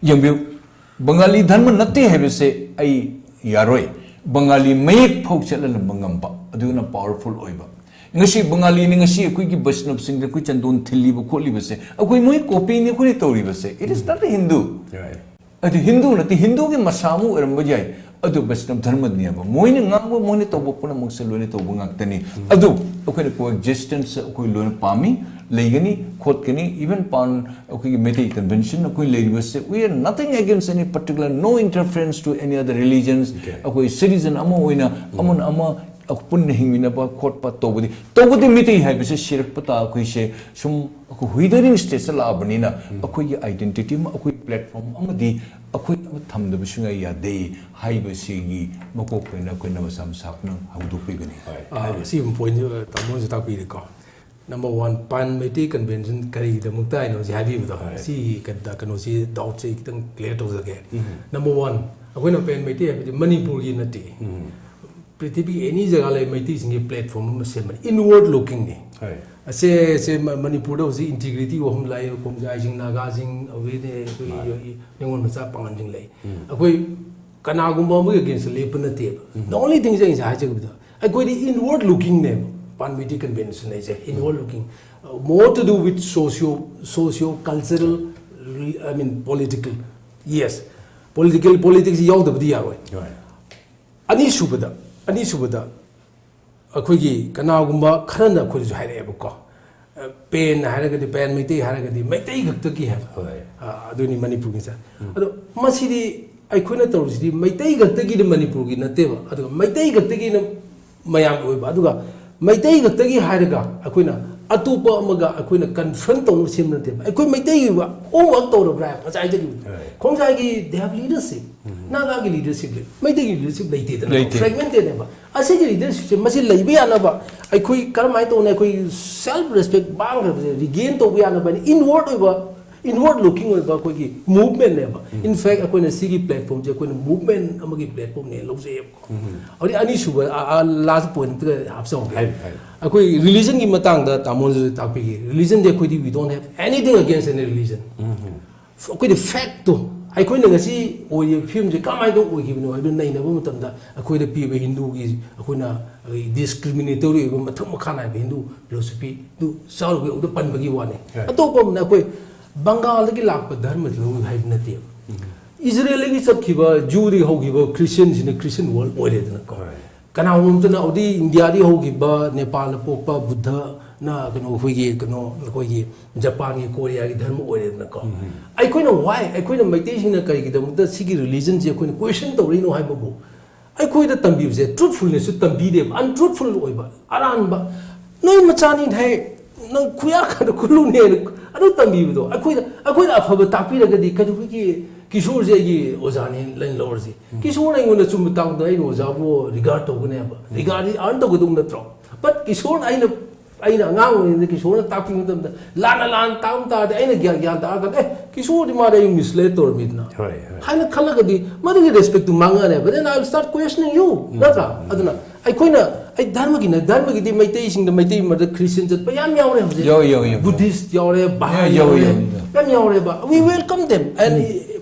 ꯌꯦꯡꯕꯤꯌꯨ, ꯕꯪꯒꯥꯂꯤ ꯙꯔꯃ ꯅꯠꯇꯦ ꯍꯥꯏꯕꯁꯦ ꯑꯩ ꯌꯥꯔꯣꯏ꯫ ꯕꯪꯒꯥꯂꯤ ꯃꯌꯦꯛ ꯐꯥꯎ ꯆꯠꯍꯜꯂꯝꯕ ꯉꯝꯕ, ꯑꯗꯨꯅ ꯄꯥꯋꯔꯐꯨꯜ ꯑꯣꯏꯕ꯫ ꯉꯁꯤ ꯕꯪꯒꯥꯂꯤꯅ ꯉꯁꯤ ꯑꯩꯈꯣꯏꯒꯤ ꯕꯩꯁꯅꯕꯁꯤꯡꯗ ꯑꯩꯈꯣꯏ ꯆꯟꯗꯣꯟ ꯊꯤꯜꯂꯤꯕ ꯈꯣꯠꯂꯤꯕꯁꯦ ꯑꯩꯈꯣꯏ ꯃꯣꯏ ꯀꯣꯄꯤꯅꯤ ꯑꯩꯈꯣꯏꯅ ꯇꯧꯔꯤꯕꯁꯦ꯫ It is not a Hindu꯫ Right. ꯑꯗꯨ ꯍꯤꯟꯗꯨ ꯅꯠꯇꯦ, ꯍꯤꯟꯗꯨꯒꯤ ꯃꯁꯥ ꯑꯃ ꯑꯣꯏꯔꯝꯕ ꯌꯥꯏ, ꯑꯗꯨ ꯕꯩꯁꯅꯕ ꯙꯔꯃꯅꯦꯕ꯫ ꯃꯣꯏꯅ ꯉꯥꯡꯕ, ꯃꯣꯏꯅ ꯇꯧꯕ ꯄꯨꯝꯅꯃꯛꯁꯦ ꯂꯣꯏꯅ ꯇꯧꯕ ꯉꯥꯛꯇꯅꯤ꯫ ꯑꯗꯨ ꯑꯩꯈꯣꯏꯅ ꯀꯣꯑꯦꯛꯖꯤꯁꯇꯦꯟꯁ ꯑꯩꯈꯣꯏ ꯂꯣꯏꯅ ꯄꯥꯝꯃꯤ, ꯂꯩꯒꯅꯤ, ꯈꯣꯠꯀꯅꯤ꯫ Even ꯄꯥꯟ ꯑꯩꯈꯣꯏꯒꯤ ꯃꯩꯇꯩ ꯀꯟꯚꯦꯟꯁꯟ ꯑꯩꯈꯣꯏ ꯂꯩꯔꯤꯕꯁꯦ, we are nothing against any particular, no interference to any other religions꯫ Okay. ꯑꯩꯈꯣꯏ ꯁꯤꯇꯤꯖꯟ ꯑꯃ ꯑꯣꯏꯅ ꯑꯃꯅ ꯑꯃ ꯄꯨꯟꯅ ꯍꯤꯡꯃꯤꯟꯅꯕ ꯈꯣꯠꯄ ꯇꯧꯕꯗꯤ ꯇꯧꯕꯗꯤ ꯃꯩꯇꯩ ꯍꯥꯏꯕꯁꯦ ꯁꯤꯔꯛꯄ ꯇꯥ ꯑꯩꯈꯣꯏꯁꯦ ꯁꯨꯝ ꯑꯩꯈꯣꯏ ꯋꯤꯗꯔꯤꯡ ꯁ꯭ꯇꯦꯖꯇ ꯂꯥꯛꯑꯕꯅꯤꯅ ꯑꯩꯈꯣꯏꯒꯤ ꯑꯥꯏꯗꯦꯟꯇꯤꯇꯤ ꯑꯃ, ꯑꯩꯈꯣꯏ ꯄ꯭ꯂꯦꯠꯐꯣꯔꯝ ꯑꯃꯗꯤ ꯑꯩꯈꯣꯏ ꯑꯃ ꯊꯝꯗꯕ ꯁꯨꯡꯌꯥ ꯌꯥꯗꯦ ꯍꯥꯏꯕꯁꯤꯒꯤ ꯃꯀꯣꯛꯇ ꯑꯩꯈꯣꯏꯅ ꯃꯁꯥ ꯃꯁꯥ ꯄꯨꯝꯅꯃꯛ ꯍꯧꯗꯣꯛꯄꯤꯕꯅꯤ꯫ ꯑꯥ, ꯁꯤ ꯄꯣꯏꯟꯁꯦ ꯇꯥꯃꯣꯅꯁꯨ ꯇꯥꯛꯄꯤꯔꯦꯀꯣ꯫ ꯅꯝꯕꯔ ꯋꯥꯟ, ꯄꯥꯟ ꯃꯩꯇꯩ ꯀꯟꯚꯦꯟꯁꯟ ꯀꯔꯤꯒꯤꯗꯃꯛꯇ ꯍꯥꯏꯅꯣ ꯍꯧꯖꯤꯛ ꯍꯥꯏꯕꯤꯕꯗꯣ? ꯁꯤ ꯀꯩꯅꯣꯁꯤ ꯗꯥꯎꯠꯁꯦ ꯑꯩ ꯈꯤꯇꯪ ꯀ꯭ꯂꯤꯌꯥꯔ ꯇꯧꯖꯒꯦ꯫ ꯅꯝꯕꯔ ꯋꯥꯟ, ꯑꯩꯈꯣꯏꯅ ꯄꯦꯟ ꯃꯩꯇꯩ ꯍꯥꯏꯕꯗꯤ ꯃꯅꯤꯄꯨꯔꯒꯤ ꯅꯠꯇꯦ꯫ ꯄ꯭ꯔꯤꯊꯤꯕꯤꯒꯤ ꯑꯦꯅꯤ ꯖꯒꯥ ꯂꯩ ꯃꯩꯇꯩꯁꯤꯡꯒꯤ ꯄ꯭ꯂꯦꯠꯐꯣꯝ ꯑꯃ ꯁꯦꯝꯕꯅꯤ, ꯏꯟꯋꯥꯔꯗ ꯂꯨꯀꯤꯡꯅꯤ꯫ ꯑꯁꯦ ꯑꯁꯦ ꯃꯅꯤꯄꯨꯔꯗ ꯍꯧꯖꯤꯛ ꯏꯟꯇꯤꯒ꯭ꯔꯤꯇꯤ ꯋꯥꯐꯝ ꯂꯥꯛꯏ, ꯈꯣꯡꯖꯥꯏꯁꯤꯡ, ꯅꯥꯒꯥꯁꯤꯡ, ꯑꯗꯩꯗꯤ ꯑꯩꯈꯣꯏꯒꯤ ꯅꯤꯉꯣꯜ ꯃꯆꯥ ꯄꯥꯉꯟꯁꯤꯡ ꯂꯩ꯫ ꯑꯩꯈꯣꯏ ꯀꯅꯥꯒꯨꯝꯕ ꯑꯃꯒꯤ ꯑꯒꯦꯟꯁꯇ ꯂꯦꯞꯄ ꯅꯠꯇꯦꯕ꯫ ꯗ ꯑꯣꯟꯂꯤ ꯊꯤꯡꯁ ꯑꯩꯅ ꯉꯁꯥꯏ ꯍꯥꯏꯖꯈꯤꯕꯗꯣ, ꯑꯩꯈꯣꯏꯗꯤ ꯏꯟꯋꯥꯔꯗ ꯂꯨꯀꯤꯡꯅꯦꯕ꯫ ꯄꯥꯟꯃꯤꯇꯤ ꯀꯟꯚꯦꯟꯁꯟ ꯍꯥꯏꯁꯦ inward looking, more to do with socio socio cultural, I mean political. Yes, political politics ꯌꯥꯎꯗꯕꯗꯤ ꯌꯥꯔꯣꯏ꯫ ꯑꯅꯤꯁꯨꯕꯗ, ꯑꯅꯤꯁꯨꯕꯗ ꯑꯩꯈꯣꯏꯒꯤ ꯀꯅꯥꯒꯨꯝꯕ ꯈꯔꯅ ꯑꯩꯈꯣꯏꯗꯁꯨ ꯍꯥꯏꯔꯛꯑꯦꯕꯀꯣ, ꯄꯦꯟ ꯍꯥꯏꯔꯒꯗꯤ, ꯄꯦꯟ ꯃꯩꯇꯩ ꯍꯥꯏꯔꯒꯗꯤ ꯃꯩꯇꯩ ꯈꯛꯇꯒꯤ ꯍꯥꯏꯕ꯫ ꯑꯗꯨꯅꯤ ꯃꯅꯤꯄꯨꯔꯒꯤꯁꯦ꯫ ꯑꯗꯣ ꯃꯁꯤꯗꯤ ꯑꯩꯈꯣꯏꯅ ꯇꯧꯔꯤꯁꯤꯗꯤ ꯃꯩꯇꯩ ꯈꯛꯇꯒꯤꯗꯤ ꯃꯅꯤꯄꯨꯔꯒꯤ ꯅꯠꯇꯦꯕ, ꯑꯗꯨꯒ ꯃꯩꯇꯩ ꯈꯛꯇꯒꯤꯅ ꯃꯌꯥꯝꯒꯤ ꯑꯣꯏꯕ꯫ ꯑꯗꯨꯒ ꯃꯩꯇꯩ ꯈꯛꯇꯒꯤ ꯍꯥꯏꯔꯒ ꯑꯩꯈꯣꯏꯅ ꯑꯇꯣꯞꯄ ꯑꯃꯒ ꯑꯩꯈꯣꯏꯅ ꯀꯟꯐ꯭ꯔꯟ ꯇꯧꯅꯕ ꯁꯦꯝꯕ ꯅꯠꯇꯦꯕ꯫ ꯑꯩꯈꯣꯏ ꯃꯩꯇꯩꯒꯤ ꯑꯣꯏꯕ ꯍꯣꯝꯋꯥꯔꯛ ꯇꯧꯔꯕ꯭ꯔꯥ ꯍꯥꯏꯕ ꯉꯁꯥꯏꯗꯒꯤ꯫ ꯈꯣꯡꯖꯥꯏꯒꯤ they have leadership, ꯅꯥꯒꯥꯒꯤ ꯂꯤꯗꯔꯁꯤꯞ ꯂꯩ, ꯃꯩꯇꯩꯒꯤ ꯂꯤꯗꯔꯁꯤꯞ ꯂꯩꯇꯦꯗꯅ, ꯂꯩꯇꯦ꯫ ꯐ꯭ꯔꯦꯒꯃꯦꯟꯇꯦꯗ ꯍꯥꯏꯕ꯫ ꯑꯁꯤꯒꯤ ꯂꯤꯗꯔꯁꯤꯞꯁꯦ ꯃꯁꯤ ꯂꯩꯕ ꯌꯥꯅꯕ ꯑꯩꯈꯣꯏ ꯀꯔꯝꯍꯥꯏꯅ ꯇꯧꯅ ꯑꯩꯈꯣꯏ ꯁꯦꯜꯐ ꯔꯦꯁꯄꯦꯛ ꯃꯥꯡꯈ꯭ꯔꯕꯁꯦ ꯔꯤꯒꯦꯟ ꯇꯧꯕ ꯌꯥꯅꯕ ꯍꯥꯏꯅ ꯏꯟꯋꯥꯔꯗ ꯑꯣꯏꯕ, ꯏꯟꯋꯥꯔꯗ ꯂꯨꯀꯤꯡ ꯑꯣꯏꯕ ꯑꯩꯈꯣꯏꯒꯤ ꯃꯨꯚꯃꯦꯟꯅꯦꯕ꯫ ꯏꯟꯐꯦꯛ ꯑꯩꯈꯣꯏꯅ ꯁꯤꯒꯤ ꯄ꯭ꯂꯦꯠꯐꯣꯝꯁꯦ ꯑꯩꯈꯣꯏꯅ ꯃꯨꯚꯃꯦꯟ ꯑꯃꯒꯤ ꯄ꯭ꯂꯦꯠꯐꯣꯝꯅꯦ ꯂꯧꯖꯩꯌꯦꯕꯀꯣ꯫ ꯍꯧꯖꯤꯛ ꯑꯅꯤꯁꯨꯕ, ꯂꯥꯁ ꯄꯣꯏꯟꯠ ꯑꯝꯇꯒ ꯍꯥꯞꯆꯍꯧꯒꯦ꯫ ꯑꯩꯈꯣꯏ ꯔꯤꯂꯤꯖꯟꯒꯤ ꯃꯇꯥꯡꯗ ꯇꯥꯃꯣꯅꯁꯨ ꯇꯥꯛꯄꯤꯒꯦ꯫ ꯔꯤꯂꯤꯖꯟꯗꯤ ꯑꯩꯈꯣꯏꯗꯤ we don't have anything against any religion꯫ ꯑꯩꯈꯣꯏꯗꯤ ꯐꯦꯛꯇꯣ, ꯑꯩꯈꯣꯏꯅ ꯉꯁꯤ ꯑꯣꯏꯔꯤꯕ ꯐꯤꯕꯝꯁꯦ ꯀꯃꯥꯏꯅ ꯑꯣꯏꯈꯤꯕꯅꯣ ꯍꯥꯏꯕꯗꯨ ꯅꯩꯅꯕ ꯃꯇꯝꯗ ꯑꯩꯈꯣꯏꯗ ꯄꯤꯕ ꯍꯤꯟꯗꯨꯒꯤ ꯑꯩꯈꯣꯏꯅ ꯗꯤꯁꯀ꯭ꯔꯤꯃꯤꯅꯦꯇꯣꯔꯤ ꯑꯣꯏꯕ ꯃꯊꯛ ꯃꯈꯥ ꯅꯥꯏꯕ ꯍꯤꯟꯗꯨ ꯐꯤꯂꯣꯁꯣꯐꯤꯗꯨ ꯆꯥꯔꯨꯕ ꯌꯧꯗ ꯄꯟꯕꯒꯤ ꯋꯥꯅꯤ꯫ ꯑꯇꯣꯞꯄ ꯑꯃꯅ ꯑꯩꯈꯣꯏ ꯕꯪꯒꯥꯜꯗꯒꯤ ꯂꯥꯛꯄ ꯙꯔꯃ ꯂꯧꯏ ꯍꯥꯏꯕ ꯅꯠꯇꯦꯕ꯫ ꯏꯖꯔꯦꯜꯗꯒꯤ ꯆꯠꯈꯤꯕ ꯖꯨꯗꯒꯤ ꯍꯧꯈꯤꯕ ꯈ꯭ꯔꯤꯁꯇꯤꯌꯟꯁꯤꯅ ꯈ꯭ꯔꯤꯁꯇꯤꯌꯟ ꯋꯥꯔꯜ ꯑꯣꯏꯔꯦꯗꯅꯀꯣ꯫ ꯀꯅꯥꯒꯨꯝꯕ ꯑꯃꯇꯅ ꯑꯗꯨꯗꯤ ꯏꯟꯗꯤꯌꯥꯗꯒꯤ ꯍꯧꯈꯤꯕ ꯅꯦꯄꯥꯜꯗ ꯄꯣꯛꯄ ꯕꯨꯗꯙꯅ ꯀꯩꯅꯣ ꯑꯩꯈꯣꯏꯒꯤ ꯀꯩꯅꯣ ꯑꯩꯈꯣꯏꯒꯤ ꯖꯄꯥꯟꯒꯤ ꯀꯣꯔꯤꯌꯥꯒꯤ ꯙꯔꯃ ꯑꯣꯏꯔꯦꯗꯅꯀꯣ꯫ ꯑꯩꯈꯣꯏꯅ why, ꯑꯩꯈꯣꯏꯅ ꯃꯩꯇꯩꯁꯤꯡꯅ ꯀꯔꯤꯒꯤꯗꯃꯛꯇ ꯁꯤꯒꯤ ꯔꯤꯂꯤꯖꯟꯁꯦ ꯑꯩꯈꯣꯏꯅ ꯀ꯭ꯋꯦꯁꯟ ꯇꯧꯔꯛꯏꯅꯣ ꯍꯥꯏꯕꯕꯨ, ꯑꯩꯈꯣꯏꯗ ꯇꯝꯕꯤꯕꯁꯦ ꯇ꯭ꯔꯨꯠꯐꯨꯜꯅꯦꯁꯁꯨ ꯇꯝꯕꯤꯗꯦꯕ, ꯑꯟꯇ꯭ꯔꯨꯠꯐꯨꯜ ꯑꯣꯏꯕ ꯑꯔꯥꯟꯕ꯫ ꯅꯣꯏ ꯃꯆꯥꯅꯤ ꯍꯥꯏ, ꯅꯪ ꯈꯨꯌꯥ ꯈꯥꯗ ꯈꯨꯜꯂꯨꯅꯦꯅ ꯑꯗꯨ ꯇꯝꯕꯤꯕꯗꯣ ꯑꯩꯈꯣꯏꯗ, ꯑꯩꯈꯣꯏꯗ ꯑꯐꯕ ꯇꯥꯛꯄꯤꯔꯒꯗꯤ ꯀꯩꯗꯧꯕꯒꯤ ꯀꯤꯁꯣꯔꯁꯦ ꯑꯩꯒꯤ ꯑꯣꯖꯥꯅꯤ ꯂꯩꯅ ꯂꯧꯔꯁꯤ? ꯀꯤꯁꯣꯔꯅ ꯑꯩꯉꯣꯟꯗ ꯆꯨꯝꯕ ꯇꯥꯛꯄꯗ ꯑꯩꯅ ꯑꯣꯖꯥꯕꯨ ꯔꯤꯒꯥꯔꯗ ꯇꯧꯒꯅꯦꯕ, ꯔꯤꯒꯥꯔꯗꯤ ꯑꯥꯔꯟ ꯇꯧꯒꯗꯧ ꯅꯠꯇ꯭ꯔꯣ? ꯕꯠ ꯀꯤꯁꯣꯔꯅ ꯑꯩꯅ ꯑꯩꯅ ꯑꯉꯥꯡ ꯑꯣꯏꯔꯤꯉꯩꯗ ꯀꯤꯁꯣꯔꯅ ꯇꯥꯛꯄꯤꯕ ꯃꯇꯝꯗ ꯂꯥꯟꯅ ꯂꯥꯟ ꯇꯥꯛꯑꯝ ꯇꯥꯔꯗꯤ ꯑꯩꯅ ꯒ꯭ꯌꯥꯟ ꯒ꯭ꯌꯥꯟ ꯇꯥꯔꯀꯥꯟꯗ ꯑꯦ ꯀꯤꯁꯣꯔꯗꯤ ꯃꯥꯗꯤ ꯑꯩ ꯃꯤꯁꯂꯦꯠ ꯇꯧꯔꯝꯃꯤꯗꯅ ꯍꯣꯏ ꯍꯣꯏ ꯍꯥꯏꯅ ꯈꯜꯂꯒꯗꯤ ꯃꯗꯨꯒꯤ ꯔꯦꯁꯄꯦꯛꯇꯨ ꯃꯥꯡꯉꯛꯑꯅꯦꯕ, then I will start questioning you, ꯅꯠꯇ꯭ꯔꯥ? ꯑꯗꯨꯅ ꯑꯩꯈꯣꯏꯅ ꯑꯩ ꯙꯔꯃꯒꯤꯅ ꯙꯔꯃꯒꯤꯗꯤ ꯃꯩꯇꯩꯁꯤꯡꯗ ꯃꯩꯇꯩ ꯃꯔꯛꯇ ꯈ꯭ꯔꯤꯁꯇꯤꯌꯟ ꯆꯠꯄ ꯌꯥꯝ ꯌꯥꯎꯔꯦ ꯍꯧꯖꯤꯛ꯫ ꯌꯥꯎꯋꯤ, ꯌꯥꯎꯋꯤ, ꯌꯥꯎꯋꯤ꯫ ꯕꯨꯙꯤꯁ ꯌꯥꯎꯔꯦ, ꯕꯍꯥꯏ ꯌꯥꯎꯋꯤ, ꯌꯥꯎꯔꯦ, ꯌꯥꯎꯋꯤ, ꯌꯥꯎꯋꯤ꯫ ꯌꯥꯝ ꯌꯥꯎꯔꯦꯕ꯫ We welcome them and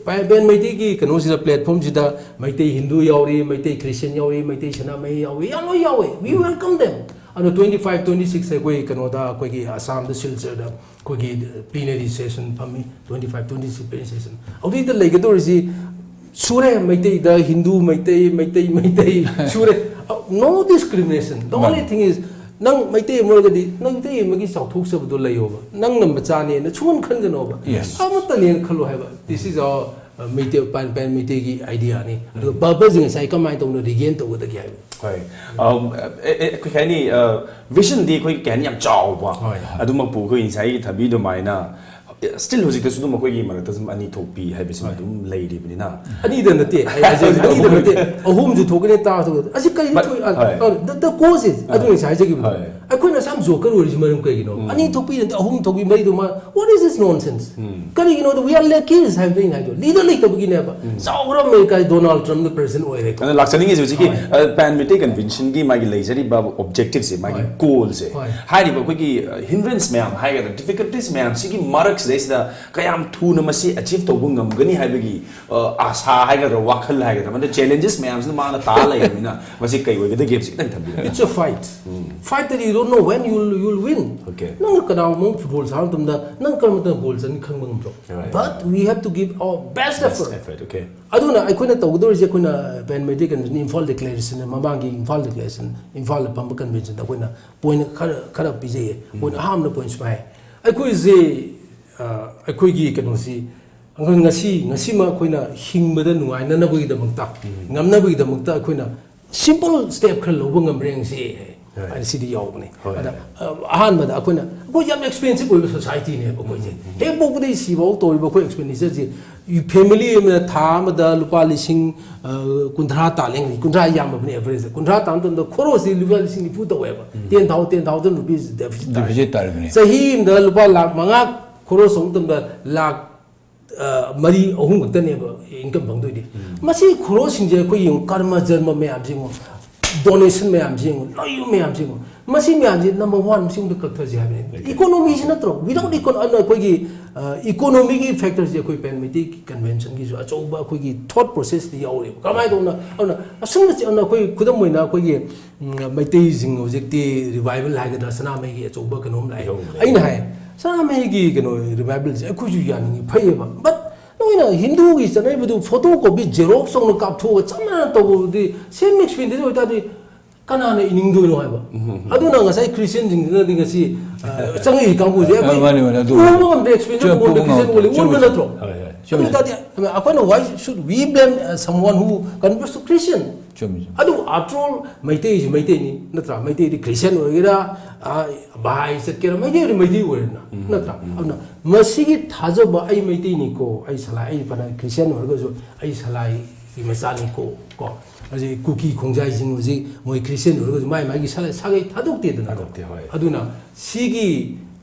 ꯄꯦꯟ ꯃꯩꯇꯩꯒꯤ ꯀꯩꯅꯣꯁꯤꯗ, ꯄ꯭ꯂꯦꯠꯐꯣꯝꯁꯤꯗ ꯃꯩꯇꯩ ꯍꯤꯟꯗꯨ ꯌꯥꯎꯔꯤ, ꯃꯩꯇꯩ ꯈ꯭ꯔꯤꯁꯇꯤꯌꯟ ꯌꯥꯎꯔꯤ, ꯃꯩꯇꯩ ꯁꯅꯥꯃꯍꯤ ꯌꯥꯎꯔꯤ, ꯌꯥꯝ ꯂꯣꯏ ꯌꯥꯎꯋꯦ꯫ We welcome them. ꯑꯗꯣ twenty five twenty six ꯑꯩꯈꯣꯏ ꯀꯩꯅꯣꯗ, ꯑꯩꯈꯣꯏꯒꯤ ꯑꯁꯥꯝꯗ ꯁꯤꯜꯆꯔꯗ ꯑꯩꯈꯣꯏꯒꯤ plenary session ꯐꯝꯃꯤ, twenty five twenty six plenary session꯫ ꯍꯧꯖꯤꯛꯇ ꯂꯩꯒꯗꯧꯔꯤꯁꯤ ꯁꯨꯔꯦ, ꯃꯩꯇꯩꯗ ꯍꯤꯟꯗꯨ, ꯃꯩꯇꯩ, ꯃꯩꯇꯩ, ꯃꯩꯇꯩ ꯁꯨꯔꯦ꯫ No discrimination. The only ꯃꯥꯅꯤ꯫ Thing is, ꯅꯪ ꯃꯩꯇꯩ ꯑꯃ ꯑꯣꯏꯔꯒꯗꯤ ꯅꯪ ꯃꯩꯇꯩ ꯑꯃꯒꯤ ꯆꯥꯎꯊꯣꯛꯆꯕꯗꯣ ꯂꯩꯌꯣꯕ꯫ ꯅꯪꯅ ꯃꯆꯥꯅꯦꯅ ꯁꯨꯡꯈꯟ ꯈꯟꯒꯅꯣꯕ꯫ Yes. ꯑꯃꯠꯇꯅꯦꯅ ꯈꯜꯂꯣ ꯍꯥꯏꯕ꯫ This is our, uh, Meitei, ꯄꯥꯟ ꯄꯥꯟ ꯃꯩꯇꯩꯒꯤ idea ꯅꯤ꯫ ꯑꯗꯨꯒ ꯄꯔꯄꯁꯁꯤꯡ ꯉꯁꯥꯏ ꯀꯃꯥꯏꯅ ꯇꯧꯅ regain ꯇꯧꯒꯗꯒꯦ ꯍꯥꯏꯕ꯫ ꯍꯣꯏ꯫ ꯑꯝ, ꯑꯦ, ꯑꯦ, ꯑꯩꯈꯣꯏ ꯀꯩ ꯍꯥꯏꯅꯤ, ꯚꯤꯖꯟꯗꯤ ꯑꯩꯈꯣꯏ ꯀꯩ ꯍꯥꯏꯅꯤ, ꯌꯥꯝ ꯆꯥꯎꯕ꯫ ꯍꯣꯏ, ꯍꯣꯏ꯫ ꯑꯗꯨꯃꯛꯄꯨ ꯑꯩꯈꯣꯏ ꯉꯁꯥꯏꯒꯤ ꯊꯝꯕꯤ ꯑꯗꯨꯃꯥꯏꯅ still ꯍꯧꯖꯤꯛꯇꯁꯨ ꯑꯗꯨꯝ ꯑꯩꯈꯣꯏꯒꯤ ꯃꯔꯛꯇ ꯁꯨꯝ ꯑꯅꯤ ꯊꯣꯛꯄꯤ ꯍꯥꯏꯕꯁꯤꯃ ꯍꯣꯏ꯫ ꯑꯗꯨꯝ ꯂꯩꯔꯤꯕꯅꯤꯅ꯫ ꯑꯅꯤꯗ ꯅꯠꯇꯦ, ꯑꯩ ꯍꯥꯏꯖꯩ, ꯑꯅꯤꯗ ꯅꯠꯇꯦ, ꯑꯍꯨꯝꯁꯨ ꯊꯣꯛꯀꯅꯤ, ꯇꯔꯥ ꯊꯣꯛꯀꯅꯤ꯫ ꯑꯁꯤ ꯀꯩꯒꯤ But, ꯊꯣꯛꯏ? ꯑ, ꯍꯣꯏ꯫ ꯑ, the, the cause is, ꯑꯗꯨ ꯉꯁꯥꯏ ꯍꯥꯏꯖꯈꯤꯕꯗꯣ꯫ ꯍꯣꯏ꯫ ꯑꯩꯈꯣꯏꯅ ꯑꯁꯥꯝ ꯖꯣꯀꯔ ꯑꯣꯏꯔꯤꯁꯤ ꯃꯔꯝ ꯀꯩꯒꯤꯅꯣ? ꯑꯅꯤ ꯊꯣꯛꯄꯤ ꯅꯠꯇꯦ, ꯑꯍꯨꯝ ꯊꯣꯛꯄꯤ, ꯃꯔꯤꯗꯣ ꯃꯥ, what is this nonsense? ꯀꯔꯤꯒꯤꯅꯣꯗ we are like kids ꯍꯥꯏꯕꯗꯤ ꯑꯩꯅ ꯍꯥꯏꯗꯣ꯫ ꯂꯤꯗꯔ ꯂꯩꯇꯕꯒꯤꯅꯦꯕꯕ꯫ ꯆꯥꯎꯈ꯭ꯔ ꯑꯃꯦꯔꯤꯀꯥ ꯗꯣꯅꯥꯜꯗ ꯇ꯭ꯔꯝꯞꯅ ꯄ꯭ꯔꯦꯁꯤꯗꯦꯟ ꯑꯣꯏꯔꯦ꯫ ꯑꯗꯨꯅ ꯂꯥꯛꯆꯅꯤꯡꯉꯤꯁꯦ ꯍꯧꯖꯤꯛꯀꯤ, ꯍꯣꯏ꯫ ꯑ, ꯄꯦꯟ ꯃꯩꯇꯩ ꯀꯟꯚꯦꯟꯁꯟꯒꯤ ꯃꯥꯒꯤ ꯂꯩꯖꯔꯤꯕ ꯑꯣꯕꯖꯦꯛꯇꯤꯚꯁꯦ, ꯃꯥꯒꯤ ꯍꯣꯏ꯫ ꯒꯣꯜꯁꯦ, ꯍꯣꯏ꯫ ꯍꯥꯏꯔꯤꯕ ꯑꯩꯈꯣꯏꯒꯤ, ꯑ, ꯍꯤꯟꯗ꯭ꯔꯦꯟꯁ ꯃꯌꯥꯝ ꯍꯥꯏꯒꯗ꯭ꯔꯥ, ꯗꯤꯐꯤꯀꯜꯇꯤꯁ ꯃꯌꯥꯝꯁꯤꯒꯤ ꯃꯔꯛꯁꯤꯗꯩꯁꯤꯗ ꯀꯌꯥꯝ ꯊꯨꯅ ꯃꯁꯤ ꯑꯆꯤꯚ ꯇꯧꯕ ꯉꯝꯒꯅꯤ ꯍꯥꯏꯕꯒꯤ, ꯑ, ꯑꯥꯁꯥ ꯍꯥꯏꯒꯗ꯭ꯔꯥ, ꯋꯥꯈꯜ ꯍꯥꯏꯒꯗ꯭ꯔꯥ, ꯃꯗꯨ ꯆꯦꯂꯦꯟꯖꯦꯁ ꯃꯌꯥꯝꯁꯤꯅ ꯃꯥꯅ ꯇꯥ ꯂꯩꯔꯕꯅꯤꯅ ꯃꯁꯤ ꯀꯩ ꯑꯣꯏꯒꯗꯒꯦ ꯍꯥꯏꯕꯁꯤ ꯈꯤꯇꯪ ꯊꯝꯕꯤꯌꯨ꯫ It's a fight. Fight that you don't know when you'll, you'll win. Okay. ꯅꯪꯅ ꯀꯅꯥꯒꯨꯝꯕ ꯑꯃ ꯐꯨꯠꯕꯣꯜ ꯁꯥꯟꯅꯕ ꯃꯇꯝꯗ ꯅꯪ ꯀꯔꯝꯕ ꯃꯇꯝꯗ ꯒꯣꯜ ꯆꯟꯅꯤ ꯈꯪꯕ ꯉꯝꯗ꯭ꯔꯣ? Right. But we have to give our best effort. Effort, okay. ꯑꯗꯨꯅ ꯑꯩꯈꯣꯏꯅ ꯇꯧꯒꯗꯧꯔꯤꯁꯦ, ꯑꯩꯈꯣꯏꯅ ꯄꯦꯟ ꯃꯩꯇꯩ ꯀꯟꯚꯦꯟꯁꯟ, ꯏꯝꯐꯥꯜ ꯗꯤꯀ꯭ꯂꯦꯔꯦꯁꯟ, ꯃꯃꯥꯡꯒꯤ ꯏꯝꯐꯥꯜ ꯗꯤꯀ꯭ꯂꯦꯔꯦꯁꯟ, ꯏꯝꯐꯥꯜꯗ ꯐꯝꯕ ꯀꯟꯚꯦꯟꯁꯟꯗ ꯑꯩꯈꯣꯏꯅ ꯄꯣꯏꯟ ꯈꯔ, ꯈꯔ ꯄꯤꯖꯩꯌꯦ꯫ ꯄꯣꯏꯟ ꯑꯍꯥꯟꯕꯗ ꯄꯣꯏꯟ ꯁꯨꯃꯥꯏ ꯍꯥꯏ꯫ ꯑꯩꯈꯣꯏꯁꯦ, ꯑ, ꯑꯩꯈꯣꯏꯒꯤ ꯀꯩꯅꯣꯁꯤ, ꯉꯁꯤ, ꯉꯁꯤꯃꯛ ꯑꯩꯈꯣꯏꯅ ꯍꯤꯡꯕꯗ ꯅꯨꯡꯉꯥꯏꯅꯅꯕꯒꯤꯗꯃꯛꯇ, ꯉꯝꯅꯕꯒꯤꯗꯃꯛꯇ ꯑꯩꯈꯣꯏꯅ ꯁꯤꯝꯄꯜ ꯁ꯭ꯇꯦꯞ ꯈꯔ ꯂꯧꯕ ꯉꯝꯕ꯭ꯔꯥ ꯌꯦꯡꯁꯤ꯫ ꯍꯥꯏꯅ ꯁꯤꯗꯤ ꯌꯥꯎꯕꯅꯦ꯫ ꯑꯗ ꯑ, ꯑꯍꯥꯟꯕꯗ ꯑꯩꯈꯣꯏꯅ, ꯑꯩꯈꯣꯏ ꯌꯥꯝ ꯑꯦꯛꯁꯄꯦꯟꯁꯤꯞ ꯑꯣꯏꯕ ꯁꯣꯁꯥꯏꯇꯤꯅꯦꯕ ꯑꯩꯈꯣꯏꯁꯦ꯫ ꯍꯦꯛ ꯄꯣꯛꯄꯗꯒꯤ ꯁꯤꯐꯥꯎ ꯇꯧꯔꯤꯕ ꯑꯩꯈꯣꯏ ꯑꯦꯛꯁꯄꯦꯟꯗꯤꯆꯔꯁꯦ, ꯐꯦꯃꯤꯂꯤ ꯑꯃꯅ ꯊꯥ ꯑꯃꯗ ꯂꯨꯄꯥ ꯂꯤꯁꯤꯡ ꯑ, ꯀꯨꯟꯊ꯭ꯔꯥ ꯇꯥꯜꯂꯦ꯫ ꯀꯨꯟꯊ꯭ꯔꯥ ꯌꯥꯝꯃꯕꯅꯦ ꯑꯦꯚꯔꯦꯖꯇ꯫ ꯀꯨꯟꯊ꯭ꯔꯥ ꯇꯥꯟꯕ ꯃꯇꯝꯗ ꯈꯣꯔꯣꯁꯤ ꯂꯨꯄꯥ ꯂꯤꯁꯤꯡ ꯅꯤꯐꯨ ꯇꯧꯋꯦꯕ꯫ ꯇꯦꯟ ꯊꯥꯎ ꯇꯦꯟ ꯊꯥꯎꯖꯟ ꯔꯨꯄꯤꯁ ꯗꯦꯐꯤꯁꯤꯠ ꯇꯥꯔꯦ꯫ ꯗꯤꯐꯤꯁꯤꯠ ꯇꯥꯔꯤꯕꯅꯤ꯫ ꯆꯍꯤ ꯑꯃꯗ ꯂꯨꯄꯥ ꯂꯥꯛ ꯃꯉꯥ ꯈꯣꯔꯣꯁ ꯇꯧꯕ ꯃꯇꯝꯗ ꯂꯥꯛ ꯑ, ꯃꯔꯤ ꯑꯍꯨꯝ ꯈꯛꯇꯅꯦꯕ ꯏꯟꯀꯝ ꯐꯪꯗꯣꯏꯗꯤ꯫ ꯃꯁꯤ ꯈꯣꯔꯣꯁꯤꯡꯁꯦ ꯑꯩꯈꯣꯏ ꯌꯦꯡꯉꯨ, ꯀꯔꯃ ꯖꯔꯃ ꯃꯌꯥꯝꯁꯦ ꯌꯦꯡꯉꯨ, ꯗꯣꯅꯦꯁꯟ ꯃꯌꯥꯝꯁꯦ ꯌꯦꯡꯉꯨ, ꯂꯩꯕ ꯃꯌꯥꯝꯁꯦ ꯌꯦꯡꯉꯨ꯫ ꯃꯁꯤ ꯃꯌꯥꯝꯁꯦ ꯅꯝꯕꯔ ꯋꯥꯟ ꯃꯁꯤꯡꯗ ꯀꯛꯊꯁꯦ ꯍꯥꯏꯕꯅꯤ꯫ ꯏꯀꯣꯅꯣꯃꯤꯁꯤ ꯅꯠꯇ꯭ꯔꯣ? Without ꯏꯀꯣꯅꯣ ꯑꯗꯨꯅ ꯑꯩꯈꯣꯏꯒꯤ ꯏꯀꯣꯅꯣꯃꯤꯒꯤ ꯐꯦꯛꯇꯔꯁꯦ ꯑꯩꯈꯣꯏ ꯄꯦꯟ ꯃꯩꯇꯩ ꯀꯟꯚꯦꯟꯁꯟꯒꯤꯁꯨ ꯑꯆꯧꯕ ꯑꯩꯈꯣꯏꯒꯤ ꯊꯣꯠ ꯄ꯭ꯔꯣꯁꯦꯁꯇ ꯌꯥꯎꯔꯦꯕ꯫ ꯀꯃꯥꯏꯅ ꯇꯧꯅ? ꯑꯗꯨꯅ ꯑꯁꯨꯝꯅ ꯑꯩꯈꯣꯏ ꯈꯨꯗꯝ ꯑꯣꯏꯅ ꯑꯩꯈꯣꯏꯒꯤ ꯎꯝ, ꯃꯩꯇꯩꯁꯤꯡ ꯍꯧꯖꯤꯛꯇꯤ ꯔꯤꯚꯥꯏꯕꯜ ꯍꯥꯏꯒꯗ꯭ꯔꯥ, ꯁꯅꯥꯃꯍꯤꯒꯤ ꯑꯆꯧꯕ ꯀꯩꯅꯣꯝ ꯂꯥꯛꯑꯦ꯫ ꯑꯩꯅ ꯍꯥꯏ, ꯁꯅꯥꯃꯍꯤꯒꯤ ꯀꯩꯅꯣ ꯔꯤꯚꯥꯏꯕꯜꯁꯦ ꯑꯩꯈꯣꯏꯁꯨ ꯌꯥꯅꯤꯡꯉꯤ, ꯐꯩꯌꯦꯕ꯫ ꯕꯠ ꯅꯣꯏꯅ ꯍꯤꯟꯗꯨꯒꯤ ꯆꯠꯅꯔꯤꯕꯗꯨ ꯐꯣꯇꯣ ꯀꯣꯄꯤ ꯖꯦꯔꯣꯛꯁ ꯇꯧꯅ ꯀꯥꯞꯊꯣꯛꯑꯒ ꯆꯞ ꯃꯥꯟꯅ ꯇꯧꯕꯗꯨꯗꯤ ꯁꯦꯝ ꯑꯦꯛꯁꯄꯦꯟꯗꯤꯆꯔ ꯑꯣꯏꯇꯥꯔꯗꯤ ꯀꯅꯥꯅ ꯏꯅꯤꯡꯗꯣꯏꯅꯣ ꯍꯥꯏꯕ? ꯑꯗꯨꯅ ꯉꯁꯥꯏ ꯈ꯭ꯔꯤꯁꯇꯤꯌꯟꯁꯤꯡꯁꯤꯅꯗꯤ ꯉꯁꯤ ꯑ, ꯆꯪꯉꯛꯏ ꯀꯥꯡꯕꯨꯁꯦ ꯑꯩꯈꯣꯏ ꯃꯥꯅꯤ, ꯃꯥꯅꯤ, ꯑꯗꯨ ꯎꯕ ꯉꯝꯗꯦ, ꯑꯦꯛꯁꯄꯦꯟꯗꯤꯆꯔ ꯆꯨꯝꯃꯦ, ꯎꯕ ꯉꯝꯗꯦ, ꯄꯨꯕ ꯈ꯭ꯔꯤꯁꯇꯤꯌꯟ ꯉꯝꯗꯦ, ꯑꯣꯏ ꯎꯕ ꯆꯨꯝꯃꯦ, ꯅꯠꯇ꯭ꯔꯣ? ꯍꯣꯏ, ꯍꯣꯏ, ꯆꯨꯝꯃꯦ, ꯑꯗꯨ ꯑꯣꯏꯇꯥꯔꯗꯤ ꯑꯩꯈꯣꯏꯅ why should we blame someone who converts to Christian? ꯆꯨꯝꯃꯤ, ꯆꯨꯝꯃꯤ꯫ ꯑꯗꯨ after all ꯃꯩꯇꯩꯁꯤ ꯃꯩꯇꯩꯅꯤ ꯅꯠꯇ꯭ꯔꯥ? ꯃꯩꯇꯩꯗꯤ ꯈ꯭ꯔꯤꯁꯇꯤꯌꯟ ꯑꯣꯏꯒꯦꯔꯥ, ꯕꯥꯍꯥꯏ ꯆꯠꯀꯦꯔꯥ, ꯃꯩꯇꯩꯗꯤ ꯃꯩꯇꯩ ꯑꯣꯏꯔꯦꯗꯅ ꯅꯠꯇ꯭ꯔꯥ? ꯑꯗꯨꯅ ꯃꯁꯤꯒꯤ ꯊꯥꯖꯕ, "ꯑꯩ ꯃꯩꯇꯩꯅꯤꯀꯣ, ꯑꯩ ꯁꯂꯥꯏ, ꯑꯩ ꯐꯅ ꯈ꯭ꯔꯤꯁꯇꯤꯌꯟ ꯑꯣꯏꯔꯒꯁꯨ ꯑꯩ ꯁꯂꯥꯏꯒꯤ ꯃꯆꯥꯅꯤꯀꯣ", ꯀꯣ, ꯍꯧꯖꯤꯛ ꯀꯨꯀꯤ ꯈꯣꯡꯖꯥꯏꯁꯤꯡ ꯍꯧꯖꯤꯛ ꯃꯣꯏ ꯈ꯭ꯔꯤꯁꯇꯤꯌꯟ ꯑꯣꯏꯔꯒꯁꯨ ꯃꯥꯏ ꯃꯥꯒꯤ ꯁꯂꯥꯏ ꯁꯥꯒꯩ ꯊꯥꯗꯣꯛꯇꯦꯗꯅ꯫ ꯊꯥꯗꯣꯛꯇꯦ, ꯍꯣꯏ꯫ ꯑꯗꯨꯅ ꯁꯤꯒꯤ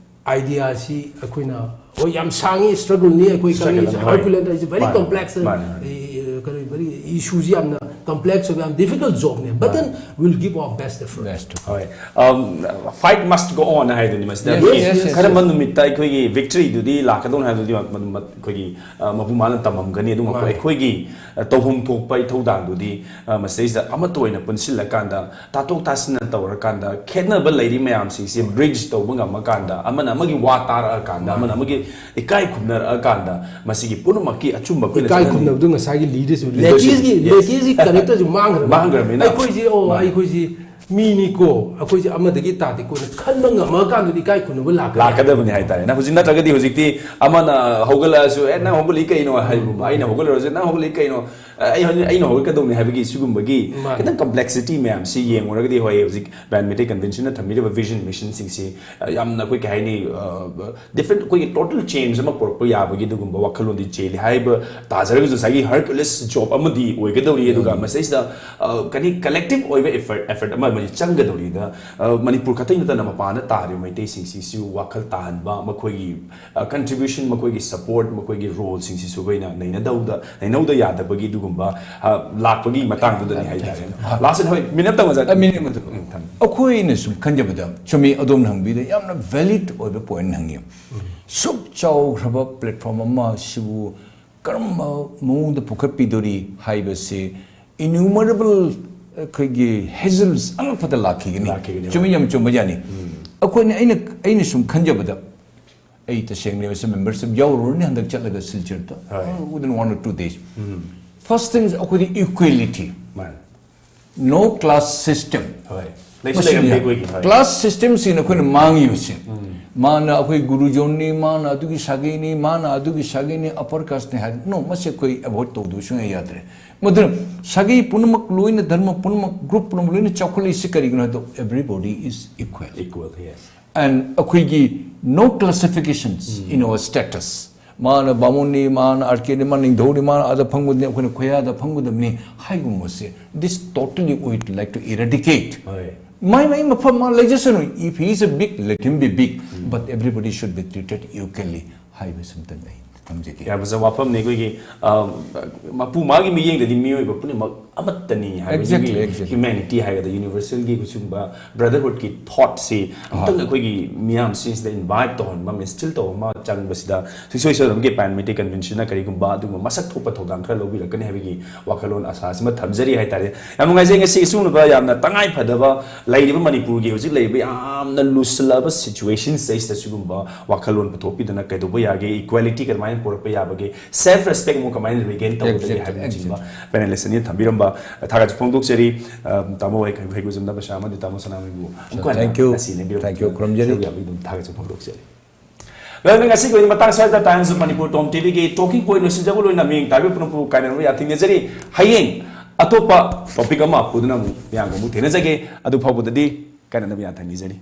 ꯑꯥꯏꯗꯤꯌꯥꯁꯤ ꯑꯩꯈꯣꯏꯅ, ꯍꯣꯏ, ꯌꯥꯝ ꯁꯥꯡꯉꯤ, ꯁ꯭ꯇ꯭ꯔꯒꯜꯅꯤ, ꯑꯩꯈꯣꯏ ꯁ꯭ꯇ꯭ꯔꯒꯜ ꯈꯪꯉꯤ, ꯑꯃ, ꯍꯔꯀꯨꯂꯦꯟ ꯍꯥꯏꯁꯦ ꯚꯦꯔꯤ ꯃꯥꯅꯦ, ꯀꯝꯄ꯭ꯂꯦꯛꯁ, ꯃꯥꯅꯦ, ꯃꯥꯅꯦ꯫ ꯀꯔꯤ ꯚꯦꯔꯤ ꯏꯁꯨꯁꯤ ꯌꯥꯝꯅ ꯀꯝꯄ꯭ꯂꯦꯛꯁ ꯑꯣꯏꯕ, ꯌꯥꯝ difficult ꯖꯣꯕꯅꯦ꯫ But then we'll give our best effort. Best. ꯍꯣꯏ꯫ Fight must go on ꯍꯥꯏꯗꯨꯅꯤ ꯃꯁꯤꯗ꯫ Yes, yes, yes, ꯀꯔꯝꯕ yes. ꯅꯨꯃꯤꯠꯇ ꯑꯩꯈꯣꯏꯒꯤ ꯚꯤꯛꯇ꯭ꯔꯤꯗꯨꯗꯤ ꯂꯥꯛꯀꯗꯧꯅꯤ ꯍꯥꯏꯕꯗꯨꯗꯤ ꯃ-, ꯃ-, ꯑꯩꯈꯣꯏꯒꯤ, ꯑ, ꯃꯄꯨ ꯃꯥꯅ ꯇꯝꯃꯝꯒꯅꯤ꯫ ꯑꯗꯨ ꯉꯥꯛꯇ ꯃꯥꯅꯦ꯫ ꯑꯩꯈꯣꯏꯒꯤ, ꯑ, ꯇꯧꯐꯝ ꯊꯣꯛꯄ ꯏꯊꯧꯗꯥꯡꯗꯨꯗꯤ, ꯑ, ꯃꯁꯤꯗꯩꯁꯤꯗ ꯑꯃꯠꯇ ꯑꯣꯏꯅ ꯄꯨꯟꯁꯤꯜꯂꯀꯥꯟꯗ ꯇꯥꯊꯣꯛ ꯇꯥꯁꯤꯟꯅ ꯇꯧꯔꯀꯥꯟꯗ ꯈꯦꯠꯅꯕ ꯂꯩꯔꯤ ꯃꯌꯥꯝꯁꯤꯡꯁꯦ ꯕ꯭ꯔꯤꯖ ꯇꯧꯕ ꯉꯝꯃꯀꯥꯟꯗ, ꯑꯃꯅ ꯑꯃꯒꯤ ꯋꯥ ꯇꯥꯔꯛꯑꯀꯥꯟꯗ, ꯑꯃꯅ ꯑꯃꯒꯤ ꯏꯀꯥꯏ ꯈꯨꯝꯅꯔꯛꯑꯀꯥꯟꯗ, ꯃꯁꯤꯒꯤ ꯄꯨꯝꯅꯃꯛꯀꯤ ꯑꯆꯨꯝꯕ ꯑꯩꯈꯣꯏꯅ ꯏꯀꯥꯏ ꯆꯠꯅꯕꯤ- ꯈꯨꯝꯅꯕꯗꯨ ꯉꯁꯥꯏꯒꯤ ꯂꯤꯗꯔꯁꯤꯡ, ꯂꯤꯗꯔꯁꯤꯡ, ꯂꯦꯀꯤꯁꯒꯤ yes. ꯂꯦꯀꯤꯁꯒꯤ ꯀꯦꯔꯦꯛꯇꯔꯁꯤ ꯃꯥꯡꯈ꯭ꯔꯕꯅꯤ꯫ ꯃꯥꯡꯈ꯭ꯔꯕꯅꯤꯅ꯫ ꯑꯩꯈꯣꯏꯁꯤ, ꯑꯣ, ꯃꯥꯅꯦ꯫ ꯑꯩꯈꯣꯏꯁꯤ ꯃꯤꯅꯤꯀꯣ, ꯑꯩꯈꯣꯏꯁꯤ ꯑꯃꯗꯒꯤ ꯇꯥꯗꯦꯀꯣꯅ ꯈꯟꯕ ꯉꯝꯃꯀꯥꯟꯗꯗꯤ ꯏꯀꯥꯏ ꯈꯨꯝꯅꯕ ꯂꯥꯛꯀꯅꯤ꯫ ꯂꯥꯛꯀꯗꯕꯅꯤ ꯍꯥꯏꯇꯥꯔꯦꯅꯦ꯫ ꯍꯧꯖꯤꯛ ꯅꯠꯇ꯭ꯔꯒꯗꯤ ꯍꯧꯖꯤꯛꯇꯤ ꯑꯃꯅ ꯍꯧꯒꯠꯂꯛꯑꯁꯨ, "ꯑꯦ, ꯅꯪ ꯍꯧꯒꯠꯂꯛꯏ ꯀꯩꯅꯣ?" ꯍꯥꯏꯕꯒꯨꯝꯕ, "ꯑꯩꯅ ꯍꯧꯒꯠꯂꯨꯔꯁꯨ, ꯅꯪ ꯍꯧꯒꯠꯂꯛꯏ ꯀꯩꯅꯣ?" ꯑꯩ ꯍꯧꯖꯤꯛ ꯑꯩꯅ ꯍꯧꯒꯠꯀꯗꯧꯅꯤ ꯍꯥꯏꯕꯒꯤ ꯁꯤꯒꯨꯝꯕꯒꯤ ꯃꯥꯅꯦ꯫ ꯈꯤꯇꯪ complexity ꯃꯌꯥꯝꯁꯤ ꯌꯦꯡꯉꯨꯔꯒꯗꯤ, ꯍꯣꯏ, ꯍꯧꯖꯤꯛ Pan American Convention ꯅ ꯊꯝꯕꯤꯔꯤꯕ vision mission ꯁꯤꯡꯁꯤ, ꯑ, ꯌꯥꯝꯅ ꯑꯩꯈꯣꯏ ꯀꯩ ꯍꯥꯏꯅꯤ, different, ꯑꯩꯈꯣꯏꯒꯤ total change ꯑꯃ ꯄꯨꯔꯛꯄ ꯌꯥꯕꯒꯤ ꯑꯗꯨꯒꯨꯝꯕ ꯋꯥꯈꯜꯂꯣꯟꯗꯤ ꯆꯦꯜꯂꯤ꯫ ꯍꯥꯏꯔꯤꯕ ꯇꯥꯖꯔꯒꯁꯨ ꯉꯁꯥꯏꯒꯤ Hercules job ꯑꯃꯗꯤ ꯑꯣꯏꯒꯗꯧꯔꯤ, ꯑꯗꯨꯒ ꯃꯁꯤꯗꯩꯁꯤꯗ, ꯑ, ꯀꯔꯤ collective ꯑꯣꯏꯕ effort, effort ꯑꯃ ꯑꯃꯗꯤ ꯆꯪꯒꯗꯧꯔꯤꯗ, ꯑ, ꯃꯅꯤꯄꯨꯔ ꯈꯛꯇꯪ ꯅꯠꯇꯅ ꯃꯄꯥꯟꯗ ꯇꯥꯔꯤꯕ ꯃꯩꯇꯩꯁꯤꯡꯁꯤꯁꯨ ꯋꯥꯈꯜ ꯇꯥꯍꯟꯕ, ꯃꯈꯣꯏꯒꯤ, ꯑ, contribution, ꯃꯈꯣꯏꯒꯤ support, ꯃꯈꯣꯏꯒꯤ role ꯁꯤꯡꯁꯤꯁꯨ ꯑꯩꯈꯣꯏꯅ ꯅꯩꯅꯗꯧꯗ ꯅꯩꯅꯧꯗ ꯌꯥꯗꯕꯒꯤ ꯑꯗꯨꯒꯨꯝꯕ, ꯑ, ꯂꯥꯛꯄꯒꯤ ꯃꯇꯥꯡꯗꯨꯗꯅꯤ ꯍꯥꯏꯇꯥꯔꯦ꯫ Last ꯍꯣꯏ, minute ꯑꯃꯇꯪ ꯑꯣꯖꯥ꯫ ꯑ, minute ꯑꯃꯇꯪ꯫ ꯑꯩꯈꯣꯏꯅ ꯁꯨꯝ ꯈꯟꯖꯕꯗ, ꯆꯨꯝꯃꯤ, ꯑꯗꯣꯝꯅ ꯍꯪꯕꯤꯗ ꯌꯥꯝꯅ valid ꯑꯣꯏꯕ point ꯍꯪꯉꯤ꯫ ꯁꯨꯛ ꯆꯥꯎꯈ꯭ꯔꯕ platform ꯑꯃ ꯁꯤꯕꯨ ꯀꯔꯝꯕ ꯃꯑꯣꯡꯗ ꯄꯨꯈꯠꯄꯤꯗꯣꯔꯤ ꯍꯥꯏꯕꯁꯤ innumerable ꯑꯩꯈꯣꯏꯒꯤ hazards ꯑꯉꯛꯄꯗ ꯂꯥꯛꯈꯤꯒꯅꯤ꯫ ꯂꯥꯛꯈꯤꯒꯅꯤ꯫ ꯆꯨꯝꯃꯤ, ꯌꯥꯝ ꯆꯨꯝꯕ ꯌꯥꯅꯤ꯫ ꯑꯩꯈꯣꯏꯅ, ꯑꯩꯅ, ꯑꯩꯅ ꯁꯨꯝ ꯈꯟꯖꯕꯗ, ꯑꯩ ꯇꯁꯦꯡꯅ ꯃꯁꯤ membership ꯌꯥꯎꯔꯨꯔꯅꯤ ꯍꯟꯗꯛ ꯆꯠꯂꯒ ꯁꯤꯜꯆꯔꯗ꯫ ꯍꯣꯏ꯫ Within one or two days. First thing is ꯑꯩꯈꯣꯏꯗꯤ equality. ꯃꯥꯅꯦ꯫ No class system. ꯍꯣꯏ꯫ ꯂꯩꯁꯨ ꯂꯩꯔꯝꯗꯦ ꯑꯩꯈꯣꯏꯒꯤ, ꯍꯣꯏ꯫ Class system ꯁꯤꯅ ꯑꯩꯈꯣꯏꯅ ꯃꯥꯡꯉꯤꯕꯁꯦ꯫ ꯃꯥꯅ ꯑꯩꯈꯣꯏ ꯒꯨꯔꯨꯖꯣꯟꯅꯤ, ꯃꯥꯅ ꯑꯗꯨꯒꯤ ꯁꯥꯒꯩꯅꯤ, ꯃꯥꯅ ꯑꯗꯨꯒꯤ ꯁꯥꯒꯩꯅꯤ, upper caste ꯅꯤ ꯍꯥꯏ꯫ No, ꯃꯁꯤ ꯑꯩꯈꯣꯏ avoid ꯇꯧꯗꯕ ꯁꯨꯡꯌꯥ ꯌꯥꯗ꯭ꯔꯦ꯫ ꯃꯗꯨꯅ ꯁꯥꯒꯩ ꯄꯨꯝꯅꯃꯛ ꯂꯣꯏꯅ, ꯙꯔꯃ ꯄꯨꯝꯅꯃꯛ, group ꯄꯨꯝꯅꯃꯛ ꯂꯣꯏꯅ ꯆꯥꯎꯈꯠꯂꯛꯏꯁꯤ ꯀꯔꯤꯒꯤꯅꯣ ꯍꯥꯏꯕꯗ, everybody is equal. Equal, yes. And ꯑꯩꯈꯣꯏꯒꯤ no classifications in our status. ꯃꯥꯅ ꯕꯥꯃꯣꯟꯅꯤ, ꯃꯥꯅ ꯑꯥꯔꯀꯦꯅꯤ, ꯃꯥꯅ ꯅꯤꯡꯊꯧꯅꯤ, ꯃꯥꯅ ꯑꯥꯗ ꯐꯪꯕꯅꯤ, ꯑꯩꯈꯣꯏꯅ ꯈꯣꯌꯥꯗ ꯐꯪꯒꯗꯕꯅꯤ ꯍꯥꯏꯒꯨꯝꯕꯁꯦ, this totally we'd like to eradicate. ꯍꯣꯏ꯫ ꯃꯥꯏ ꯃꯥꯏ ꯃꯐꯝ ꯃꯥ ꯂꯩꯖꯁꯅꯨ, if he is a big, let him be big, but everybody should be treated equally ꯍꯥꯏꯕꯁꯤꯃꯇꯪ ꯑꯩ ꯊꯝꯖꯒꯦ꯫ ꯌꯥꯝ ꯐꯖꯕ ꯋꯥꯐꯝꯅꯤ꯫ ꯑꯩꯈꯣꯏꯒꯤ, ꯑ, ꯃꯄꯨ ꯃꯥꯒꯤ ꯃꯤꯠꯌꯦꯡꯗꯒꯤ ꯃꯤꯑꯣꯏꯕ ꯄꯨꯝꯅꯃꯛ ꯑꯃꯠꯇꯅꯤ ꯍꯥꯏꯕꯒꯤ Exactly, exactly. Humanity ꯍꯥꯏꯒꯗ꯭ꯔꯥ, universalꯒꯤ ꯁꯤꯒꯨꯝꯕ brotherhoodꯀꯤ thoughtꯁꯤ ꯑꯃꯨꯛꯇꯪ ꯑꯩꯈꯣꯏꯒꯤ ꯃꯤꯌꯥꯝꯁꯤꯡꯁꯤꯗ invite ꯇꯧꯍꯟꯕ ꯑꯃ, instill ꯇꯧꯕ ꯑꯃ ꯆꯪꯕꯁꯤꯗ ꯁꯨꯡꯁꯣꯏ ꯁꯣꯏꯗꯅꯃꯛꯀꯤ Pan American Conventionꯅ ꯀꯔꯤꯒꯨꯝꯕ ꯑꯗꯨꯒꯨꯝꯕ ꯃꯁꯛ ꯊꯣꯛꯄ ꯊꯧꯗꯥꯡ ꯈꯔ ꯂꯧꯕꯤꯔꯛꯀꯅꯤ ꯍꯥꯏꯕꯒꯤ ꯋꯥꯈꯜꯂꯣꯟ ꯑꯁꯥꯁꯤꯃ ꯊꯝꯖꯔꯤ ꯍꯥꯏꯇꯥꯔꯦ꯫ ꯌꯥꯝ ꯅꯨꯡꯉꯥꯏꯖꯩ ꯉꯁꯤ ꯁꯤꯒꯨꯝꯂꯕ ꯌꯥꯝꯅ ꯇꯉꯥꯏ ꯐꯗꯕ ꯂꯩꯔꯤꯕ ꯃꯅꯤꯄꯨꯔꯒꯤ ꯍꯧꯖꯤꯛ ꯂꯩꯔꯤꯕ ꯌꯥꯝꯅ ꯂꯨꯁꯤꯜꯂꯛꯂꯕ situationꯁꯤꯗꯩꯁꯤꯗ ꯁꯤꯒꯨꯝꯕ ꯋꯥꯈꯜꯂꯣꯟ ꯄꯨꯊꯣꯛꯄꯤꯗꯅ ꯀꯩꯗꯧꯕ ꯌꯥꯒꯦ, equality ꯀꯃꯥꯏꯅ ꯄꯨꯔꯛꯄ ꯌꯥꯕꯒꯦ, self respect ꯑꯃꯨꯛ ꯀꯃꯥꯏꯅ regain ꯇꯧꯒꯗꯒꯦ Exactly, ꯍꯥꯏꯕꯅꯆꯤꯡꯕ exactly. Panelist ꯑꯅꯤꯅ ꯊꯝꯕꯤꯔꯝꯕ ꯊꯥꯒꯠꯁꯨ ꯐꯣꯡꯗꯣꯛꯆꯔꯤ꯫ ꯑ, ꯇꯥꯃꯣ ꯍꯩ-, ꯍꯩꯒꯨꯖꯝ ꯅꯕꯁꯥ ꯑꯃꯗꯤ ꯇꯥꯃꯣ ꯁꯅꯥꯃꯍꯤꯕꯨ ꯑꯃꯨꯛꯀ ꯍꯟꯅ Thank you. ꯉꯁꯤ ꯂꯦꯡꯕꯤꯔꯛꯄ Thank you. ꯈꯨꯔꯨꯝꯖꯔꯤ꯫ ꯁꯔꯨꯛ ꯌꯥꯕꯒꯤꯗꯃꯛ ꯊꯥꯒꯠꯁꯨ ꯐꯣꯡꯗꯣꯛꯆꯔꯤ꯫ ꯂꯣꯏꯅ ꯉꯁꯤꯒꯤ ꯑꯣꯏꯅ ꯃꯇꯥꯡ ꯁ꯭ꯋꯥꯏꯗ Times of Manipur Tom TVꯒꯤ Talking Point ꯂꯣꯏꯁꯤꯟꯖꯕ ꯂꯣꯏꯅ ꯃꯤꯌꯦꯡ ꯇꯥꯕꯤꯕ ꯄꯨꯝꯅꯃꯛꯄꯨ ꯀꯥꯏꯅꯅꯕ ꯌꯥꯊꯪ ꯅꯤꯖꯔꯤ꯫ ꯍꯌꯦꯡ ꯑꯇꯣꯞꯄ topic ꯑꯃ ꯄꯨꯗꯨꯅ ꯑꯃꯨꯛ ꯃꯌꯥꯝꯒ ꯑꯃꯨꯛ ꯊꯦꯡꯅꯖꯒꯦ꯫ ꯑꯗꯨ ꯐꯥꯎꯕꯗꯗꯤ ꯀꯥꯏꯅꯅꯕ ꯌꯥꯊꯪ ꯅꯤꯖꯔꯤ꯫